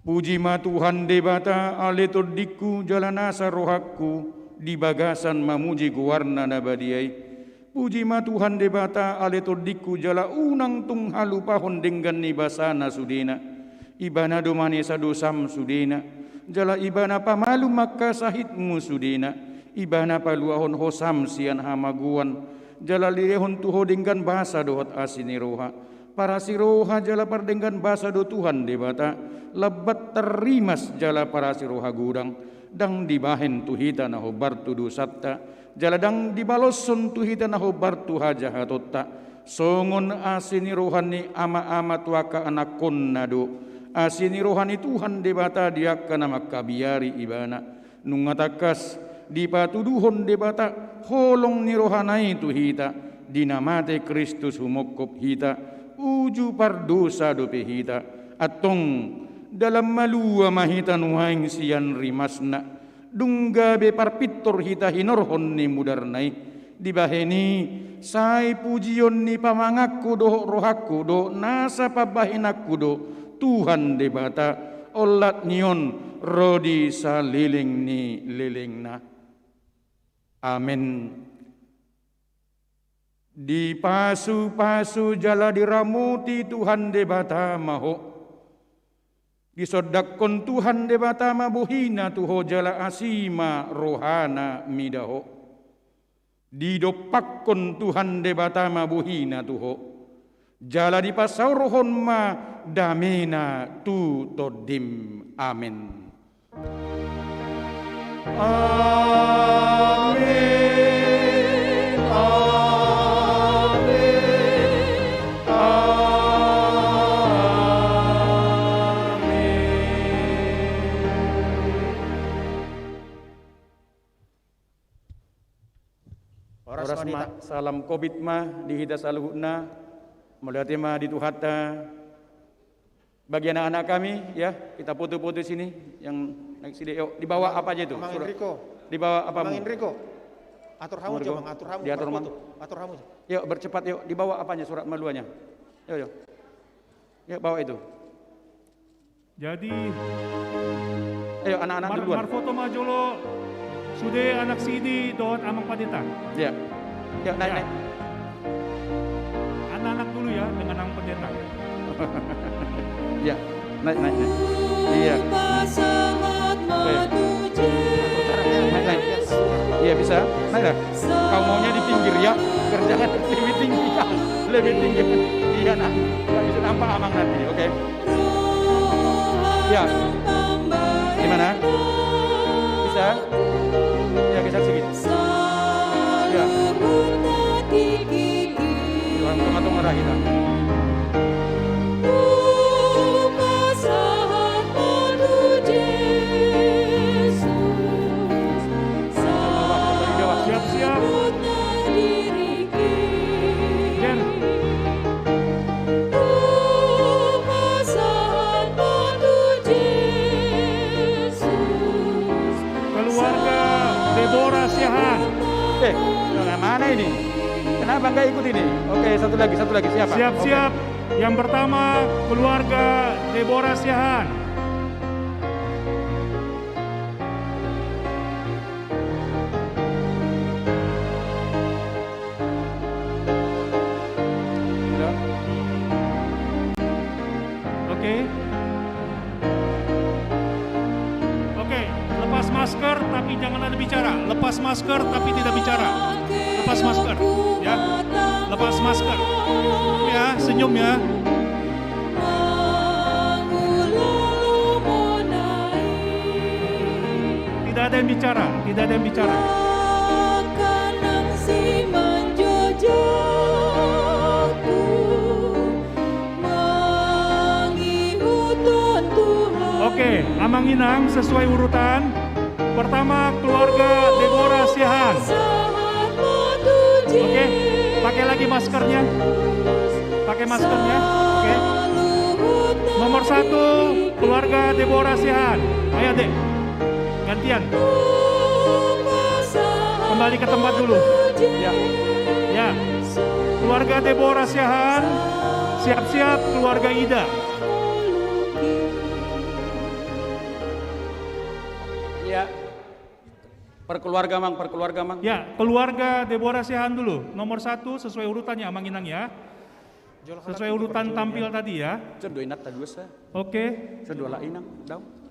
Puji ma Tuhan Debata, ale tondingku jala nasa rohangku di bagasan mamuji goarna na badia i. Puji ma Tuhan Debata, ale tondingku jala unang tung halupahon denggan ni basana sudena. Ibana do manesa dosam sudena, jala Ibana pamalum angka sahitmu sudena. Ibana paluahon hosam sian hamagoan, jala dilehon tu ho denggan basa dohot asi ni roha. Parasi roha jala pardenggan basa do Tuhan Debata, lambat tarrimas jala parasi roha godang. Ndang dibahen tu hita na hombar tu dosanta, jala ndang dibaloshon tu hita na hombar tu hajahatonta. Songon asi ni roha ni ama-ama tu angka anakkonna do asi ni roha ni Tuhan Debata di angka na mangkabiari Ibana. Nunga tangkas dipatuduhon Debata holong ni rohana i tu hita, di na mate Kristus humongkop hita, uju pardosa dope hita. Antong, dalan malua ma hita nuaeng sian rimasna, dung gabe parpintor hita hinorhon ni mudarna i. Dibahen i, sai pujion ni pamanganku dohot rohangku dohot nasa pambahenanku do Tuhan Debata, olat ni on ro di saleleng ni lelengna. Amen. Dipasupasu jala diramoti Tuhan Debata ma ho. Disondangkon Tuhan Debata ma bohina tu ho jala asi ma rohana mida ho. Didompakkon Tuhan Debata ma bohina tu ho, jala dipasaorhon ma damena tu tondim. Amen. Amen, amen, amen. Horas ma, salam covid ma di hita saluhutna. Mauliate ma di Tuhanta. Bagi anak-anak kami, ya, kita foto-foto sini, yang naik sini, yuk, dibawa apa aja itu? Amang Enrico. Dibawa apa? Amang Enrico. Atur hamu, Amang Enrico. Amang, atur hamu, diatur, Mang. Atur hamu. Yuk, bercepat, yuk, dibawa apanya, surat maluannya? Yuk, yuk. Yuk, bawa itu. Jadi, ayo, anak-anak duluan. Marfoto ma jolo sude anak sidi dohot amang pandita. Iya. Ya, naik, naik. Anak-anak dulu ya, dengan amang pandita. Iya, naik, naik, naik. Iya. Naik, naik. Iya, bisa. Naik dah. Kau maunya di pinggir ya, biar jangan lebih tinggi ya. Lebih tinggi. Iya, nah. Nggak bisa nampak amang nanti, oke. Ya. Gimana? Bisa? Ya, geser sedikit. Ya. Tuhan, tengah-tengah dah kita. Siap, siap. Jen. Keluarga Deborah Siahaan. Eh, yang mana ini? Bangga ikut ini. Oke, satu lagi, satu lagi. Siapa? Siap-siap. Oke. Yang pertama, keluarga Deborah Siahaan. Sudah? Oke. Oke, lepas masker tapi jangan ada bicara. Lepas masker tapi tidak bicara. Lepas masker, ya. Lepas masker. Ya, senyum ya. Tidak ada yang bicara, tidak ada yang bicara. Oke, Amang Inang sesuai urutan. Pertama, keluarga Deborah Siahaan. Oke, pakai lagi maskernya. Pakai maskernya. Oke. Nomor satu, keluarga Deborah Siahaan. Ayo, Dek. Gantian. Kembali ke tempat dulu. Ya. Ya. Keluarga Deborah Siahaan, siap-siap keluarga Ida. Iya. Per keluarga, Mang, per keluarga, Mang. Ya, keluarga Deborah Siahaan dulu. Nomor satu sesuai urutannya, Amang Inang ya. Sesuai urutan tampil tadi ya. Oke.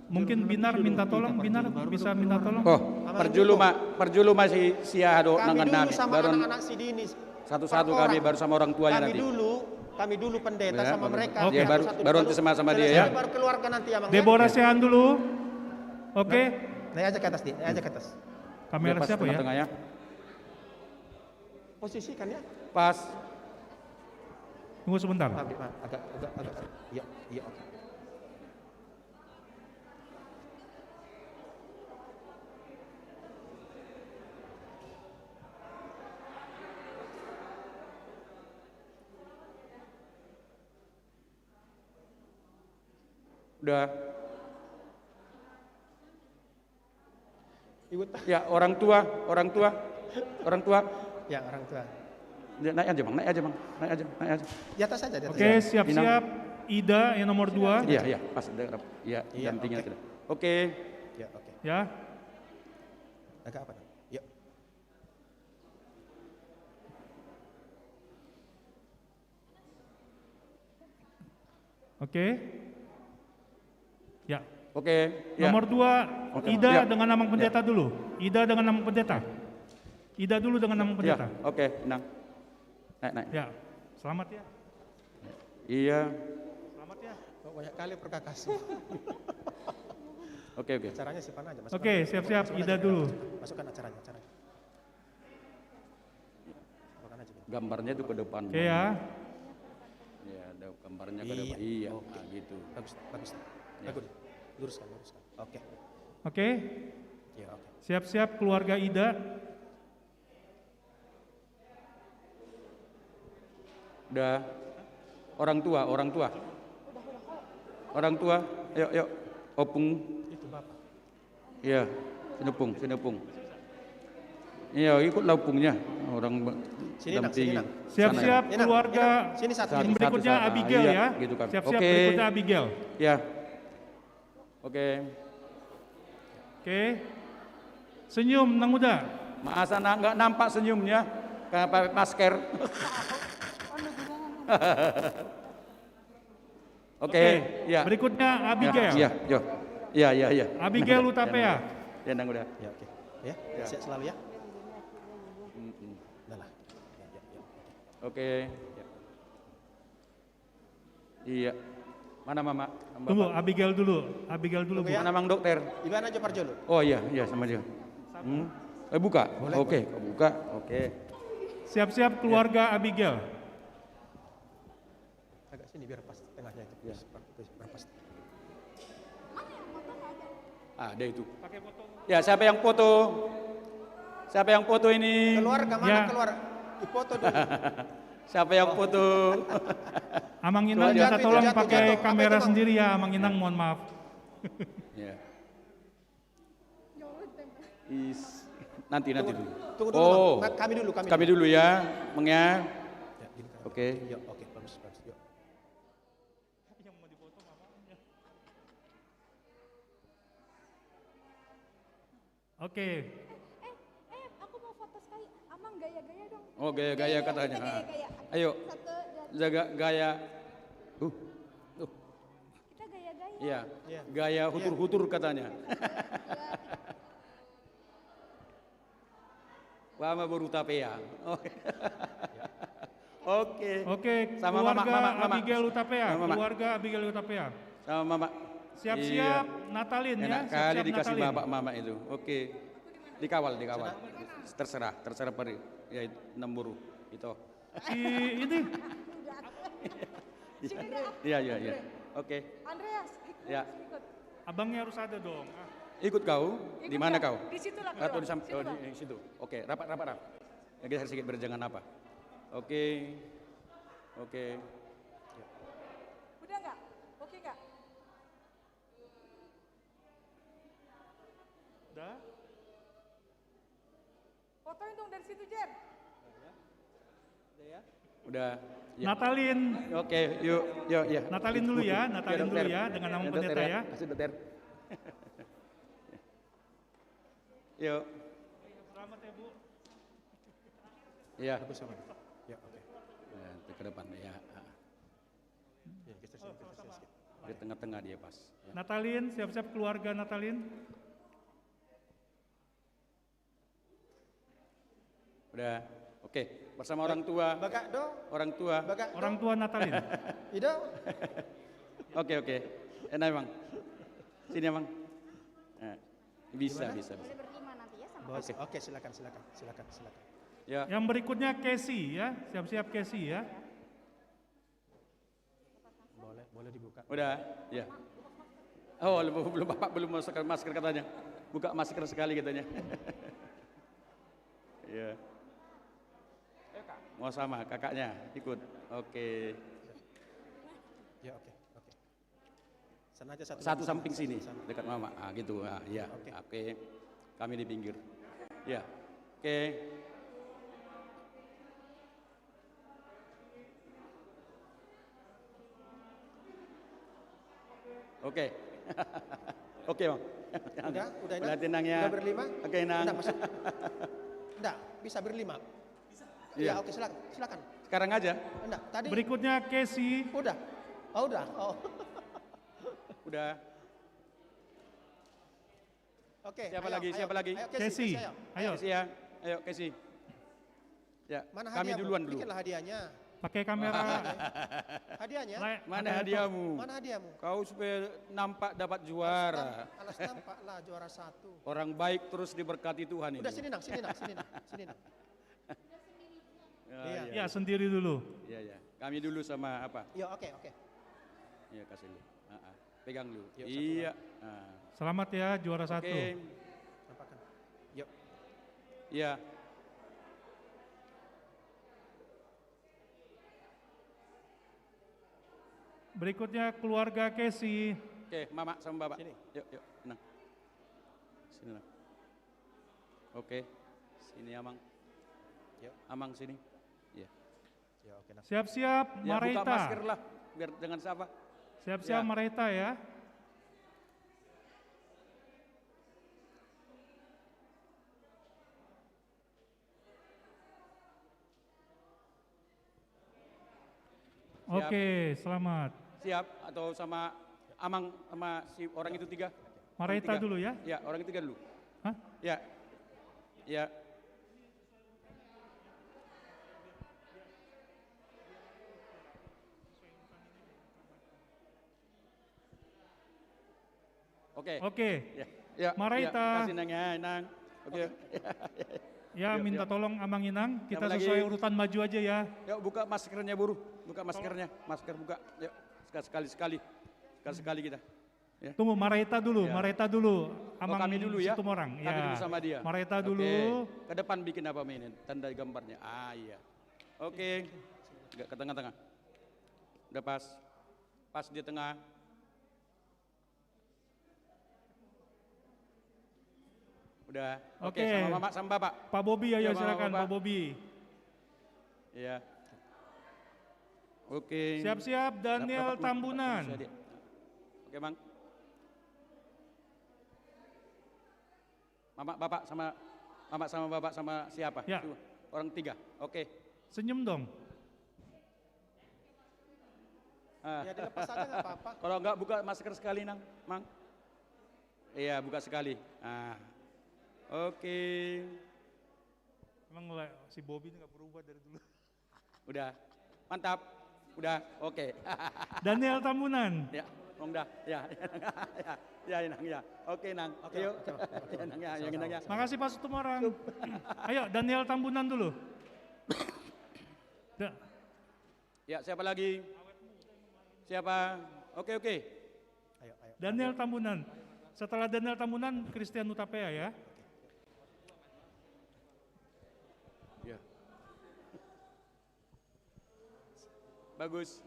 Mungkin Binar minta tolong, Binar bisa minta tolong. Oh, parjolo ma, parjolo ma si, si aha do, kami dulu sama anak-anak si Dini. Satu-satu kami, baru sama orang tuanya nanti. Kami dulu, kami dulu pendeta sama mereka. Oke. Ya, baru, baru nanti sama, sama dia ya. Baru keluarga nanti ya, Mang, ya. Deborah Siahaan dulu. Oke. Naik aja ke atas, Di. Naik aja ke atas. Kamera siapa ya? Tengah-tengah ya. Posisikan ya. Pas. Tunggu sebentar. Agak, agak, agak. Iya, iya, oke. Udah. Ya, orang tua, orang tua, orang tua. Ya, orang tua. Ya, naik aja, Bang, naik aja, Bang, naik aja, naik aja. Di atas aja, di atas. Oke, siap-siap. Ida yang nomor dua. Iya, iya, pas. Ya, dampingnya oke. Oke. Ya, oke. Ya. Agak apa, Bang? Yuk. Oke. Ya. Oke, ya. Nomor dua, Ida dengan Amang Pendeta dulu. Ida dengan Amang Pendeta. Ida dulu dengan Amang Pendeta. Ya, oke, Inang. Naik, naik. Ya. Selamat ya. Iya. Selamat ya. Kok banyak kali perkakas. Oke, oke. Caranya simpan aja, masukkan aja. Oke, siap-siap, Ida dulu. Masukkan acaranya, acaranya. Gambarnya tuh ke depan. Oke ya. Ya, ada gambarnya ke depan. Iya, oke. Nah, gitu. Bagus, bagus. Ya. Bagus. Luruskan, luruskan. Oke. Oke. Ya, oke. Siap-siap keluarga Ida. Udah. Orang tua, orang tua. Orang tua, ayo, ayo. Opung. Itu Bapak. Iya, sini, Pung, sini, Pung. Iya, ikutlah Pungnya, orang dampingi. Sini, Nang, sini, Nang. Siap-siap keluarga. Sini, satu. Yang berikutnya Abigail, ya. Gitu kan. Siap-siap berikutnya Abigail. Ya. Oke. Oke. Senyum, Nang Uda. Masa nggak nampak senyumnya? Karena pakai masker. Oke, ya. Berikutnya Abigail. Ya, ya, ya. Ya, ya, ya. Abigail Utapea. Ya, Nang Uda. Ya, oke. Ya, sehat selalu ya. Udah lah. Ya, ya, ya. Oke. Ya. Iya. Mana Mama? Tunggu, Abigail dulu. Abigail dulu, Bu. Mana Mang Dokter? Iban aja parjolo. Oh iya, iya sama dia. Eh, buka. Oke, buka. Oke. Siap-siap keluarga Abigail. Agak sini biar pas tengahnya itu. Ya. Biar pas. Ada itu. Ya, siapa yang foto? Siapa yang foto ini? Keluarga mana keluar? Dipoto dulu. Siapa yang foto? Amang Inang minta tolong pakai kamera sendiri ya, Amang Inang, mohon maaf. Ya. Is. Nanti, nanti dulu. Tunggu dulu, Bang. Oh. Kami dulu, kami dulu. Kami dulu ya, Bang ya. Ya, gini, kami. Oke. Ya, oke, bagus, bagus. Yuk. Oke. Eh, eh, eh, aku mau foto sekali. Amang gaya-gaya dong. Oh, gaya-gaya katanya. Kita gaya-gaya. Ayo. Satu, dua, tiga. Jaga gaya. Uh. Uh. Kita gaya-gaya. Iya. Iya. Gaya hutur-hutur katanya. Mama boru Hutapea. Oke. Oke. Oke, sama mama, keluarga mama, mama. Abigail Hutapea, sama mama. Keluarga Abigail Hutapea. Sama mama. Siap-siap, iya. Natalin, ya. Enak kali siap-siap dikasih Natalin. Bapak mama itu. Oke. Dikawal, dikawal. Terserah, terserah per, ya, itu, enam boru. Itu. Si ini. Iya, iya, iya. Oke. Andreas, ikut, ya. Ikut. Abangnya harus ada dong. Ah. Ikut kau? Ikut. Di mana kau? Di situ lah, di sam-, oh, di, di situ. Oke, rapat, rapat, rapat. Ya, kita sedikit berjangan apa? Oke. Oke. Udah nggak? Oke nggak? Udah? Fotoin dong dari situ, Jer. Udah ya? Udah. Ya. Natalin. Oke, yuk, yuk, ya. Natalin dulu ya, Natalin dulu ya, dengan nama pendeta ya. Kasih dokter. Yuk. Selamat ya, Bu. Iya. Bagus, aman. Ya, oke. Ya, ke depan, ya. Ya, geser sini, geser sini sedikit. Di tengah-tengah dia pas. Ya. Natalin, siap-siap keluarga Natalin. Udah. Oke, bersama orang tua. Bagak do. Orang tua. Bagak do. Orang tua Natalin. Ido. Oke, oke. Enak, Bang. Sini, Bang. Eh, bisa, gimana? Bisa, bisa. Boleh berlima nanti ya sama. Boleh. Oke. Oke, silakan, silakan, silakan, silakan. Ya. Yang berikutnya Casey ya, siap-siap Casey ya. Boleh, boleh dibuka. Udah, ya. Oh, belum, belum, Bapak belum masukkan masker katanya. Buka masker sekali katanya. Iya. Mau sama kakaknya ikut. Oke. Ya, oke, oke. Sana aja satu. Satu lagi, samping sana, sini, sana. Dekat mama. Ah, gitu. Ah, iya. Oke. Oke. Kami di pinggir. Ya. Oke. Oke. Oke, Bang. Udah, udah, Inang? Berarti, Nang, ya. Udah berlima? Oke, Nang. Enggak, maksud, enggak, bisa berlima. Iya. Ya, oke, silakan, silakan. Sekarang aja? Enggak, tadi. Berikutnya Casey. Udah. Oh, udah. Oh. Udah. Oke, siapa lagi? Ayo, siapa lagi? Ayo, Casey, Casey, Casey, ayo. Ayo. Casey, ya. Ayo, Casey. Ya, mana hadiahmu? Kami duluan dulu. Bikinlah hadiahnya. Pakai kamera. Hadiahnya? Mana hadiahmu? Mana hadiahmu? Kau supaya nampak dapat juara. Harus nam-, harus nampak lah juara satu. Orang baik terus diberkati Tuhan ini. Udah, sini, Nang, sini, Nang, sini, Nang, sini, Nang. Ya, iya. Ya, sendiri dulu. Iya, iya. Kami dulu sama apa? Iya, oke, oke. Iya, kasih lu. Ah, ah. Pegang dulu. Yuk, satu lagi. Iya. Ah. Selamat ya, juara satu. Oke. Nampakkan. Yuk. Iya. Berikutnya keluarga Casey. Oke, Mama sama Bapak. Sini. Yuk, yuk. Nah. Sini, nah. Oke. Sini, Amang. Yuk. Amang, sini. Iya. Ya, oke, nah. Siap-siap, ya, Mareta. Buka masker lah, biar jangan siapa. Siap-siap, ya. Mareta, ya. Siap. Oke, selamat. Siap, atau sama Amang, sama si orang itu tiga? Mareta dulu, ya? Ya, orang itu tiga dulu. Hah? Ya. Ya. Oke. Oke. Ya, ya, Mareta. Ya, kasih, Nang, ya, Nang. Oke. Ya, ya, minta tolong Amang Inang, kita sesuai urutan maju aja ya. Yuk, buka maskernya, Buru. Buka maskernya. Masker buka. Yuk, sekali, sekali, sekali. Sekali, sekali kita. Ya. Tunggu, Mareta dulu, ya. Mareta dulu. Oh, Amang kami dulu, ya? Situmorang. Kami dulu sama dia. Mareta dulu. Oke. Ke depan bikin apa ini? Tanda gambarnya. Ah, iya. Oke. Agak ke tengah-tengah. Udah pas. Pas di tengah. Udah. Oke, sama Mama, sama Bapak. Pak Bobi, ayo, silakan, Pak Bobi. Iya. Oke. Siap-siap, Daniel Tambunan. Oke, Bang. Mama, Bapak sama, Mama sama Bapak sama siapa? Ya. Orang tiga. Oke. Senyum dong. Ah. Ya, dilepas aja, nggak apa-apa. Kalau nggak, buka masker sekali, Nang, Mang. Iya, buka sekali. Ah. Oke. Emang le-, si Bobi ini nggak berubah dari dulu. Udah. Mantap. Udah. Oke. Daniel Tambunan. Ya, Bang, dah. Ya, ya, Nang, ya. Ya, Nang, ya. Oke, Nang. Oke, oke, oke. Ya, Nang, ya. Sama-sama. Makasih, Pak Situmorang. Ayo, Daniel Tambunan dulu. Da-, Ya, siapa lagi? Siapa? Oke, oke. Ayo, ayo. Daniel Tambunan. Setelah Daniel Tambunan, Christian Hutapea, ya. Ya. Bagus.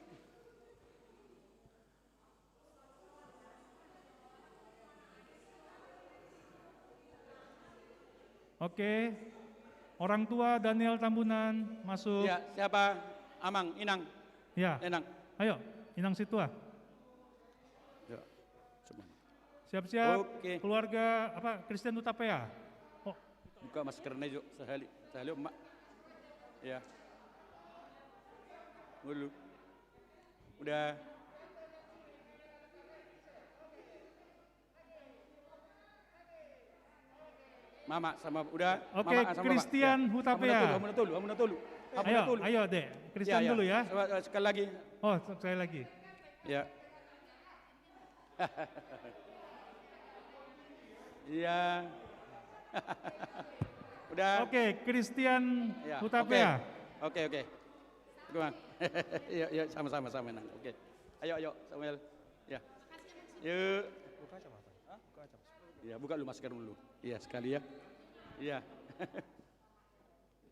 Oke. Orang tua Daniel Tambunan masuk. Ya, siapa? Amang, Inang. Ya. Inang. Ayo, Inang Situa. Ya, cuman. Siap-siap. Oke. Keluarga apa, Christian Hutapea. Oh. Buka maskernya, Jo. Sahali, sahali, Mak. Ya. Dulu. Udah. Mama sama udah. Oke, Mama sama Christian Hutapea. Hamuna tolu, hamuna tolu, hamuna tolu. Ayo, ayo, Dek. Christian dulu, ya. Coba, eh, sekali lagi. Oh, sekali lagi. Ya. Iya. Udah. Oke, Christian Hutapea. Oke, oke. Oke, Bang. Iya, iya, sama-sama, sama, Nang. Oke. Ayo, ayo, Samuel. Ya. Yuk. Buka kacamata. Hah? Buka kacamata. Iya, buka lu masker dulu. Iya, sekali ya. Iya.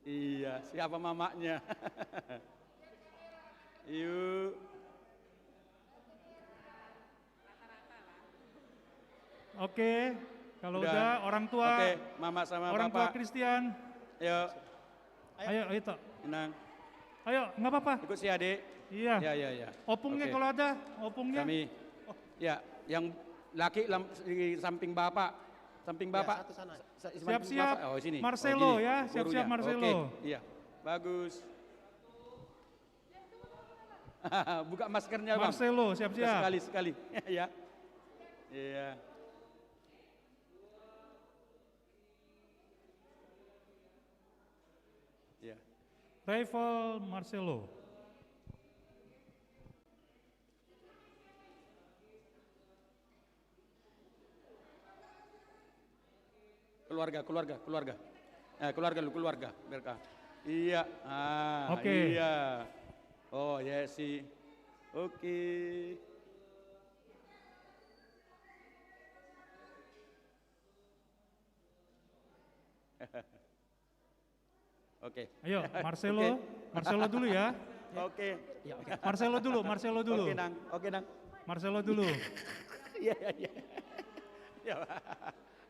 Iya, siapa mamanya? Yuk. Oke, kalau udah, orang tua, oke, Mama sama Bapak. Orang tua Christian. Ayo. Ayo, ayo, Tok. Tenang. Ayo, nggak apa-apa. Ikut si adik. Iya. Ya, ya, ya. Opungnya kalau ada, opungnya. Kami. Ya, yang laki lam-, di samping Bapak. Samping Bapak. Ya, satu sana. Sa-, sa-, samping Bapak. Siap-siap. Oh, sini. Marcelo, ya, siap-siap Marcelo. Oke, iya. Bagus. Buka maskernya, Bang. Marcelo, siap-siap. Sekali, sekali. Ya. Iya. Iya. Rival Marcelo. Keluarga, keluarga, keluarga. Eh, keluarga lu, keluarga. Berkah. Iya. Ah, oke. Iya. Oh, ya sih. Oke. Oke. Ayo, Marcelo, oke. Marcelo dulu ya. Oke. Iya, oke. Marcelo dulu, Marcelo dulu. Oke, Nang. Oke, Nang. Marcelo dulu. Iya, iya, iya. Iya, Bang.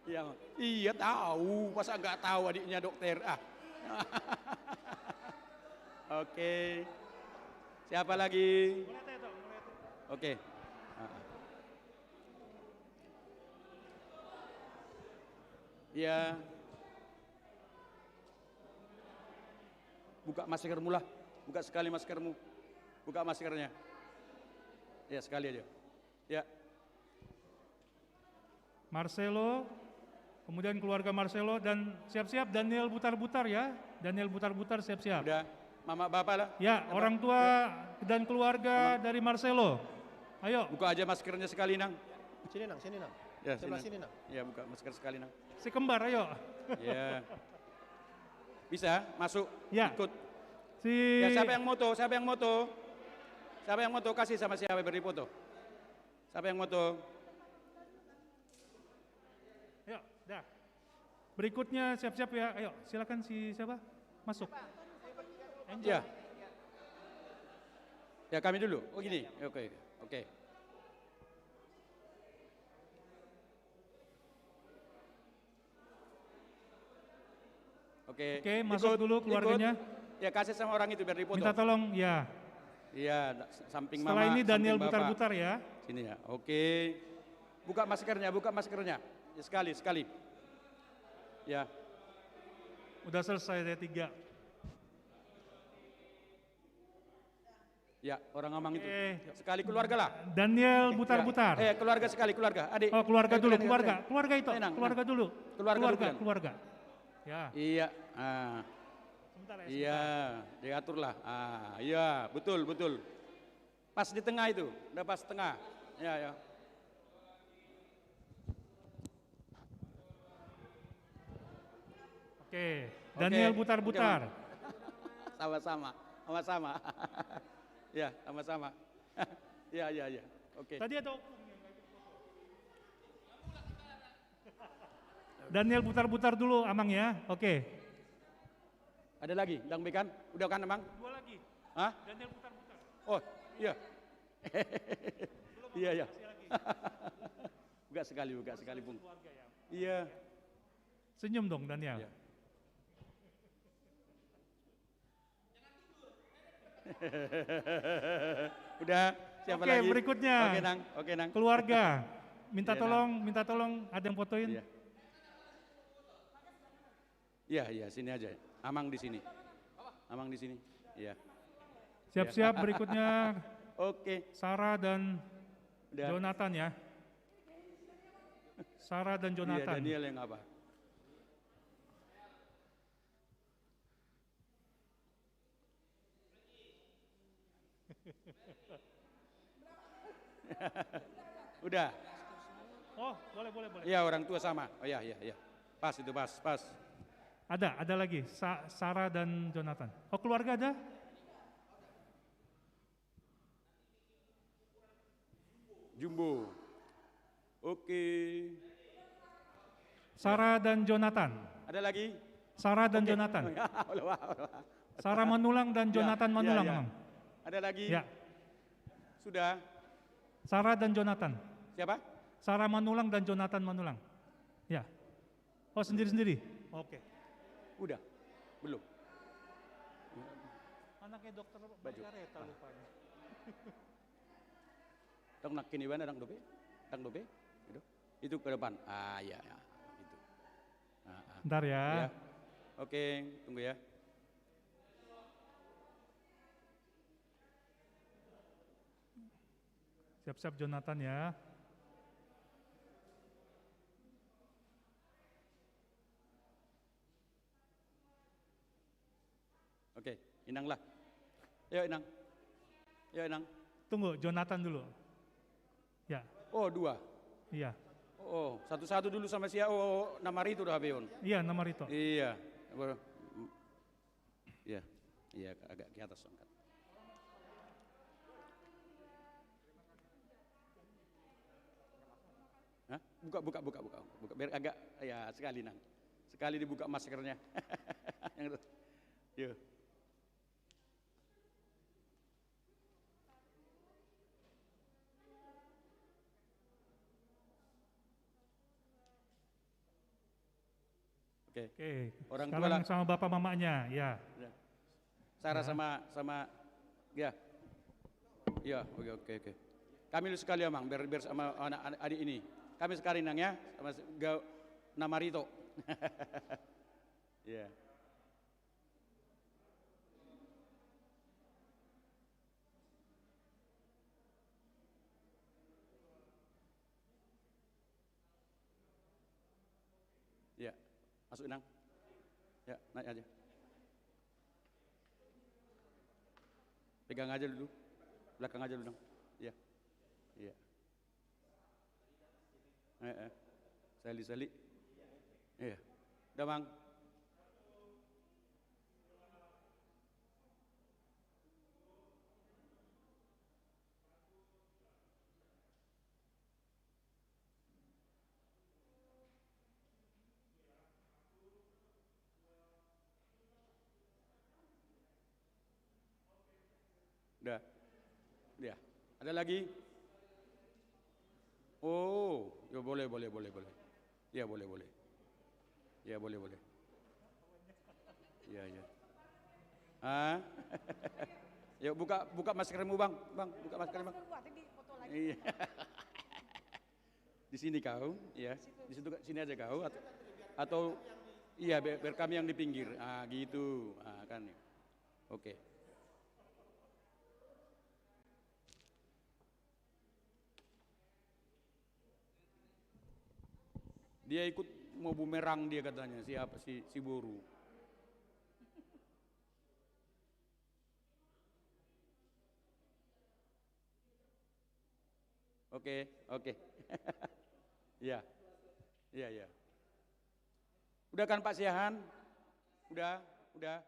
Iya, Bang. Iya, tahu. Masa nggak tahu adiknya dokter? Ah. Oke. Siapa lagi? Oke. Ah. Iya. Buka maskermu lah. Buka sekali maskermu. Buka maskernya. Ya, sekali aja. Ya. Marcelo, kemudian keluarga Marcelo, dan siap-siap Daniel Butar-Butar ya. Daniel Butar-Butar siap-siap. Udah. Mama, Bapak lah. Ya, orang tua dan keluarga dari Marcelo. Ayo. Buka aja maskernya sekali, Nang. Sini, Nang, sini, Nang. Ya, sebelah sini, Nang. Ya, buka masker sekali, Nang. Si kembar, ayo. Ya. Bisa masuk, ya. Ikut. Si... Ya, siapa yang moto? Siapa yang moto? Siapa yang moto? Kasih sama siapa beri foto? Siapa yang moto? Ayo, dah. Berikutnya siap-siap ya. Ayo, silakan si siapa? Masuk. Angel. Ya. Ya, kami dulu. Oh, gini. Oke, oke. Oke. Oke, masuk dulu keluarganya. Ya, kasih sama orang itu biar dipoto. Minta tolong, ya. Iya, samping mama, samping bapak. Setelah ini Daniel putar-putar ya. Sini ya, oke. Buka maskernya, buka maskernya. Ya, sekali, sekali. Ya. Udah selesai, saya tiga. Ya, orang amang itu. Sekali keluarga lah. Daniel putar-putar. Eh, keluarga sekali, keluarga. Adik. Oh, keluarga dulu, keluarga. Keluarga itu, keluarga dulu. Keluarga dulu, keluarga. Ya. Iya. Ah. Sebentar ya, iya, sebentar. Diatur lah. Ah, iya, betul, betul. Pas di tengah itu, udah pas tengah. Ya, ya. Oke, Daniel putar-putar. Sama-sama, sama-sama. Ya, sama-sama. Ya, ya, ya. Oke. Tadi ada opung yang nggak ikut foto. Daniel putar-putar dulu, Amang ya. Oke. Ada lagi, Dang Bekan? Udah kan, Amang? Dua lagi. Hah? Daniel putar-putar. Oh, iya. Belum, iya, iya. Masih lagi. Buka sekali, buka sekali, Bung. Keluarga ya. Iya. Senyum dong, Daniel. Iya. Udah, siapa lagi? Oke, berikutnya. Oke, Nang. Oke, Nang. Keluarga. Minta tolong, minta tolong ada yang fotoin. Iya. Iya, iya, sini aja. Amang di sini. Amang di sini. Iya. Siap-siap, berikutnya. Oke. Sarah dan Jonathan ya. Sarah dan Jonathan. Iya, Daniel yang apa? Udah. Oh, boleh, boleh, boleh. Iya, orang tua sama. Oh, iya, iya, iya. Pas itu, pas, pas. Ada, ada lagi. Sa-, Sarah dan Jonathan. Oh, keluarga ada? Jumbo. Oke. Sarah dan Jonathan. Ada lagi? Sarah dan Jonathan. Oke. Sarah Manulang dan Jonathan Manulang, Amang. Ada lagi? Ya. Sudah. Sarah dan Jonathan. Siapa? Sarah Manulang dan Jonathan Manulang. Ya. Oh, sendiri-sendiri? Oke. Udah? Belum? Anaknya dokter Margareta lupanya. Dang, nangkin ibana, dang dope. Dang dope. Itu. Itu ke depan. Ah, iya, iya. Gitu. Ah, ah. Bentar ya. Iya. Oke, tunggu ya. Siap-siap Jonathan ya. Oke, Inang lah. Ayo, Inang. Ayo, Inang. Tunggu, Jonathan dulu. Ya. Oh, dua. Iya. Oh, satu-satu dulu sama sia. Oh, Namarito dah, Beon. Iya, Namarito. Iya. Iya, iya, agak ke atas angkat. Hah? Buka, buka, buka, buka, buka. Biar agak, ya, sekali, Nang. Sekali dibuka maskernya. Yang itu. Yo. Oke. Oke, orang tua sekarang lah. Sama bapak mamanya, ya. Ya. Sarah sama, sama, ya. Ya, oke, oke, oke. Kami lu sekali, Amang, biar, biar sama anak, anak, adik ini. Kami sekali, Nang, ya, sama si Ga-, Namarito. Ya. Ya, masuk, Inang. Ya, naik aja. Pegang aja dulu. Belakang aja dulu, Nang. Ya. Ya. Eh, eh. Sali, sali. Iya. Udah, Mang. Udah. Ya. Ada lagi? Oh, ya boleh, boleh, boleh, boleh. Ya, boleh, boleh. Ya, boleh, boleh. Iya, iya. Ah? Yuk, buka, buka maskermu, Bang. Bang, buka maskermu, Bang. Iya. Di sini kau, ya. Di situ, sini aja kau. Atau, atau, iya, biar, biar kami yang di pinggir. Ah, gitu. Ah, kan. Oke. Dia ikut mau bumerang dia katanya, si apa, si, si Boru. Oke, oke. Iya. Iya, iya. Udah kan, Pak Siahaan? Udah, udah.